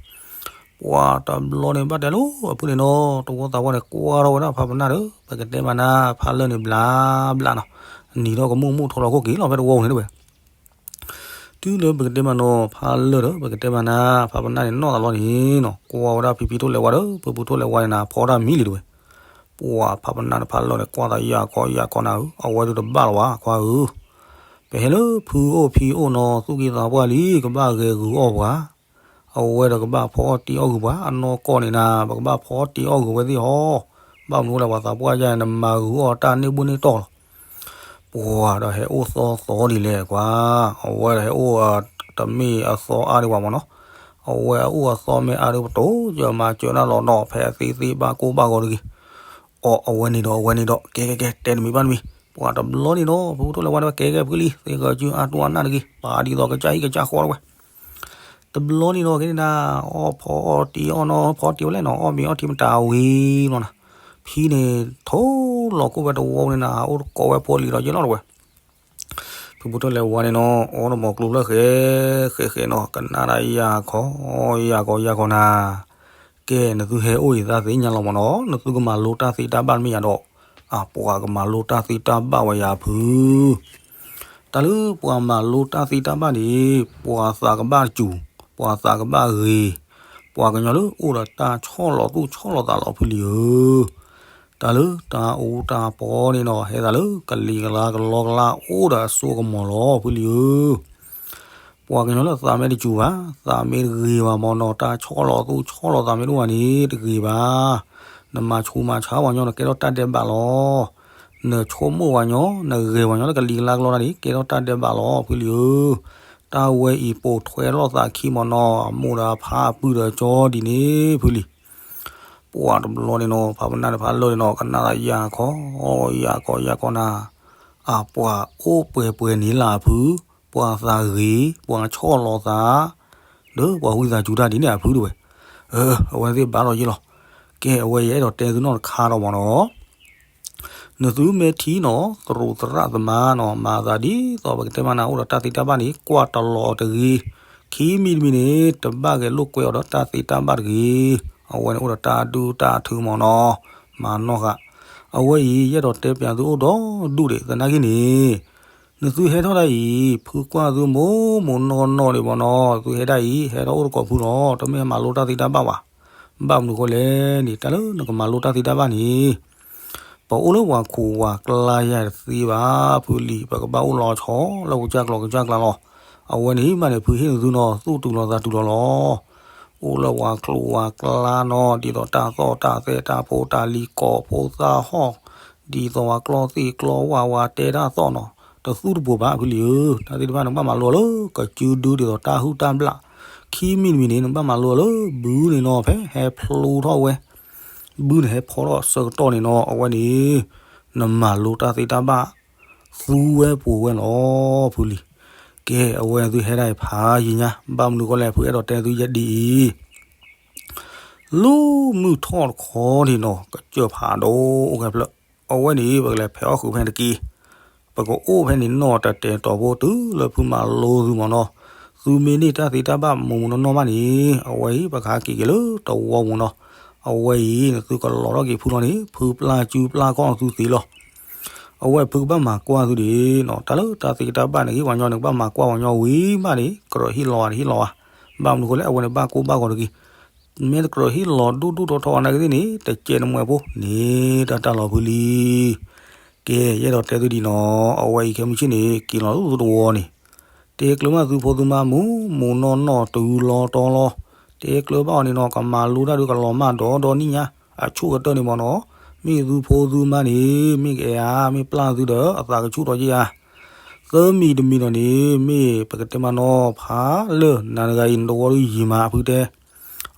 ပှၤတဘျီန့ၣ်ဘၣ်တဲလိၤ အဖုန့ၣ်နီၤ တဝီသးပှၢ်န့ၣ် ကွၢ်ထီၣ်ဝဲဒၣ်ဖးပနၢ်ဒီး ပကတဲမၤနၤဖးလၢာ်န့ၣ်ဘျးဘျးနီၤ, နံၤထီၣ်ကမူၣ်မူၣ်ထိလီၤခိၣ်က့ၤလီၤဖဲတဝီပူၤန့ၣ်တဝဲ, တုၤလၢပကတဲမၤနီၤဖးလၢာ်ဒီး ပကတဲမၤနၤဖးပနၢ်န့ၣ်နီၢ်သးလီၤန့ၣ်နီၤ ကွၢ်ဝဲဒၣ်ဖံဖံထိၣ်လဲၤဝါဒီး ဖုဖုထိၣ်လဲၤဝါန့ၣ်နၤ ဖီတၢ်မံလံတဝဲ, ပှၤဖးပနၢ်န့ၣ်ဖးလၢာ်န့ၣ် ကွၢ်သးယၢ်ခီယၢ်ခီနၤဧၢ အဝဲဒၣ်တဘၣ်လီၤဘၣ်ခွါဧၢ ပဟဲလၢဖုအိၣ်ဖံအိၣ်နီၤ သူၣ်က့သးပှၢ်လံ ကဘၣ်ဂဲၤဂုာ်အီၣ်ပှၤ, အဝဲဒီးကဘၣ်ဖီအီၣ်တ့အီၣ်ဂုာ်ပှၤ အနီၢ်ကီၢ်န့ၣ်နၤ ပကဘၣ်ဖီအီၣ်တ့အီၣ်ဂုာ်ဝဲသ့ၣ်ဟီ, ဘၣ်မနုၤလဲၣ် ပှၤသးပှၢ်ယါန့ၣ် နမၤဂုာ်အီၣ်တၢ်န့ၢ်ဘူၣ်န့ၢ်တီၢ်လီၤ. ပှၤဒီးဟဲအိၣ်သီသီဒ်လဲၣ်ကွၢ်, အဝဲဒီးဟဲအိၣ်တမ့ၢ်အသီအါဒံးပှၤမ့ၢ်နီၤ, အဝဲအအိၣ်အသီမ့ၢ်အါဒံးပတိၤ ယမၤစၢၤနၢ်လီၤနီၤ ဖဲအသ့သ့ဘၣ်ကိၢ်ဘၣ်ဂီၤတဂ့ၤ, အီၣ်အဝဲန့ၣ်ဒီးအဝဲန့ၣ်ဒီး ကဲကဲကဲ တဲတမံၤဘၣ်တမံၤ, ပှၤတဘျီန့ၣ်ဒီး ဖုဖုထိၣ်လဲၤဝါန့ၣ်ဝဲ ကဲကဲဖုလံ သ့ဂၤစုအါတူၢ်အနၢ်တဂ့ၤ ပာ်ဒ်သိးကစၢ်ဟံၣ်ကစၢ်ဃီတဝဲ တဘျီန့ၣ်ဒီးကဲန့ၣ်နၤ အီၣ်ဖီအီၣ်တ့အီၣ်နီၤ ဖီတ့ဝဲလဲၣ်နီၤ အီၣ်မ့ၤအီထံမတၤဝံၤနီၤနၤ, ဖံန့ၣ် ထိလီၤကိၣ်ဝဲတဝီန့ၣ်နၤ အိၣ်တကိးဝဲဖိလံၤဒီးယဲလီၤတဝဲ, ဖုဖုထိၣ်လဲၤဝါန့ၣ်နီၤ အီၣ်တမီၤကျိၤဖျၢၣ်ဃဲ ဃဲဃဲနီၤ ကနၣ်ဒၣ်ယၢ်ခီ ယၢ်ခီ ယၢ်ခီနၤ, ကဲ နသုဟဲအိၣ်အံၤသးသ့ၣ်ညါလီၤမ့ၢ်နီၤ နသုကမၤလိတၢ်သ့တၢ်ဘၣ်မ့ၢ်ယၤဒီး, အပှၤကမၤလိတၢ်သ့တၢ်ဘၣ်ဝဲယၤဖု တၢ်လၢပှၤမၤလိတၢ်သ့တၢ်ဘၣ်န့ၣ် ပှၤသးကဘၣ်စူၤ, ပှၤသးကဘၣ်ဂ့ၤ, ပှၤကညီလၢအိၣ်ဒီးတၢ်ဆီၣ်လီၤသူၣ်ဆီၣ်လီၤသးလီၤဖုလံၤဧၢ, တၢ်လၢတၢ်အူတၢ်ပီန့ၣ်နီၤ ဟဲသးလၢကလံၤကလါကလီကလါ အိၣ်ဒီးအစိကမီၤလီၤဖုလံၤဧၢ ပှၤကညီလၢသးမ့ၢ်တစူၤဘၣ်, သးမ့ၢ်တဂ့ၤဘၣ်မ့ၢ်နီၤ တၢ်ဆီၣ်လီၤသူၣ်ဆီၣ်လီၤသးမ့ၢ်တအိၣ်ဘၣ်န့ၣ် တဂ့ၤဘၣ်. နမၤဆူးမၤဆါပှၤကညီ နကဲထီၣ်တၢ်ဒဲးဘးလီၤ. နဆိကမိၣ်ပှၤကညီ နဂဲၤပှၤကညီလၢကလံၤကလါကလီတၢ်န့ၣ် ကဲထီၣ်တၢ်ဒဲးဘးလီၤ ဖုလံၤဧၢ. တၢ်ဝဲအံၤပိာ်ထွဲလိာ်သးခံမ့ၢ်နီၤ အမိၢ်ဒီးအဖါအပုၢ်ဒီးကၠီဒ်န့ၣ် ဖုလံၤ ပှၤတဘျီန့ၣ်နီၤ ဖးပနၢ်တဖးလၢာ်န့ၣ်နီၤ ကနၣ်သးယၢ်ခီ ယၢ်ခီ ယၢ်ခီနၤ, အပှၤအိၣ်ပှဲၤပှဲၤန့ၣ်လၢအဖု, ပှၤသးဂ့ၤ, ပှၤဆီၣ်လီၤသး, ဒီးပှၤဝံသးစူၤတၢ်ဒ်န့ၣ်အဖုတဝဲ, အဝဲသ့ၣ်ဘၣ်လီၤယ့ၢ်လီၤ. ကဲ အဝဲယအဲၣ်ဒိးတဲသုနီၢ်တခါဒီးမ့ၢ်နီၤ နသုမ့ၢ်ထံၣ်နီၤ သရူးသရၣ်သမါနီၤ မၤသးဒ်သိးပကတဲမးနၤ အိၣ်ဒီးတၢ်သ့တၢ်ဘၣ်န့ၣ် ကွၢ်တလီၤအီၤတဂ့ၤ. ခံမံၤတမံၤန့ၣ် တဘၣ်ဂဲၤလိာ်ကွဲအီၤဒီးတၢ်သ့တၢ်ဘၣ်တဂ့ၤ. အဝဲန့ၣ်အိၣ်ဒီးတၢ်ဒုၣ်တၢ်ထုမ့ၢ်နီၤ မၤနီၢ်ဃာ်. အဝဲအံၤ ယအဲၣ်ဒိးတဲပျးသုအိၣ်ဒီဒူၣ်ဒံး သနာ်က့န့ၣ် နသုဟဲထီၣ်ဒၣ်အံၤ ဖုကွၢ်သုမိၢ်မိၢ်နီၢ်နီၢ်ဒံးမ့ၢ်နီၤ သုဟဲဒၣ်အံၤ ဟဲထီၣ်အိၣ်သကိးဖုလီၤ တမ့ၢ်မၤလိတၢ်သ့တၢ်ဘၣ်ဘၣ်. ဘၣ်မနုၤဃိလဲၣ်န့ၣ် တၢ်လၢနကမၤလိတၢ်သ့တၢ်ဘၣ်န့ၣ် ပအိၣ်လၢပှၤခိးပှၤကျါယၤတသ့ဘၣ် ဖုလံၤ ပကဘၣ်အိၣ်လီၤဆီလၢကစၢ်ကျီကစၢ်ကျါလီၤ. အဝဲန့ၣ်မးန့ၣ် ဖုဟ့ၣ်နသုနီၤ သူၣ်တုၤလီၤသးတုၤလီၤလီၤ. အိၣ်လၢပှၤချိးပှၤကျါနီၤ ဒ်သိးတၢ်သီၣ်တၢ်သဲတၢ်ဖိတၢ်လံၤကီၢ်ဖိသၣ်ဟီၣ် ဒ်သိးပှၤကျီသ့ၣ်ကျီဝၣ်ဝါတဲတၢ်သီၣ်နီၤ တသူတပှိၤဘၣ်ဖုလံၤဧၢ. တၢ်သ့ၣ်တဖၣ်န့ၣ် ဘၣ်မၤလိအီၤလၢကစုဒုဒ်သိးတၢ်ဟုၣ်တၢ်ဘျၣ်. ခံမံၤတမံၤန့ၣ် နဘၣ်မၤလိအီၤလၢဘုန့ၣ်နီၤ ဖဲဟဲဖျိထီၣ်ဝဲ ဘုန့ၣ်ဟဲဖီထီၣ်ဆၢကတီၢ်န့ၣ်နီၤ အဝဲန့ၣ် နမၤလိတၢ်သ့တၢ်ဘၣ် သူဝဲပှိၤဝဲလီၤ ဖုလံၤ. ကဲ အဝဲသုဟဲဒၣ်အံၤဖးယံာ်ညါ ဘၣ်မနုၤဃိလဲၣ်ဖုအဲၣ်ဒိးတဲသုယဲဒ်အံၤ လၢမုၢ်ထီၣ်တခီန့ၣ်နီၤ ကစၢၢ်ဖးဒိၣ်အိၣ်ခဲဖျၢၣ် အဝဲန့ၣ် ပကလဲၤဖဲးအီၣ်ဃုာ်ဖဲတက့ၢ်. ပကအိၣ်ဖဲန့ၣ်နီၢ်တတဲာ်တီၤဖိတုၤလၢဖုမၤလိသုမ့ၢ်နီၤ. သုမ့ၢ်န့ၢ်တၢ်သ့တၢ်ဘၣ်မုၢ်မုၢ်နီၢ်နီၢ်မးန့ၣ် အဝဲအံၤ ပကဟးက့ၤက့ၤလၢတဝီပူၤနီၤ. အဝဲအံၤ နသုကလီၤထီၣ်က့ၤဖုလီၤန့ၣ် ဖုပျၢ်စုပျၢ်ခီၣ်သုသ့လီၤ. အဝဲဖုကဘၣ်မၤကွၢ်သုဒံးနီၤ တၢ်လၢတၢ်သ့တၢ်ဘၣ်န့ၣ် ဂ့ၢ်ပှၤညီန့ၣ် ကဘၣ်မၤကွၢ်ပှၤညီဝံၤမးန့ၣ် ကြၢးဟ့ၣ်လီၤဧါတဟ့ၣ်လီၤဧါ. ဘၣ်မနုၤဃိလဲၣ် အဝဲန့ၣ်ဘၣ်ကိၢ်ဘၣ်ဂီၤတဂ့ၤ. မ့ၢ်တကြၢးဟ့ၣ်လီၤဒိၣ်ဒိၣ်ထီထီနာ်က့သ့ၣ်န့ၣ် တကဲးနမှဲဖိန့ၣ် တၢ်တၢ်လီၤဖုလံၤ. ကဲ ယအဲၣ်ဒိးတဲသုဒံးနီၤ အဝဲအံၤခဲမုၢ်ဆ့ၣ်န့ၣ် က့ၤလီၤသုတဝီန့ၣ် တဲကျၢၤဘၣ်သုဖိသုမါမုၢ်မုၢ်နီၢ်နီၢ်တုၤလီၤတီလီၤ. တဲကျၢၤဘၣ်အီၤန့ၣ်နီၤ ကမၤလိတၢ်ဒုးကလီၤမၢ်ဒီးဒီနံၣ်ညါ အဆိကတၢၢ်န့ၣ်မ့ၢ်နီၤ မ့ၢ်သုဖိသုမါန့ၣ် မ့ၢ်ကအဲၣ်ဧါ မ့ၢ်ပျၢ်သုဒီး အသးကဆူၣ်ထီၣ်ယ့ၢ်ဧါ. သၢမံၤတမံၤဒီးန့ၣ် မ့ၢ်ပကတဲမးနီၤ ဖးလၢာ်နၤတဂၤအံၤ နတဝီဒုးယံာ်မး အဖုတဲ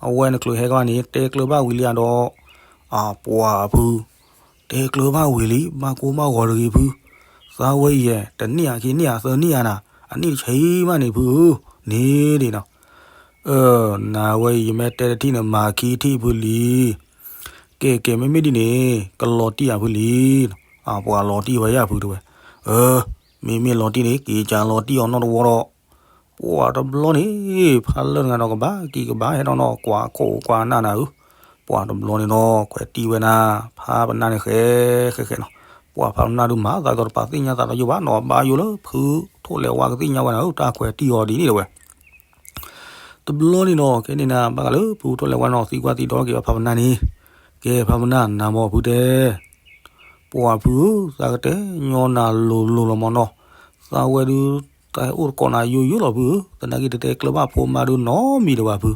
အဝဲနချုးဟဲကဘၣ်န့ၣ် တဲကျၢၤဘၣ်ဝံၤလံဧါဒီး အပှၤအဖု တဲကျၢၤဘၣ်ဝံၤလံ ဘၣ်ကိၢ်ဘၣ်ဂီၤတဂ့ၤဖု, သ သးဝဲအံၤ တနံၣ်ဧါ ခံနံၣ်ဧါ သၢနံၣ်ဧါနၤ, အနံၣ်တဆံမးန့ၣ်ဖုဧၢ, န့ၣ်ဒံးနီၤ. အၢ နၤဝဲအံၤ ယမ့ၢ်တဲတထံၣ်န့ၣ် မၤခံထံၣ်ဖုလံ. ကဲကဲ မ့မ့ၢ်ဒ်န့ၣ် ကလီၤတံၢ်ဧါဖုလံ. ပှၤလီၤတံၢ်ဝဲယၤဖုတဲဝဲ. အၢ မ့မ့ၢ်လီၤတံၢ်န့ၣ် က့ၤကလီၤတံၢ်အီၤနီတဝီဒီး ပှၤတဘျီန့ၣ် ဖးလၢာ်တဂၤဒီးကဘၣ်က့ၤကဘၣ်ဟဲထီၣ်နီၤ ကွၢ်ခိၣ်ကွၢ်နၢ်နၤဧၢ. ပှၤတဘျီန့ၣ်နီၤ ခွဲးတံၢ်ဝဲနၤ ဖးပနၢ်န့ၣ် ဃဲဃဲဃဲနီၤ. ပှၤဖးပနၢ်ဒုးမၤသးဒီးတပာ်သ့ၣ်ညါသးဒီးယိာ်ဘၣ်နီၤ ဘၣ်ယိာ်လၢဖုထိၣ်လဲၤဝါကသ့ၣ်ညါဝဲနၤဧၢ တၢ်ခွဲးတံၢ်အီၤဒ်န့ၣ်တဲဝဲ. တဘျီန့ၣ်နီၤ ခဲန့ၣ်နၤ ဘၣ်ဃးလၢဖုထိၣ်လဲၤဝါနီၤ သံကွၢ်သံဒိးက့ၤဝဲဖးပနၢ်န့ၣ်, ကဲဖးပနၢ် နၤမ့ၢ်ဖုတဲ ပှၤဖုဧၢ သးကတဲညီနၤလိၤလိၤလီၤမ့ၢ်နီၤ. သးဝဲဒုး တၢ်ဟဲအိၣ်တကိးနၤယိယိလီၤဖုဧၢ, သနာ်က့တတဲကျၢၤဘၣ်ဖိမါဒုးနီတမံၤဒီးဘၣ်ဖု.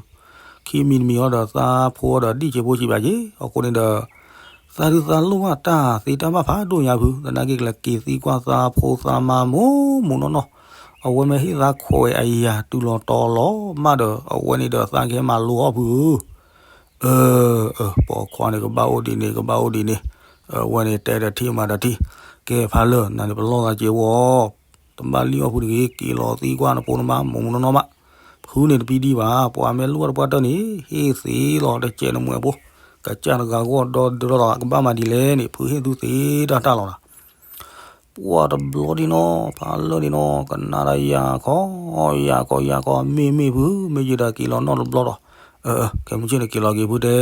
ခံမံၤတမံၤအံၤဒီး သးဖိဒီးဒံၣ်စ့ဖိစံးဘၣ်က့ၤ, အဃိန့ၣ်ဒီး သးဒုးသးလိၣ်ဘၣ်တၢ်သ့တၢ်ဘၣ်ဖးဒိၣ်ညါဖု, သနာ်က့ကလဲၤက့ၤသံကွၢ်သးဖိသးမါမူးမူးနီၢ်နီၢ်, အဝဲမ့ၢ်ဟ့ၣ်သးခွဲးအယၤတုၤလီၤတီၤလီၤမးဒီး အဝဲန့ၣ်ဒီးသးကဟဲမၤလိအီၣ်ဖုဧၢ. အၢ အၢ ပိာ်ခွါန့ၣ် ကဘၣ်အိၣ်ဒ်န့ၣ် ကဘၣ်အိၣ်ဒ်န့ၣ်, အဝဲန့ၣ်တဲတထံၣ်မၤတထံၣ်, ကဲဖးလၢာ် နၤန့ၣ်ပလီၢ်သးက့ၤဝဲ, တဘၣ်လံအီၣ်ဖုတဂ့ၤ, က့ၤလီၤသံကွၢ်နဖိနမါမူးမူးနီၢ်နီၢ်မး, ဖုန့ၣ်တပံဒံးဘၣ်, ပှၤမ့ၢ်လိၣ်ဘၣ်တပှၢ်တၢၢ်န့ၣ် ဟ့ၣ်သ့လီၤ တစဲးနမှဲးဖိ, ကစၢ်တဂၤဂီၢ်ဒီဒၢထီၣ်လီၤ ကဘၣ်မၤဒ်လဲၣ်န့ၣ် ဖုဟ့ၣ်သုသ့တၢ်တၢ်လီၤနီၤ. ပှၤတဘျီဒံးနီၤ ဖးလၢာ်ဒံးနီၤ ကနၣ်ဒီးယၤခီ, ယၤခီ ယၤခီ မ့ၢ်မ့ၢ်ဖု မ့ၢ်ယံၤဒီးက့ၤလီၤနီၢ်တဘျီဒီး, အၢ ခဲမုၢ်ဆ့ၣ်န့ၣ်က့ၤလီၤက့ၤဖုတဲ,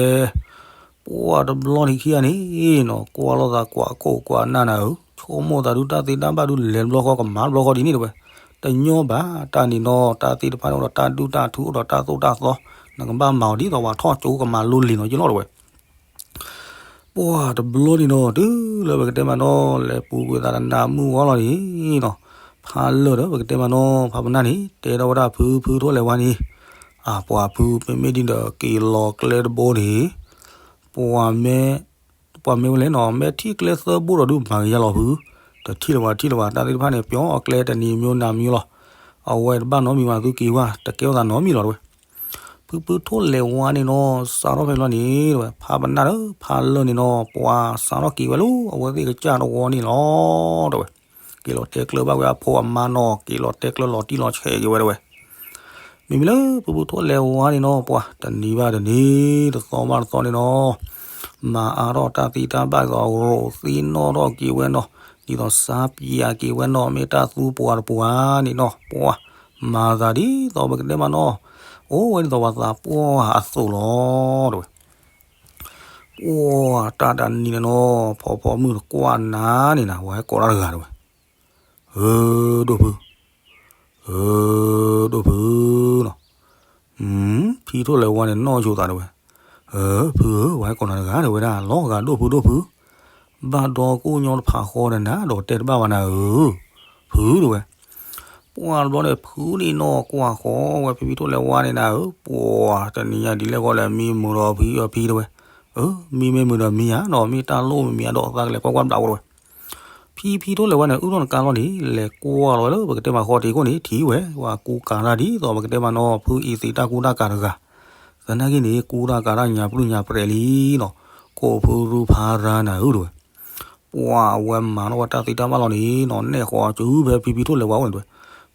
ပှၤတဘျီန့ၣ်ခံဂၤန့ၣ်နီၤ ကွၢ်လိာ်သးကွၢ်ခိၣ်ကွၢ်နၢ်နၤဧၢ, ဆိကမိၣ်သးဒုးတၢ်သ့တၢ်ဘၣ်ဒုးလဲၤတဘျီဃီ ကမၤတဘျီဃီဒ်န့ၣ်တဲဝဲ, တညီဘၣ်တၢ်န့ၣ်နီၤ တၢ်သ့ၣ်တဖၣ်န့ၣ်အိၣ်ဒီးတၢ်ဒူၣ်တၢ်ထူအိၣ်ဒီးတၢ်သိၣ်တၢ်သီ, နကဘၣ်မၤအီၤဒ်သိးပှၤထီၣ်ကၠိကမၤလိလံၤနီၤယလီၤတဲဝဲ. ပှၤတဘျီန့ၣ်နီၤ တုၤလၢပကတဲမးနီၤ လဲၤပူၤကွံာ်သးတနၤမုၢ်ဝီလီၤန့ၣ်နီၤ, ဖးလၢာ်ဒီးပကတဲမးနီၤ ဖးပနၢ်န့ၣ် တဲထီၣ်ဝဲဒၣ်ဖု ဖုထိၣ်လဲၤဝါန့ၣ်, အပှၤဖု မ့မ့ၢ်ဒ်ဒီးက့ၤလီၤကျဲတဘိန့ၣ်, ပှၤမ့ၢ်, ပှၤမ့ၢ်ဝဲလဲၣ်နီၤ မ့ၢ်ထံၣ်ကျဲသၢဘိဒီးဒုးမၤကယၤလီၤဖု, တထံၣ်လၢၤဘၣ် တထံၣ်လၢၤဘၣ် တၢ်သ့ၣ်တဖၣ်န့ၣ် ပျီအီၤကျဲတနံၤမံၤနၤမံၤလီၤ, အဝဲတဘၣ်နီတမံၤဘၣ် သုက့ၤဝဲ တကဲထီၣ်သးနီတမံၤလီၤတဲဝဲ. ဖုဖုထိၣ်လဲၤဝါန့ၣ်နီၤ စးထီၣ်ဖဲလီၤန့ၣ်တဲဝဲ ဖးပနၢ်လၢ ဖးလၢာ်န့ၣ်နီၤ ပှၤစးထီၣ်က့ၤဝဲလၢ အဝဲသ့ၣ်ကစၢ်တဝီန့ၣ်လီၤတဲဝဲ. က့ၤလီၤတဲကျၢၤဘၣ်ဝဲအဖိအမါနီၤ က့ၤလီၤတဲကျၢၤလီၤတံၢ်လီၤဆဲးက့ၤဝဲတဲဝဲ. မ့မ့ၢ်လၢဖုဖုထိၣ်လဲၤဝါန့ၣ်နီၤ ပှၤတနံၤဘၣ်တနံၤ တသီဘၣ်တသီန့ၣ်နီၤ မၤအါထီၣ်တၢ်သ့တၢ်ဘၣ်ဒ်သိး ရိးသ့ၣ်နီၣ်ထီၣ်က့ၤဝဲနီၤ ဒ်သိးစါပၠးက့ၤဝဲနီၤ မ့ၢ်တၢ်သူပှၤတပှၤန့ၣ်နီၤ ပှၤမၤသးဒ်သိးပကတဲမးနီၤ အိၣ်ဝဲဒ်သိးပှၤသးပှၢ်အသိးလီၤတဲဝဲ. ပှၤတၢ်တနံၤန့ၣ်နီၤ ဖီဖီမုၢ်တကွၢ်နၤန့ၣ်နၤ ဝဲဟဲကိးတၢ်တဂၤတဲဝဲ. ဧၢ ဒိၣ်ဖု ဧၢ ဒိၣ်ဖုနီၤ. ဖံထိၣ်လဲၤဝါန့ၣ်နီၢ်ဆိသးတဲဝဲ. ဧၢ ဖုဧၢ ဝဲဟဲကိးနၤတဂၤတဲဝဲဒၣ် လီၤဂာ်ဒိၣ်ဖုဒိၣ်ဖု ဘၣ်ဒီကိၣ်ညီတဖးဃီဒီးနၤဒီးတဲတဘၣ်ဘၣ်နၤဧၢ ဖုတဲဝဲ. ပှၤတဘျီန့ၣ် ဖုန့ၣ်နီၤကွၢ်ဃီဝဲဖံဖံထိၣ်လဲၤဝါန့ၣ်နၤဧၢ ပှၤတနံၤညါဒ်လဲၣ်ဃီလဲၣ် မံမုာ်ဒီးဖံအီၤဖံတဲဝဲ. ဧၢ မံမ့ၢ်မုာ်ဒီးမံယၤနီၤ မ့ၢ်တၢ်လိၣ်မံမံအဒိးသးကလဲၤကွၢ်ကွၢ်ဘျးဝဲတဲဝဲ. ဖံဖံထိၣ်လဲၤဝါန့ၣ် အုၣ်ထီၣ်နကါလီၤန့ၣ် လဲၤကွၢ်လီၤဝဲလၢပကတဲမးဃီတံၢ်ခိၣ်န့ၣ် ထံၣ်ဝဲ ပှၤကူကၤတၢ်ဒ်သိးပကတဲမးနီၤ ဖုအံၤသ့တၢ်ကူတၢ်ကၤတဂၤ. သနာ်က့န့ၣ် ကူတၢ်ကၤတၢ်ညါပျုၢ်ညါပြဲးလံနီၤ ခိၣ်ဖုရူဖးရၤနၤဧၢတဲဝဲ. ပှၤအဝဲမၤထီၣ်ဝဲတၢ်သ့တၢ်ဘၣ်လီၤန့ၣ်နီၤ နဲၣ်ဃီကၠူဖဲဖံဖံထိၣ်လဲၤဝါအိၣ်န့ၣ်တဲဝဲ.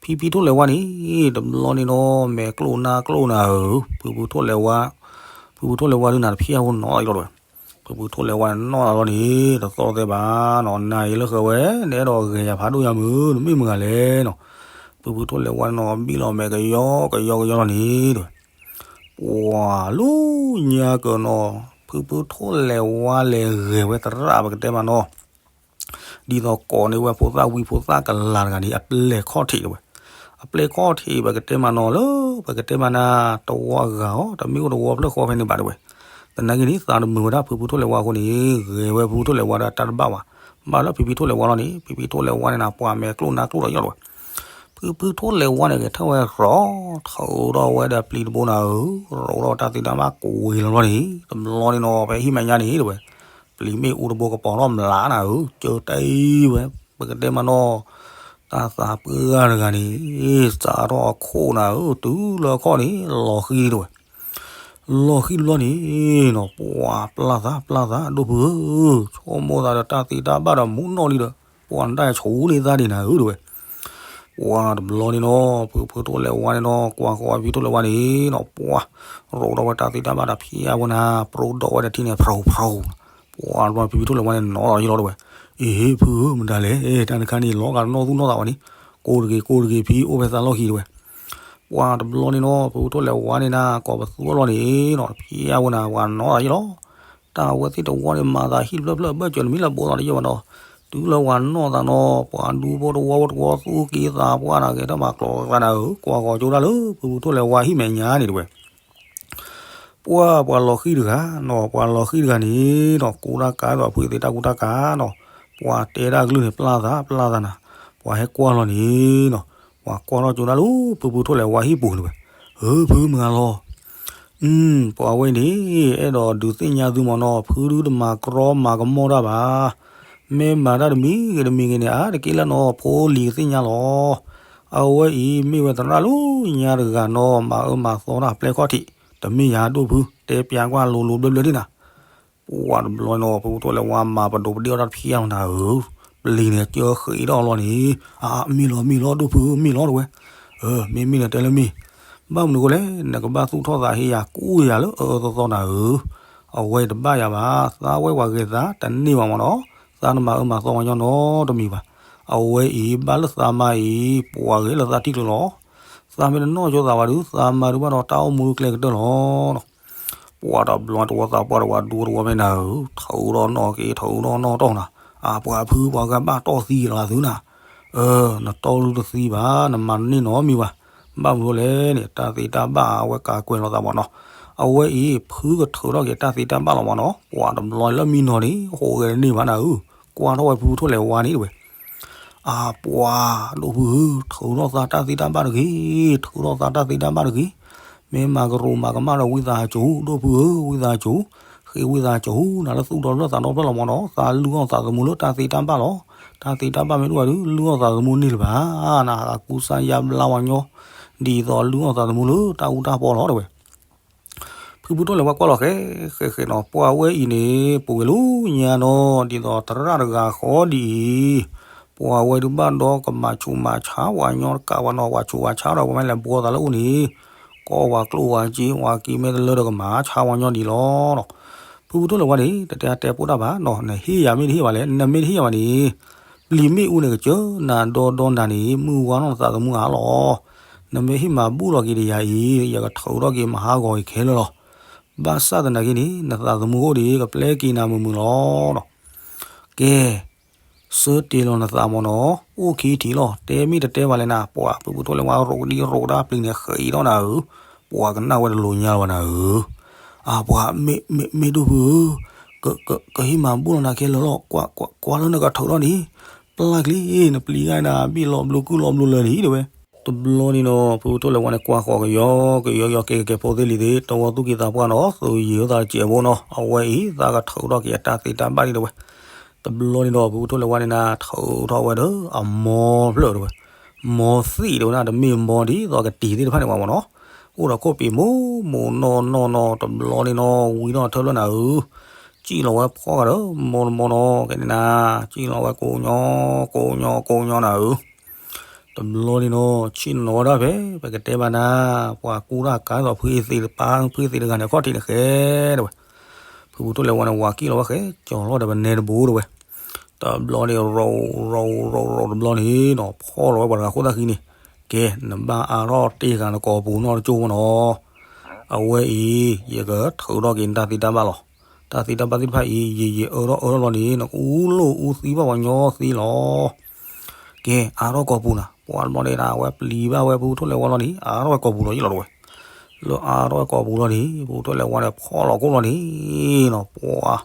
ဖံဖံထိၣ်လဲၤဝါန့ၣ် တဘျီန့ၣ်နီၤ မဲာ်ကျိၣ်နါကျိၣ်နၤဧၢ ဖုဖုထိၣ်လဲၤဝါ, ဖုဖုထိၣ်လဲၤဝါဒုးနၤတဖျၢၣ်ဖိနီၤလီၤတဲဝဲ. ဖုဖုထိၣ်လဲၤဝါန့ၣ်နီၣ်လီၤန့ၣ် တသီၣ်သဲဘၣ်နီၤ နၤအံၤလၢဃၢၤဝဲ နအဲၣ်ဒိးဂဲၤယၤဖးဒိၣ်ယၤမုာ် နမ့ၢ်မုာ်ဂၤလဲၣ်နီၤ. ဖုဖုထိၣ်လဲၤဝါနီၤ ဘံၣ်လီၤမဲာ်ကယီကယီကယီလီၤန့ၣ်တဲဝဲ. ပှၤလၢညါကၢၤနီၤ ဖုဖုထိၣ်လဲၤဝါလဲၤဂဲၤဝဲသရၣ်ပကတဲမးနီၤ ဒ်သိးကိးန့ၢ်ဝဲဖိသၣ်ဝံဖိသၣ်ကလၤတဂၤန့ၣ် အပျဲၢ်ခီၣ်ထံးတဲဝဲ. အပျဲၢ်ခီၣ်ထံးပကတဲမးနီၤလၢ ပကတဲမးနၤ တဝီအဂၤအီၤ တမ့ၢ်အိၣ်တဝီဖျၢၣ်ဃီဖဲန့ၣ်ဘၣ်တဲဝဲ. သနာ်က့န့ၣ် သးတမုာ်ဝဲဒၣ်ဖုဖုထိၣ်လဲၤဝါအဃိန့ၣ် ဂဲၤဝဲဖုဖုထိၣ်လဲၤဝါဒီးတၢ်တဘၣ်ဘၣ်. ဘၣ်လၢဖံဖံထိၣ်လဲၤဝါလီၤန့ၣ် ဖံဖံထိၣ်လဲၤဝါန့ၣ်နၤ ပှၤမဲာ်ကျိၣ်နါကျိၣ်ဒီးယီၣ်တဲဝဲ. ဖုဖုထိၣ်လဲၤဝါန့ၣ် ဂဲၤထၢၣ်ဝဲရီၤ ထီၣ်ဒီးဝဲဒီးပျံၤတဘိနၤဧၢ, ရိးဒီးတၢ်သ့တၢ်ဘၣ်ကွံာ်လီၤဘျီန့ၣ် တဘျီန့ၣ်နီၤ ဖဲဟံၣ်မဲာ်ညါန့ၣ်တဲဝဲ ပျံၤမ့ၣ်အူတဘိကပီၤထီၣ်မျးနၤဧၢ, ကၢတၢ်အံၤဝဲ ပကတဲမးနီၤ တၢ်သးပှၢ်တဂၤန့ၣ် စးထီၣ်အခိၣ်နၤဧၢ, တုၤလၢအခီၣ်န့ၣ် လီၤဃံၤတဲဝဲ. လီၤဃံၤတဘျီန့ၣ်နီၤ ပှၤပျၢ်သးပျၢ်သး ဒိၣ်ဖုဧၢ, ဆိကမိၣ်သးဒီးတၢ်သ့တၢ်ဘၣ်ဒီးမူနီၣ်လံဒီး ပှၤနတၢ်ဆိၣ်န့ၢ်သးဒံးနၤဧၢ တဲဝဲ. ပှၤတဘျီန့ၣ်နီၤ ဖုဖုထိၣ်လဲၤဝါန့ၣ်နီၤ ကွၢ်ဃီၤဖုဖုထိၣ်လဲၤဝါန့ၣ်နီၤ ပှၤ ရိးထီၣ်ဝဲတၢ်သ့တၢ်ဘၣ်တဖၣ်အဝဲနၤ ပရိဒိၣ်ဝဲတထံၣ်န့ၣ် ဖြူဖြူ ပှၤတဘျီဖုဖုထိၣ်လဲၤဝါန့ၣ်နီၤလီၤယလီၤ တဲဝဲ. အ့ ဖုဧၢ မတၤလဲၣ် တၢ်တခါန့ၣ် လီၤဂာ်တနီၣ်သူၣ်နီၣ်သးဝဲန့ၣ် ကိးတဂ့ၤကိးတဂ့ၤ ဖံအိၣ်ဖဲသးလီၢ်ခံ တဲဝဲ. ပှၤတဘျီန့ၣ်နီၤ ဖုဖုထိၣ်လဲၤဝါန့ၣ်နၤ ကိးပသူအလီၢ်န့ၣ်နီၤ တဖၣ်အဝဲနၤ ပှၤနီၤလီၤယလီၤ တၢ်ဝဲသ့ၣ်တဝီန့ၣ် မၤသးဟံၣ်တဖျၢၣ်ဖျၢၣ် ဘၢၣ်စၢၤတမံၤလၢဘိးသီတယဲၢ်ဘၣ်နီၤ, တုၤလၢပှၤနီၢ်သးနီၤ ပှၤဒူဖိတဝီဖိတဝီသူၣ်က့သးပှၢ်နၤ ဂဲၤထီၣ်မၤကျိးသးနၤဧၢ, ကွၢ်ဃီၤကၠိဒၣ်လၢ ဖုဖုထိၣ်လဲၤဝါဟံၣ်မဲာ်ညါန့ၣ်တဲဝဲ. ပှၤပှၤလီၤဃံၣ်တဂၤနီၤ ပှၤလီၤဃံၣ်တဂၤန့ၣ်နီၤ ကူတၢ်ကၤဒီးဖုသ့ၣ်တၢ်ကူတၢ်ကၤနီၤ, ပှၤတဲတၢ်ကလုၢ်န့ၣ် ပျၢ်သးပျၢ်သးနၤ, ပှၤဟဲကွၢ်လီၤန့ၣ်နီၤ, ပှၤကွၢ်ထီၣ်ကၠိဒၣ်လၢ ဖုဖုထိၣ်လဲၤဝါဟံၣ်ပူၤန့ၣ်ဝဲ, ဧၢ ဖုမုၢ်ဂၤလီၤ ပှၤဝဲအံၤန့ၣ် အဲၣ်ဒိးဒုးသ့ၣ်ညါသုမ့ၢ်နီၤ, ဖုဒုးတမၤကြီမၤကမီၣ်တၢ်ဘၣ်. မ့ၢ်မၤတၢ်တမံၤဂ့ၤတမံၤဂ့ၤန့ၣ် အါတက့ၢ်လၢနီၤ ဖိလံၤကသ့ၣ်ညါလီၤ. အဝဲအံၤမ့ၢ်ဝဲသရၣ်လၢညါတဂၤနီၤ မၤအၢမၤသီတၢ်ပျဲခီၣ်ထံး, တမ့ၢ်ယၤဒိၣ်ဖု တဲပျးကွၢ်လိၤလိၤဘျၢဘျၢဒ်နၤ ပှၤတဘျီနီၤ ဖုဖုထိၣ်လဲၤဝါမၤပဒိးပဒ့ၣ်အီၣ်တၢ်တဖၣ်အီၤနၤဧၢ, ပလံၤန့ၣ်ကၢဃ့းထီၣ်အလီၢ်န့ၣ်, အါ မ့ၢ်လီၤမ့ၢ်လီၤ ဒိၣ်ဖုဧၢ မ့ၢ်လီၤတဲဝဲ. မ့မ့ၢ်နတဲလၢမ့ၢ်, ဘၣ်မနုၤအဃိလဲၣ် နကဘၣ်သူၣ်ထီၣ်သးဟ့ယၤကူယၤလၢအအၢအသီသီနၤဧၢ, အဝဲတဘၣ်ယၤဘၣ်, သးဝဲပှၤဂဲၤသးတန့ၢ်ဘၣ်မ့ၢ်နီၤ, သးနမၤအၢမၤသီပှၤညီနီတမံၤဘၣ်. အဝဲအံၤ ဘၣ်လၢသးမါအံၤ ပှၤဂ့ၤလၢသးထံၣ်ကျၢၤလီၤ. သးမ့ၢ်တနီၣ်ကၠိသးဘၣ်ဒုး သးမါဒုးဘၣ်ဒီးတၢ်အိၣ်မူဒုးကျဲကတၢၢ်လီၤ. ပှၤတဘျီတဝီသးပှၢ်တဝီဒူတဝီဖဲနၤဧၢ, ထုးထီၣ်နီၣ်က့ ထုးထီၣ်နီၣ်တီၢ်နၤ, အါ ပှၤဖုပှၤဂၤဘၣ်တီၢ်သံလီၤသုနၤ, အၢ နတီၢ်လုၢ်တသံဘၣ် နမၤတန့ၢ်နီတမံၤဘၣ်. ဘၣ်မနုၤလဲၣ်န့ၣ် တၢ်သ့တၢ်ဘၣ်အဝဲကးကွဲးလီၤသးမ့ၢ်နီၤ, အဝဲအံၤ ဖုကထုးထီၣ်က့ၤတၢ်သ့တၢ်ဘၣ်လီၤမ့ၢ်နီၤ, ပှၤတဘျီလၢမံနီၤန့ၣ် ဟိးဂဲၤတန့ၢ်ဘၣ်နၤဧၢ, ကွၢ်ထီၣ်ဝဲဖုဖုထိၣ်လဲၤဝါန့ၣ်တဲဝဲ. အါ ပှၤ ဒိၣ်ဖုဧၢ, ထုးထီၣ်သးတၢ်သ့တၢ်ဘၣ်တဂ့ၤ, ထုးထီၣ်သးတၢ်သ့တၢ်ဘၣ်တဂ့ၤ, မ့ၢ်မၤကရူးမၤကမၣ်ဒီးဝံသးစူၤ ဒိၣ်ဖုဧၢ, ဝံသးစူၤ, ဃ့ဝံသးစူၤ နၤလၢသူၣ်ဒီဖျၢၣ်သးဒီဖျၢၣ်လီၤမ့ၢ်နီၤ, သးလုၢ်အီၣ်သးသမူလၢတၢ်သ့တၢ်ဘၣ်လီၤ. တၢ်သ့တၢ်ဘၣ်မ့ၢ်တအိၣ်ဘၣ်ဒီး လုၢ်အီၣ်သးသမူန့ၢ်လၢၤဘၣ်, နသးကူစါယါဘျါဝဲညီ, ဒ်သိးလုၢ်အီၣ်သးသမူလၢတၢ်အူတၢ်ပီလီၤတဲဝဲ. ဖုဖုထိၣ်လဲၤဝါကွၢ်လီၤဃဲဃဲဃဲနီၤ, ပှၤဝဲအံၤန့ၣ် ပူၤကွံာ်လၢညါနီၤ ဒ်သိးသရၣ်တဂၤဃီဒ်အံၤ, ပှၤဝဲဒုးဘၣ်ဒီးကမၤဆူးမၤဆါပှၤညီတကးဘၣ်နီၤ, ပှၤဆူးပှၤဆါဒီးပှၤမ့ၢ်လဲၤဘှီသးလၢအအိၣ်န့ၣ်, ကီၢ်ပှၤကျိၣ်ပှၤစ့ ပှၤက့ၤမ့ၢ်တလၢဒီးကမၤဆါပှၤညီဒ်လီၤ. ဖုဖုထိၣ်လဲၤဝါန့ၣ် တတဲတဲပိၢ်တၢ်ဘၣ်နီၤ, နဟ့ၣ်ယၤမ့ၢ်တဟ့ၣ်ဘၣ်လဲၣ်, နမ့ၢ်တဟ့ၣ်ယၤဘၣ်န့ၣ် ပျံၤမ့ၣ်အူန့ၣ်ကစၢၢ်နၤဒီဒီနၤန့ၣ် မုၢ်ဝါနီၢ်နသးသမူဧါလီၤ. နမ့ၢ်ဟ့ၣ်မၤဘူၣ်လီၤက့ၤဒီးယၤအံၤ ယကထုးထီၣ်က့ၤမဟါဂီၤအံၤခဲလၢာ်လီၤ. ဘၣ်ဆၣ်သနာ်က့န့ၣ် နသးသမူအိၣ်ဒံး ကပျဲက့ၤနၤမုာ်မုာ်လီၤ. ကဲ ဆၢတ့ၢ်လီၤနသးမ့ၢ်နီၤ, အိၣ်ခံထံၣ်လီၤ, တဲမ့ၢ်တတဲဘၣ်လဲၣ်နၤ, ပှၤဖုဖုထိၣ်လဲၤဝါရိးကဒံရိးကဒါပျံၤန့ၣ် ဃဲၤအံၤဒီးနၤဧၢ, ပှၤကနၣ်ဝဲတလိၤညါလီၤဘၣ်နၤဧၢ. အါ ပှၤ မ့ၢ်မ့ၢ်မ့ၢ်ဒိၣ်ဖုဧၢ, ကဟ့ၣ်မၤဘူၣ်လီၤနၤခဲလၢာ်လီၤ, ကွၢ်လၢနကထုးထီၣ်န့ၣ်, ပျၢ်ချံ နပျံၤဂၤနၤ ဘ့ၣ်လီၤဘျိကုၢ်လီၤဘျိလၢာ်န့ၣ်တဲဝဲ. တဘျီန့ၣ်နီၤ ဖုဖုထိၣ်လဲၤဝါန့ၣ် ကွၢ်ဃီၤကယီကယီကယီ ကဲကဲဖိသ့ၣ်လံၤသ့ၣ် တဝီသူၣ်က့သးပှၢ်နီၤ သုးယံၤအသးတစဲးဖိနီၤ အဝဲအံၤ သးကထုးထီၣ်က့ၤအတၢ်သ့တၢ်ဘၣ်ဒံးတဲဝဲ. တဘျီန့ၣ်ဒီး ဖုဖုထိၣ်လဲၤဝါန့ၣ်နၤ ထုးထီၣ်ဝဲဒီးအမိၢ်ဖျၢၣ်တဲဝဲ, မိၢ်သံၣ်တဲဝဲနၤ တမ့ၢ်မိၢ်ဒ်သိးကတံၤသ့ၣ်တဖၣ်န့ၣ်ဘၣ်မ့ၢ်နီၤ, အိၣ်ဒီးခိၣ်ပံၤမိၢ်မိၢ်နီၢ်နီၢ်နီၢ် တဘျီန့ၣ်နီၤ ဝံထီၣ်ထၢလၢနၤဧၢ, စံၣ်လီၤဝဲဖီဂၤဒီးမိၢ်တမိၢ်နီၤ ကဲန့ၣ်နၤ, စံၣ်လီၤဝဲကိးညီ ကိးညီ ကိးညီနၤဧၢ. တဘျီန့ၣ်နီၤ ဆ့ၣ်နီၤဝဲဒၣ်ဖဲ ပကတဲဘၣ်နၤ, ပှၤကူတၢ်ကၤသိးဖုအသ့ၣ်တပၤ ဖုအသ့ၣ်တဂၤန့ၣ် အခီၣ်ထံးန့ၣ်ဃဲတဲဝဲ. ဖုဖုထိၣ်လဲၤဝါန့ၣ် ဝၤကံၣ်လီၤဝဲဃဲ ကၠီၤလီၤဒီးပနဲတဘိတဲဝဲ. တဘျီန့ၣ် ရိးရိးရိးရိးတဘျီန့ၣ်နီၤ ဖီၣ်လီၤဝဲပှၤတဂၤဃိသၣ်ဃံန့ၣ်, ကဲ နဘၣ်အါထီၣ်တ့ၢ်ဃာ်နကိာ်ပူၤနီတကၠိမ့ၢ်နီၤ, အဝဲအံၤ ယကထုးထီၣ်က့ၤနတၢ်သ့တၢ်ဘၣ်လီၤ. တၢ်သ့တၢ်ဘၣ်သ့ၣ်တဖၣ်အံၤ ယယအၢထီၣ်အၢထီၣ်လီၤန့ၣ် နကအူလိာ်အူသံဘၣ်ပှၤညီသ့လီၤ. ကဲ အါထီၣ်ကိာ်ပူၤနၤ, ပှၤတဘျီန့ၣ်နၤ အဝဲပျံၤဘၣ်ဝဲဖုဖုထိၣ်လဲၤဝါလီၤန့ၣ် အါထီၣ်ဝဲကိာ်ပူၤလီၤယလီၤတဲဝဲ. လၢအါထီၣ်ဝဲကိာ်ပူၤလီၤန့ၣ် ဖုဖုထိၣ်လဲၤဝါန့ၣ် ဖီၣ်လီၤကိၣ်လီၤန့ၣ်နီၤ ပှၤ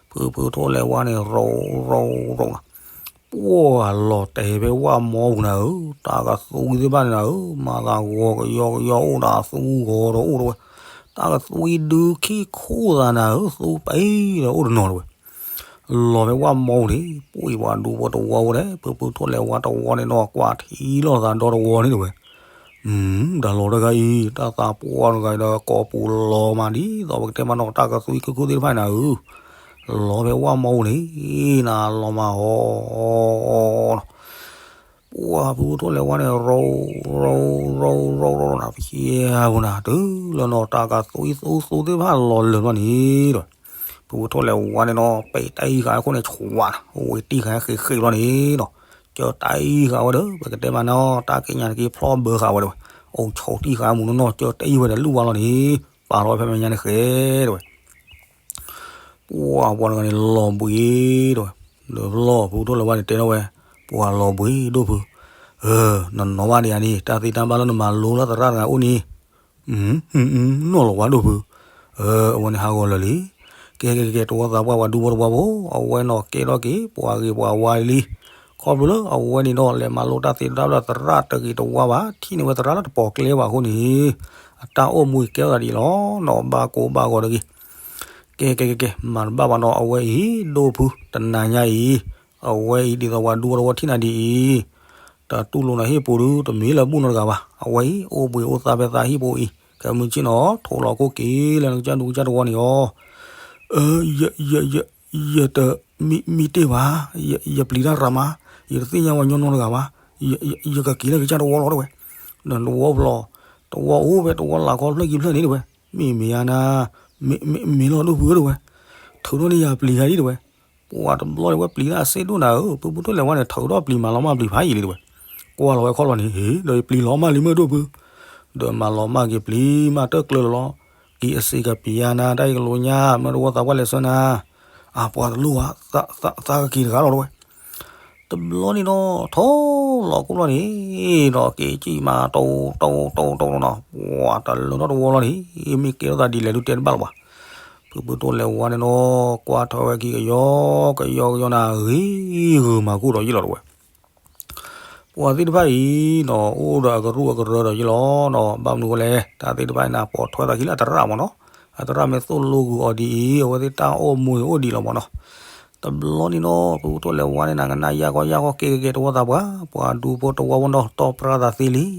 ဖုဖုထိၣ်လဲၤဝါန့ၣ် ရိးရိးရိးနၤ ပှၤလီၤတဲာ်ဖဲဝၣ်မီပူၤနၤဧၢ, တၢ်ကသွံသ့ၣ်တဖၣ်န့ၣ်နၤဧၢ, မၤသးဂီၤကယီကယီအိၣ်ဒီးသူဂီၤဒီးအိၣ်တဲဝဲ, တၢ်ကသွံဒုးခံခူၣ်သးနၤဧၢ, သူပံဒီးအိၣ်တနီၤတဲဝဲ. လီၤဖဲဝၣ်မီပူၤန့ၣ် ပှၤဒူဖိတဝီဖိဒီး ဖုဖုထိၣ်လဲၤဝါတဝီန့ၣ်နီၤ ကွၢ်ထံလီၤသးဒီတဝီန့ၣ်တဲဝဲ. တၢ်လီၤတဂၤအံၤ တၢ်သးပှၢ်တဂၤအံၤဒီး ကိာ်ပူၤလီၤမးဒ်သိးပကတဲမးနီၤ တၢ်ကသွံခံခူၣ်သ့ၣ်တဖၣ်နၤဧၢ လီၤဖဲဝၣ်မီၢ်ပူၤန့ၣ် နၤလီၤမၢ်အီၤ ပှၤဖုဖုထိၣ်လဲၤဝါန့ၣ် ရီ ရီ ရီ ရီ ရီ နၤ ပဟံၣ်ပူၤနၤ တုၤလၢနီၤ တၢ်ကသူအံၣ်သူသူသ့ၣ်တဖၣ်လီၤလၢာ်ဘျီန့ၣ်ဒီး ဖုဖုထိၣ်လဲၤဝါန့ၣ်နီၤ ပံးတၢ်အံၣ်ဃာ်အခိၣ်န့ၣ် ဆှးနၤ ဝံၤတံၢ်ဃာ်ဃ့ဃ့ဘျီန့ၣ်နီၤ ကၢတၢ်အံၣ်ဃာ်ဝဲဒီး ပကတဲမးနီၤ တၢ်က့ညါတက့ၢ်ဖျီၣ်ဘၢဃာ်ဝဲဒီးဝဲ အိၣ်ဆိးတံၢ်ဃာ်မူးနီၤနီၤ ကၢတၢ်အံၣ်ဝဲဒီးလုၢ်ဝါလီၤန့ၣ် ပာ်လီၤဝဲဖဲမဲာ်ညါန့ၣ်ဃဲဒီးဝဲ ပှၤပှၤတဂၤန့ၣ်လီၤဘှံးဒီးဝဲ ဒီးလီၤဖုဖုထိၣ်လဲၤဝါန့ၣ်တဲထီၣ်ဝဲ ပှၤလီၤဘှံးဒိၣ်ဖု နနီၣ်ဘၣ်ဒံးဧါန့ၣ် တၢ်သ့တၢ်ဘၣ်လၢနမၤလိလၢသရၣ်တဂၤအိၣ်န့ၣ် နီၢ်လီၤဝါဒိၣ်ဖု အဝဲန့ၣ်ဟးဂီၤလၢာ်လံ ကဲကဲကဲ တဝီသးပှၢ်ပှၤဒူဖိတဝီဖိ အဝဲနီၤကဲထီၣ်က့ၤ ပှၤဂ့ၤပှၤဝါလံ ခီဖျိလၢအဝဲန့ၣ်ဒီး လဲၤမၤလိတၢ်သ့တၢ်ဘၣ်လၢသရၣ်တဂ့ၤတဝါဘၣ် ထံၣ်န့ၢ်ဝဲသရၣ်လၢတပိာ်ကျဲဘၣ်အဃိန့ၣ် အတၢ်အိၣ်မူကဲထီၣ်သးဒ်အံၤလီၤနီၤ ဘၣ်ကိးဘၣ်ဂီၤတဂ့ၤ ကဲကဲကဲကဲ မၤတဘၣ်ဘၣ်နီၤ အဝဲအံၤ ဒိၣ်ဖု တနၤညါအံၤ အဝဲအံၤဒ်သိးပှၤဒူဖိတဝီထံၣ်နၤဒ်အံၤ တတူၢ်လိာ်နၤဟံၣ်ပူၤဒု တမ့ၢ်လၢဘူၣ်နီတဂၤဘၣ် အဝဲအံၤ အိၣ်ဘှံးအိၣ်သါဖဲသးဟံၣ်ပူၤအံၤ ခဲမုၢ်ဆ့ၣ်နီၤ ထိးလီၤခိၣ်က့ၤလၢနကစၢ်ဒူကစၢ်တဝီန့ၣ်အီၤ ယ ယ ယ ယတမံတ့ၢ်ဘၣ် ယပျံၤတၢ်ရၤမး ယတသ့ၣ်ညါဝဲညီညီတဂၤဘၣ် ယကက့ၤလၢကစၢ်တဝီလီၤတဝဲ နတဝီဖျီ တဝီအိၣ်ဖဲတဝီလၢ်ခီဖျၢၣ်ကံဖျၢၣ်န့ၣ်တဝဲ မ့ၢ်မ့ၢ်ယါနၤ မ့ၢ်လီၤဒိၣ်ဖုဧၢတဝဲ ထုးထီၣ်န့ၢ်ယၤပျံၤယၤဒ်တဝဲ ပှၤတဘျီန့ၣ်ဝဲပျံၤတၢ်အစ့ဒိၣ်နၤဧၢ ဖုဖုထိၣ်လဲၤဝါန့ၣ် ထုးထီၣ်ပျံၤမၤလီၤမၢ်ပျံၤဖးယံာ်လံတဝဲ ကွၢ်လီၤဝဲခီလီၤန့ၣ် ဟ့ ဒီးယပျံၤလီၤမၢ်လံမ့ၢ်ဒိၣ်ဖု ဒီးမၤလီၤမၢ်က့ၤပျံၤမးတၢ်ကျၢၤလီၤလီၤ က့ၤအစ့ကပျံၤယါနၤ တၢ်အံၤကလိညါ မ့ၢ်တဝီသးပှၢ်လဲၤဆှၢနၤ အပှၤတလိၣ်ဘၣ် သးကက့ၤတဂၤလီၤတဝဲ တဘျီန့ၣ်ဒီး ထိးလီၤကိၣ်ဘျီန့ၣ်ဒီး က့ၤကံၣ်မး တိတိတိတိနီၤ ပှၤတလၢထီၣ်တဝီလီၤန့ၣ် မ့ၢ်ကဲထီၣ်သးဒ်လဲၣ်ဒုးတဲတဘၣ်လၢၤဘၣ် ဖုဖုထိၣ်လဲၤဝါန့ၣ်နီၤ ကွၢ်ထွဲဝဲခံကယီကယီကယီနၤ ဂ့ၤဂုာ်မၤကိၣ်ဒီးယ့ၢ်လီၤတဝဲ ပှၤသ့ၣ်တဖၣ်အံၤနီၤ အိၣ်ဒီးအကရူၢ်အကရၢဒီးယ့ၢ်လီၤနီၤ ဘၣ်မနုၤဃိလဲၣ် တၢ်သ့ၣ်တဖၣ်အံၤန့ၣ် ပိာ်ထွဲသးခံလၢအသရၣ်မ့ၢ်နီၤ အသရၣ်မ့ၢ်သိၣ်လိဂုာ်အီၤဒ်အံၤ အဝဲသ့ၣ်တၢ်အိၣ်မူအိၣ်ဒံးလီၤမ့ၢ်နီၤ တဘျီန့ၣ်နီၤ ဖုဖုထိၣ်လဲၤဝါန့ၣ် နကနၣ်ယၢ်ကီယၢ်ကီ ကဲကဲကဲတဝီသးပှၢ် ပှၤဒူဖိတဝီဖိနီၤ တီၢ်ပြၢသးသ့လံ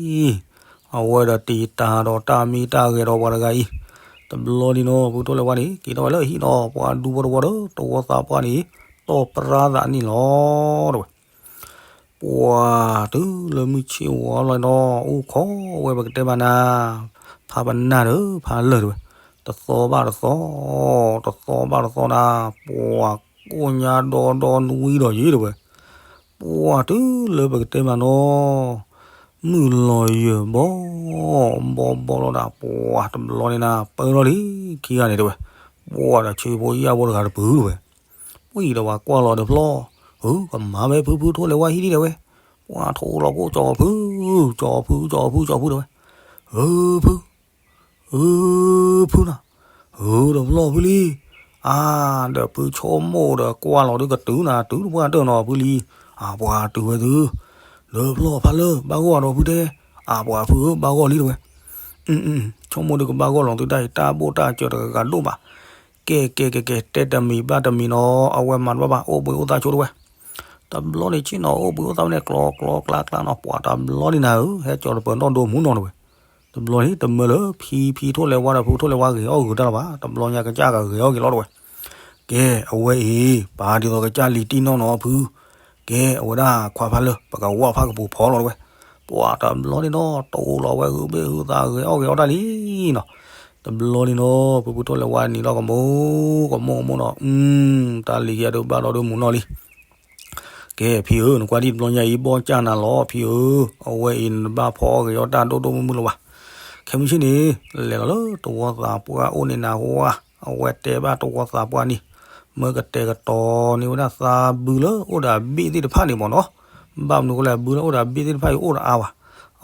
အဝဲဒီးတံာ်တာ်ဒီးတၢ်မံတၢ်ဂဲၤဒီးပှၤတဂၤအံၤ တဘျီန့ၣ်နီၤ ဖုဖုထိၣ်လဲၤဝါန့ၣ် က့ၤထီၣ်ဝဲလၢအဟံၣ်နီၤ ပှၤဒူဖိတဝီဒီး တဝီသးပှၢ်န့ၣ် တီၢ်ပြၢသးန့ၣ်လီၤ တဝဲ ပှၤတုၤလၢမုၢ်ဆ့ၣ်ဝါလီၤနီၤ အိၣ်ခိးဝဲပကတဲမးနၤ ဖးပနၢ်ဒီးဖးလၢာ်တဝဲ တသီဘၣ်တသီ တသီဘၣ်တသီနၤ ပှၤကိၣ်ညါဒီဒီနွံဒီးယ့ၢ်တဝဲ ပှၤတုၤလၢပကတဲမးနီၤ မုၢ်လီၤယၢၤဘီ ဘီဘီလီၤဒၣ် ပှၤတဘျီန့ၣ်နၤ ပၢလီၤလံ ခံဂၤန့ၣ်တဝဲ ပှၤဒီးဆံဖိယၢ်ဖိတဂၤတပုၢ်တဝဲ ပှၤအံၤဒီးပှၤကွၢ်လီၤဒီးဖျီၣ် ဧၢ ကမၤဝဲဖုဖုထိၣ်လဲၤဝါဟံၣ်ဒံးတဝဲ ပှၤထိးလီၤကိၣ်ကၠီဖု ကၠီဖု ကၠီဖု ကၠီဖုတဝဲ ဧၢ ဖု ဧၢ ဖုနၤ ဧၢ ဒီးဖျီၣ်ဖုလံ အါ ဒီးဖုဆိကမိၣ်ဒီးကွၢ်လီၤဒုးကတုၤနၤ တုၤတပှၢ်တၢၢ်နီၤဖုလံ အပှၤတုၤဝဲသု ဒီးဖျီၣ်ဖးလၢာ် ဘၣ်ဂီၢ်ဒီးဖုတဲ အပှၤဖုဧၢ ဘၣ်ဂီၢ်လံတဝဲ ဆိကမိၣ်ဒုးကဘၣ်ဂီၢ်လီၤသုတၢ်အံၤ တၢ်ဘိၣ်တၢ်စၢၤတဂၤဂၤဒိၣ်ဘၣ် ကဲကဲကဲကဲ တဲတမံၤဘၣ်တမံၤနီၤ အဝဲမၤတဘၣ်ဘၣ် အိၣ်ဘှံးအိၣ်သါဆိတဝဲ တဘျီန့ၣ်ဆ့ၣ်နီၤ အိၣ်ဘှံးအိၣ်သါဝဲန့ၣ် ကျီကျီကျါကျါနီၤ ပှၤတဘျီန့ၣ်နၤဧၢ ဟဲကၠီၤတပၢၤနီၣ်ဒိမူနီၤတဝဲ တဘျီန့ၣ်တမၢလၢ ဖံဖံထိၣ်လဲၤဝါဒီးဖုထိၣ်လဲၤဝါဂဲၤအီၣ်ဂ့ၤတၢ်လၢၤဘၣ် တဘျီညါကစၢ်ကဂဲၤအီၣ်က့ၤလီၤတဝဲ ကဲ အဝဲအံၤ ပာ်ဒ်သိးကစၢ်လံၤတံၢ်နီၣ်နီၤဖု ကဲ အဝဲဒၣ်ခွါဖးလၢာ် ပကဝၢ်ဖးကပူၤဖီလီၤတဝဲ ပှၤတဘျီန့ၣ်နီၤ တိၢ်လီၤဝဲဂုာ်ဘ့ၣ်ဂုာ်သးဂဲၤအီၣ်ဂဲၤအီတၢ်လံနီၤ တဘျီန့ၣ်နီၤ ဖုဖုထိၣ်လဲၤဝါနံၤလီၤကမိၣ် ကမိၣ်ကမိၣ်နီၤ တၢ်လံၤကဲဒုးဘၣ်ဒီးဒုးမူနီၣ်လံ ကဲ ဖံဧၢ နကွၢ်ဒံၣ်တဘျီညါအံၤ ဘီၣ်ကၢ်နၤလီၤ ဖံဧၢ, အဝဲအံၤနတဘၣ်ဖီအီၣ်ဂ့ၤအီၣ်တၢ်ဒိၣ်ဒိၣ်မုၢ်မုၢ်လၢၤဘၣ်. ခဲမုၢ်ဆ့ၣ်န့ၣ် လဲၤလီၤလၢတဝီသးပှၢ်အိၣ်န့ၣ်နၤဝါ, အဝဲတဲဘၣ်တဝီသးပှၢ်န့ၣ် မၢကတဲာ်ကတီၤန့ၢ်ဝဲဒၣ်သးဘုလၢအိၣ်ဒီးအဘ့ၣ်သ့ၣ်တဖၣ်န့ၣ်မ့ၢ်နီၤ. ဘၣ်မနုၤအဃိလဲၣ် ဘုလၢအိၣ်ဒီးအဘ့ၣ်သ့ၣ်တဖၣ်အံၤအိၣ်ဒီးအါဝဲ.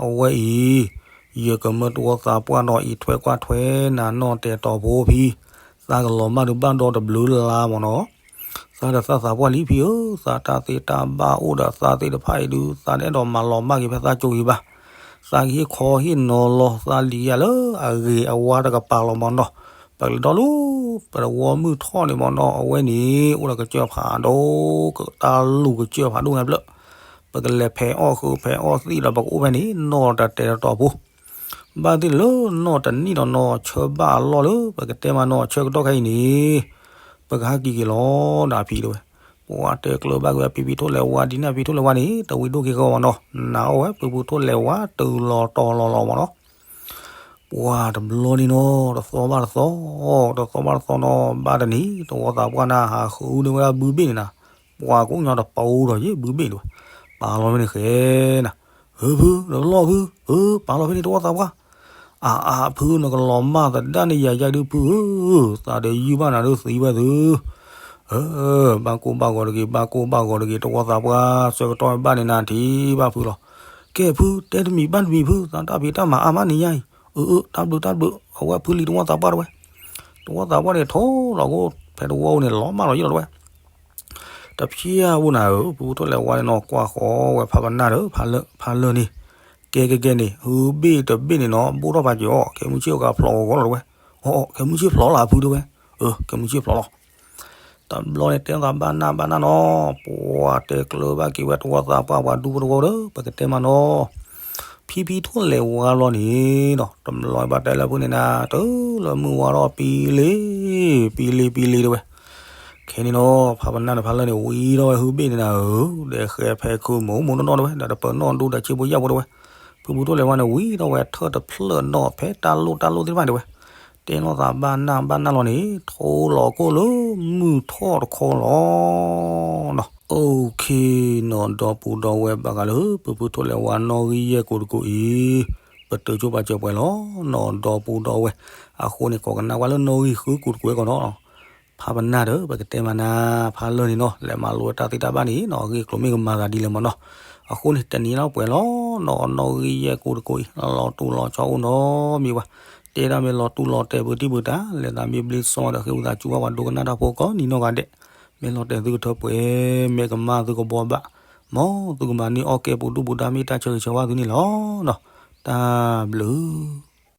အဝဲအံၤ ယကမၢတဝီသးပှၢ်နီၤအံးထွဲကွၢ်ထွဲနၤနီၣ်တဲာ်တီၤဖိဖံ, သးကလီၤမၢ်ဒုးဘၣ်ဒီတဘျုးလါမ့ၢ်နီၤ. သးဒီးသးသးပှၢ်လံဖံဧၢ, သးတၢ်သ့တၢ်ဘၣ်အိၣ်ဒီးသးသ့ၣ်တဖၣ်အံၤဒုး သးတအဲၣ်ဒိးမၤလီၤမၢ်က့ၤဖဲသးကၠိဂ့ၤဘၣ်. သးကဟ့ၣ်ခီဟ့ၣ်နီၤလီၤ သးလံၤယၤလၢအဂ့ၤအဝါတကပၤလီၤမ့ၢ်နီၤ. ပကလဲၤဒီလူ ပတဝီမုၢ်ထီၣ်န့ၣ်မ့ၢ်နီၤ အဝဲန့ၣ် အိၣ်ဒီးကစၢၢ်ဖးဒိၣ် တၢ်လူၤကစၢၢ်ဖးဒိၣ်ညါဖျၢၣ် ပကလဲၤဖဲအီၣ်ဃုာ်ဖဲအီၣ်သံၣ်ဒီး ပကအိၣ်ဖဲန့ၣ် နီၣ်တတဲာ်တတီၤဖိ ဘၣ်သ့ၣ်လၢနီၣ်တနံၣ်ဒီးနီၣ်ဆၢဘၣ်အလီၢ်လၢ ပကတဲမးနီၣ်ဆၢကတီၢ်ခဲအံၤန့ၣ် ပကဟဲက့ၤက့ၤလီၤ ဒီးအဖံတဲဝဲ. ပှၤတဲကျၢၤဘၣ်က့ၤဝဲဖံဖံထိၣ်လဲၤဝါဒ်န့ၣ် ဖံဖံထိၣ်လဲၤဝါန့ၣ် တဝံၤဒိၣ်က့ၤဃီမးနီၤ, နာ်အီၣ်ဝဲဖုဖုထိၣ်လဲၤဝါတုၤလီၤတီၤလီၤလီၤမးနီၤ. ပှၤတဘျီန့ၣ်နီၤ တသီဘၣ်တသီ, တသီဘၣ်တသီနီၤ ဘၣ်တနံၤ တဝီသးပှၢ်န့ၣ် ဟးဃုဒၣ်ဝဲဒၣ်ဘုဘ့ၣ်န့ၣ်နၤ, ပှၤကိးညီတပာ်အိၣ်ဒီးယ့ၣ်ဘုဘ့ၣ်တဲဝဲ, ပာ်လီၤဖဲန့ၣ်ဃဲနၤ, ဧၢဖု တလီၢ်ဖု ဧၢ ပာ်လီၤဖဲန့ၣ်တဝီသးပှၢ်, အါအါဖု နကလီၤမၢ်သဒၣ်န့ၣ်ယၤယၤဒုဖုဧၢ, သးဒီးယုၢ်ဘၣ်နၤဒုသံဝဲသု ဧၢ, ဘၣ်ကိၢ်ဘၣ်ဂီၤတဂ့ၤ ဘၣ်ကိၢ်ဘၣ်ဂီၤတဂ့ၤ တဝီသးပှၢ် ဆၢကတီၢ်ဘၣ်န့ၣ်နၤထံၣ်ဘၣ်ဖုလီၤ. ကဲဖု တဲတမံၤဘၣ်တမံၤဖု သးတၢ်ဖံးတၢ်မၤအါမးန့ၣ်ညါအံၤ, အၢ အၢ တၢ်ဘျုးတၢ်ဘျုး အဝဲဖုလံတဝီသးပှၢ်တဲဝဲ, တဝီသးပှၢ်န့ၣ်ထိၣ်လီၤကိၣ် ဖဲတဝီန့ၣ်လီၤမၢ်လီၤယ့ၣ်လီၤတဲဝဲ တဖျၢၣ်အိၣ်နၤဧၢ ဖုဖုထိၣ်လဲၤဝါန့ၣ်နီၤ ကွၢ်ဃီဝဲဖးပနၢ်ဒီး ဖးလၢာ်န့ၣ်, ကဲကဲကဲန့ၣ် ဟုဘ့ၣ်တဘ့ၣ်န့ၣ်နီၤ ဘိၣ်ထီၣ်ဖးက့ၤအီၤ ခဲမုၢ်ဆ့ၣ်အကဖျိးဂီၤဂီၤလီၤတဲဝဲ, အီ ခဲမုၢ်ဆ့ၣ်ဖျိးလီၤဖုတဲဝဲ, အၢ ခဲမုၢ်ဆ့ၣ်ဖျိးလီၤ တဘျီန့ၣ်တဲသးဘၣ်နၢ်ဘၣ်နၢ်နီၤ ပှၤတဲကျၢၤဘၣ်က့ၤဝဲတဝီသးပှၢ်ပှၤဒူဖိတဝီဒီး ပကတဲမးနီၤ, ဖံဖံထိၣ်လဲၤဝါလီၤန့ၣ်နီၤ တဘျီဘၣ်တဲလၢဖုန့ၣ်နၤ တုၤလၢမုၢ်ဝါထီၣ်ပံလ့ ပံလ့ပံလ့တဲဝဲ ခဲန့ၣ်နီၤ ဖးပနၢ်န့ၣ်ဖးလၢာ်န့ၣ် ဝံထီၣ်ဝဲဟုဘ့ၣ်န့ၣ်နၤဧၢ, ဒီးဃဲဖဲခုမိၢ်မိၢ်နီၢ်နီၢ်တဲဝဲ ဒီးတပၢၤနီၢ်ဒူဒီးဆ့ဖိယာ်ဖိတဲဝဲ, ဖုဖုထိၣ်လဲၤဝါန့ၣ် ဝံထီၣ်ဝဲထၢၣ်တဖျၢၣ်နီၤ ဖဲတၢ်လိၣ်တၢ်လိၣ်သ့ၣ်တဖၣ်န့ၣ်တဲဝဲ, တဲနီၢ်သးဘၣ်နၢ်ဘၣ်နၢ်လီၤန့ၣ် ထိၣ်လီၤကိၣ်လၢမုၢ်ထီၣ်တခီလီၤနီၤ. OK နီၤ ဒီပုၢ်ဒီဝဲၢ်ဘၣ်ဃးလၢ ဖုဖုထိၣ်လဲၤဝါနီၣ်ဂံၢ်ယဲၢ်ကိးတကိးအံၤ ပတုၤဆိပာ်စၢၤပှဲၤလီၤနီၤ ဒီပုၢ်ဒီဝဲၢ်, အဃိန့ၣ် ကိးကနၣ်ကွၢ်လၢနီၣ်ဂံၢ်ဃုကိးတကိးအံၤကီးနီၤ ဖးပနၢ်ဒီး ပကတဲမးနၤ ဖးလၢာ်န့ၣ်နီၤ လဲၤမၤလိဝဲတၢ်သ့တၢ်ဘၣ်န့ၣ်နီၤ အဂ့ၢ်ကျိၤမ့ၢ်ကမၤသးဒ်လဲၣ်မးနီၤ. အဃိန့ၣ် တနံၤလၢပှဲၤလီၤနီၤ နီၣ်ဂံၢ်ယဲၢ်ကိးတကိးအံၤ လီၤတူာ်လီၤဆီအိၣ်နီတမံၤဘၣ်. တဲဒၣ်မ့ၢ်လီၤတူာ်လီၤတဲာ်ပူၤတံၢ်ပူၤတၢ် လဲၤသးမ့ၢ်ဘျ့စီဒီး ဃ့ဝံသးစူၤဘၣ်ပှၤဒိကနၣ်တၢ်ဖိကိးနံၤနီၢ်ဂၤဒဲး, မ့ၢ်လီၤတဲာ်သုကထၢပှဲၤ မ့ၢ်ကမၣ်သုကဘှီဘၣ်, မ်သုကမၤန့ၢ်အီၣ်ကဲပူၤဒူၣ်ပူၤဒါမ့ၢ်တၢ်ဆၢဂ့ၤဆၢဝါသုန့ၣ်လီၤနီၤ. တၢ်ဘျုး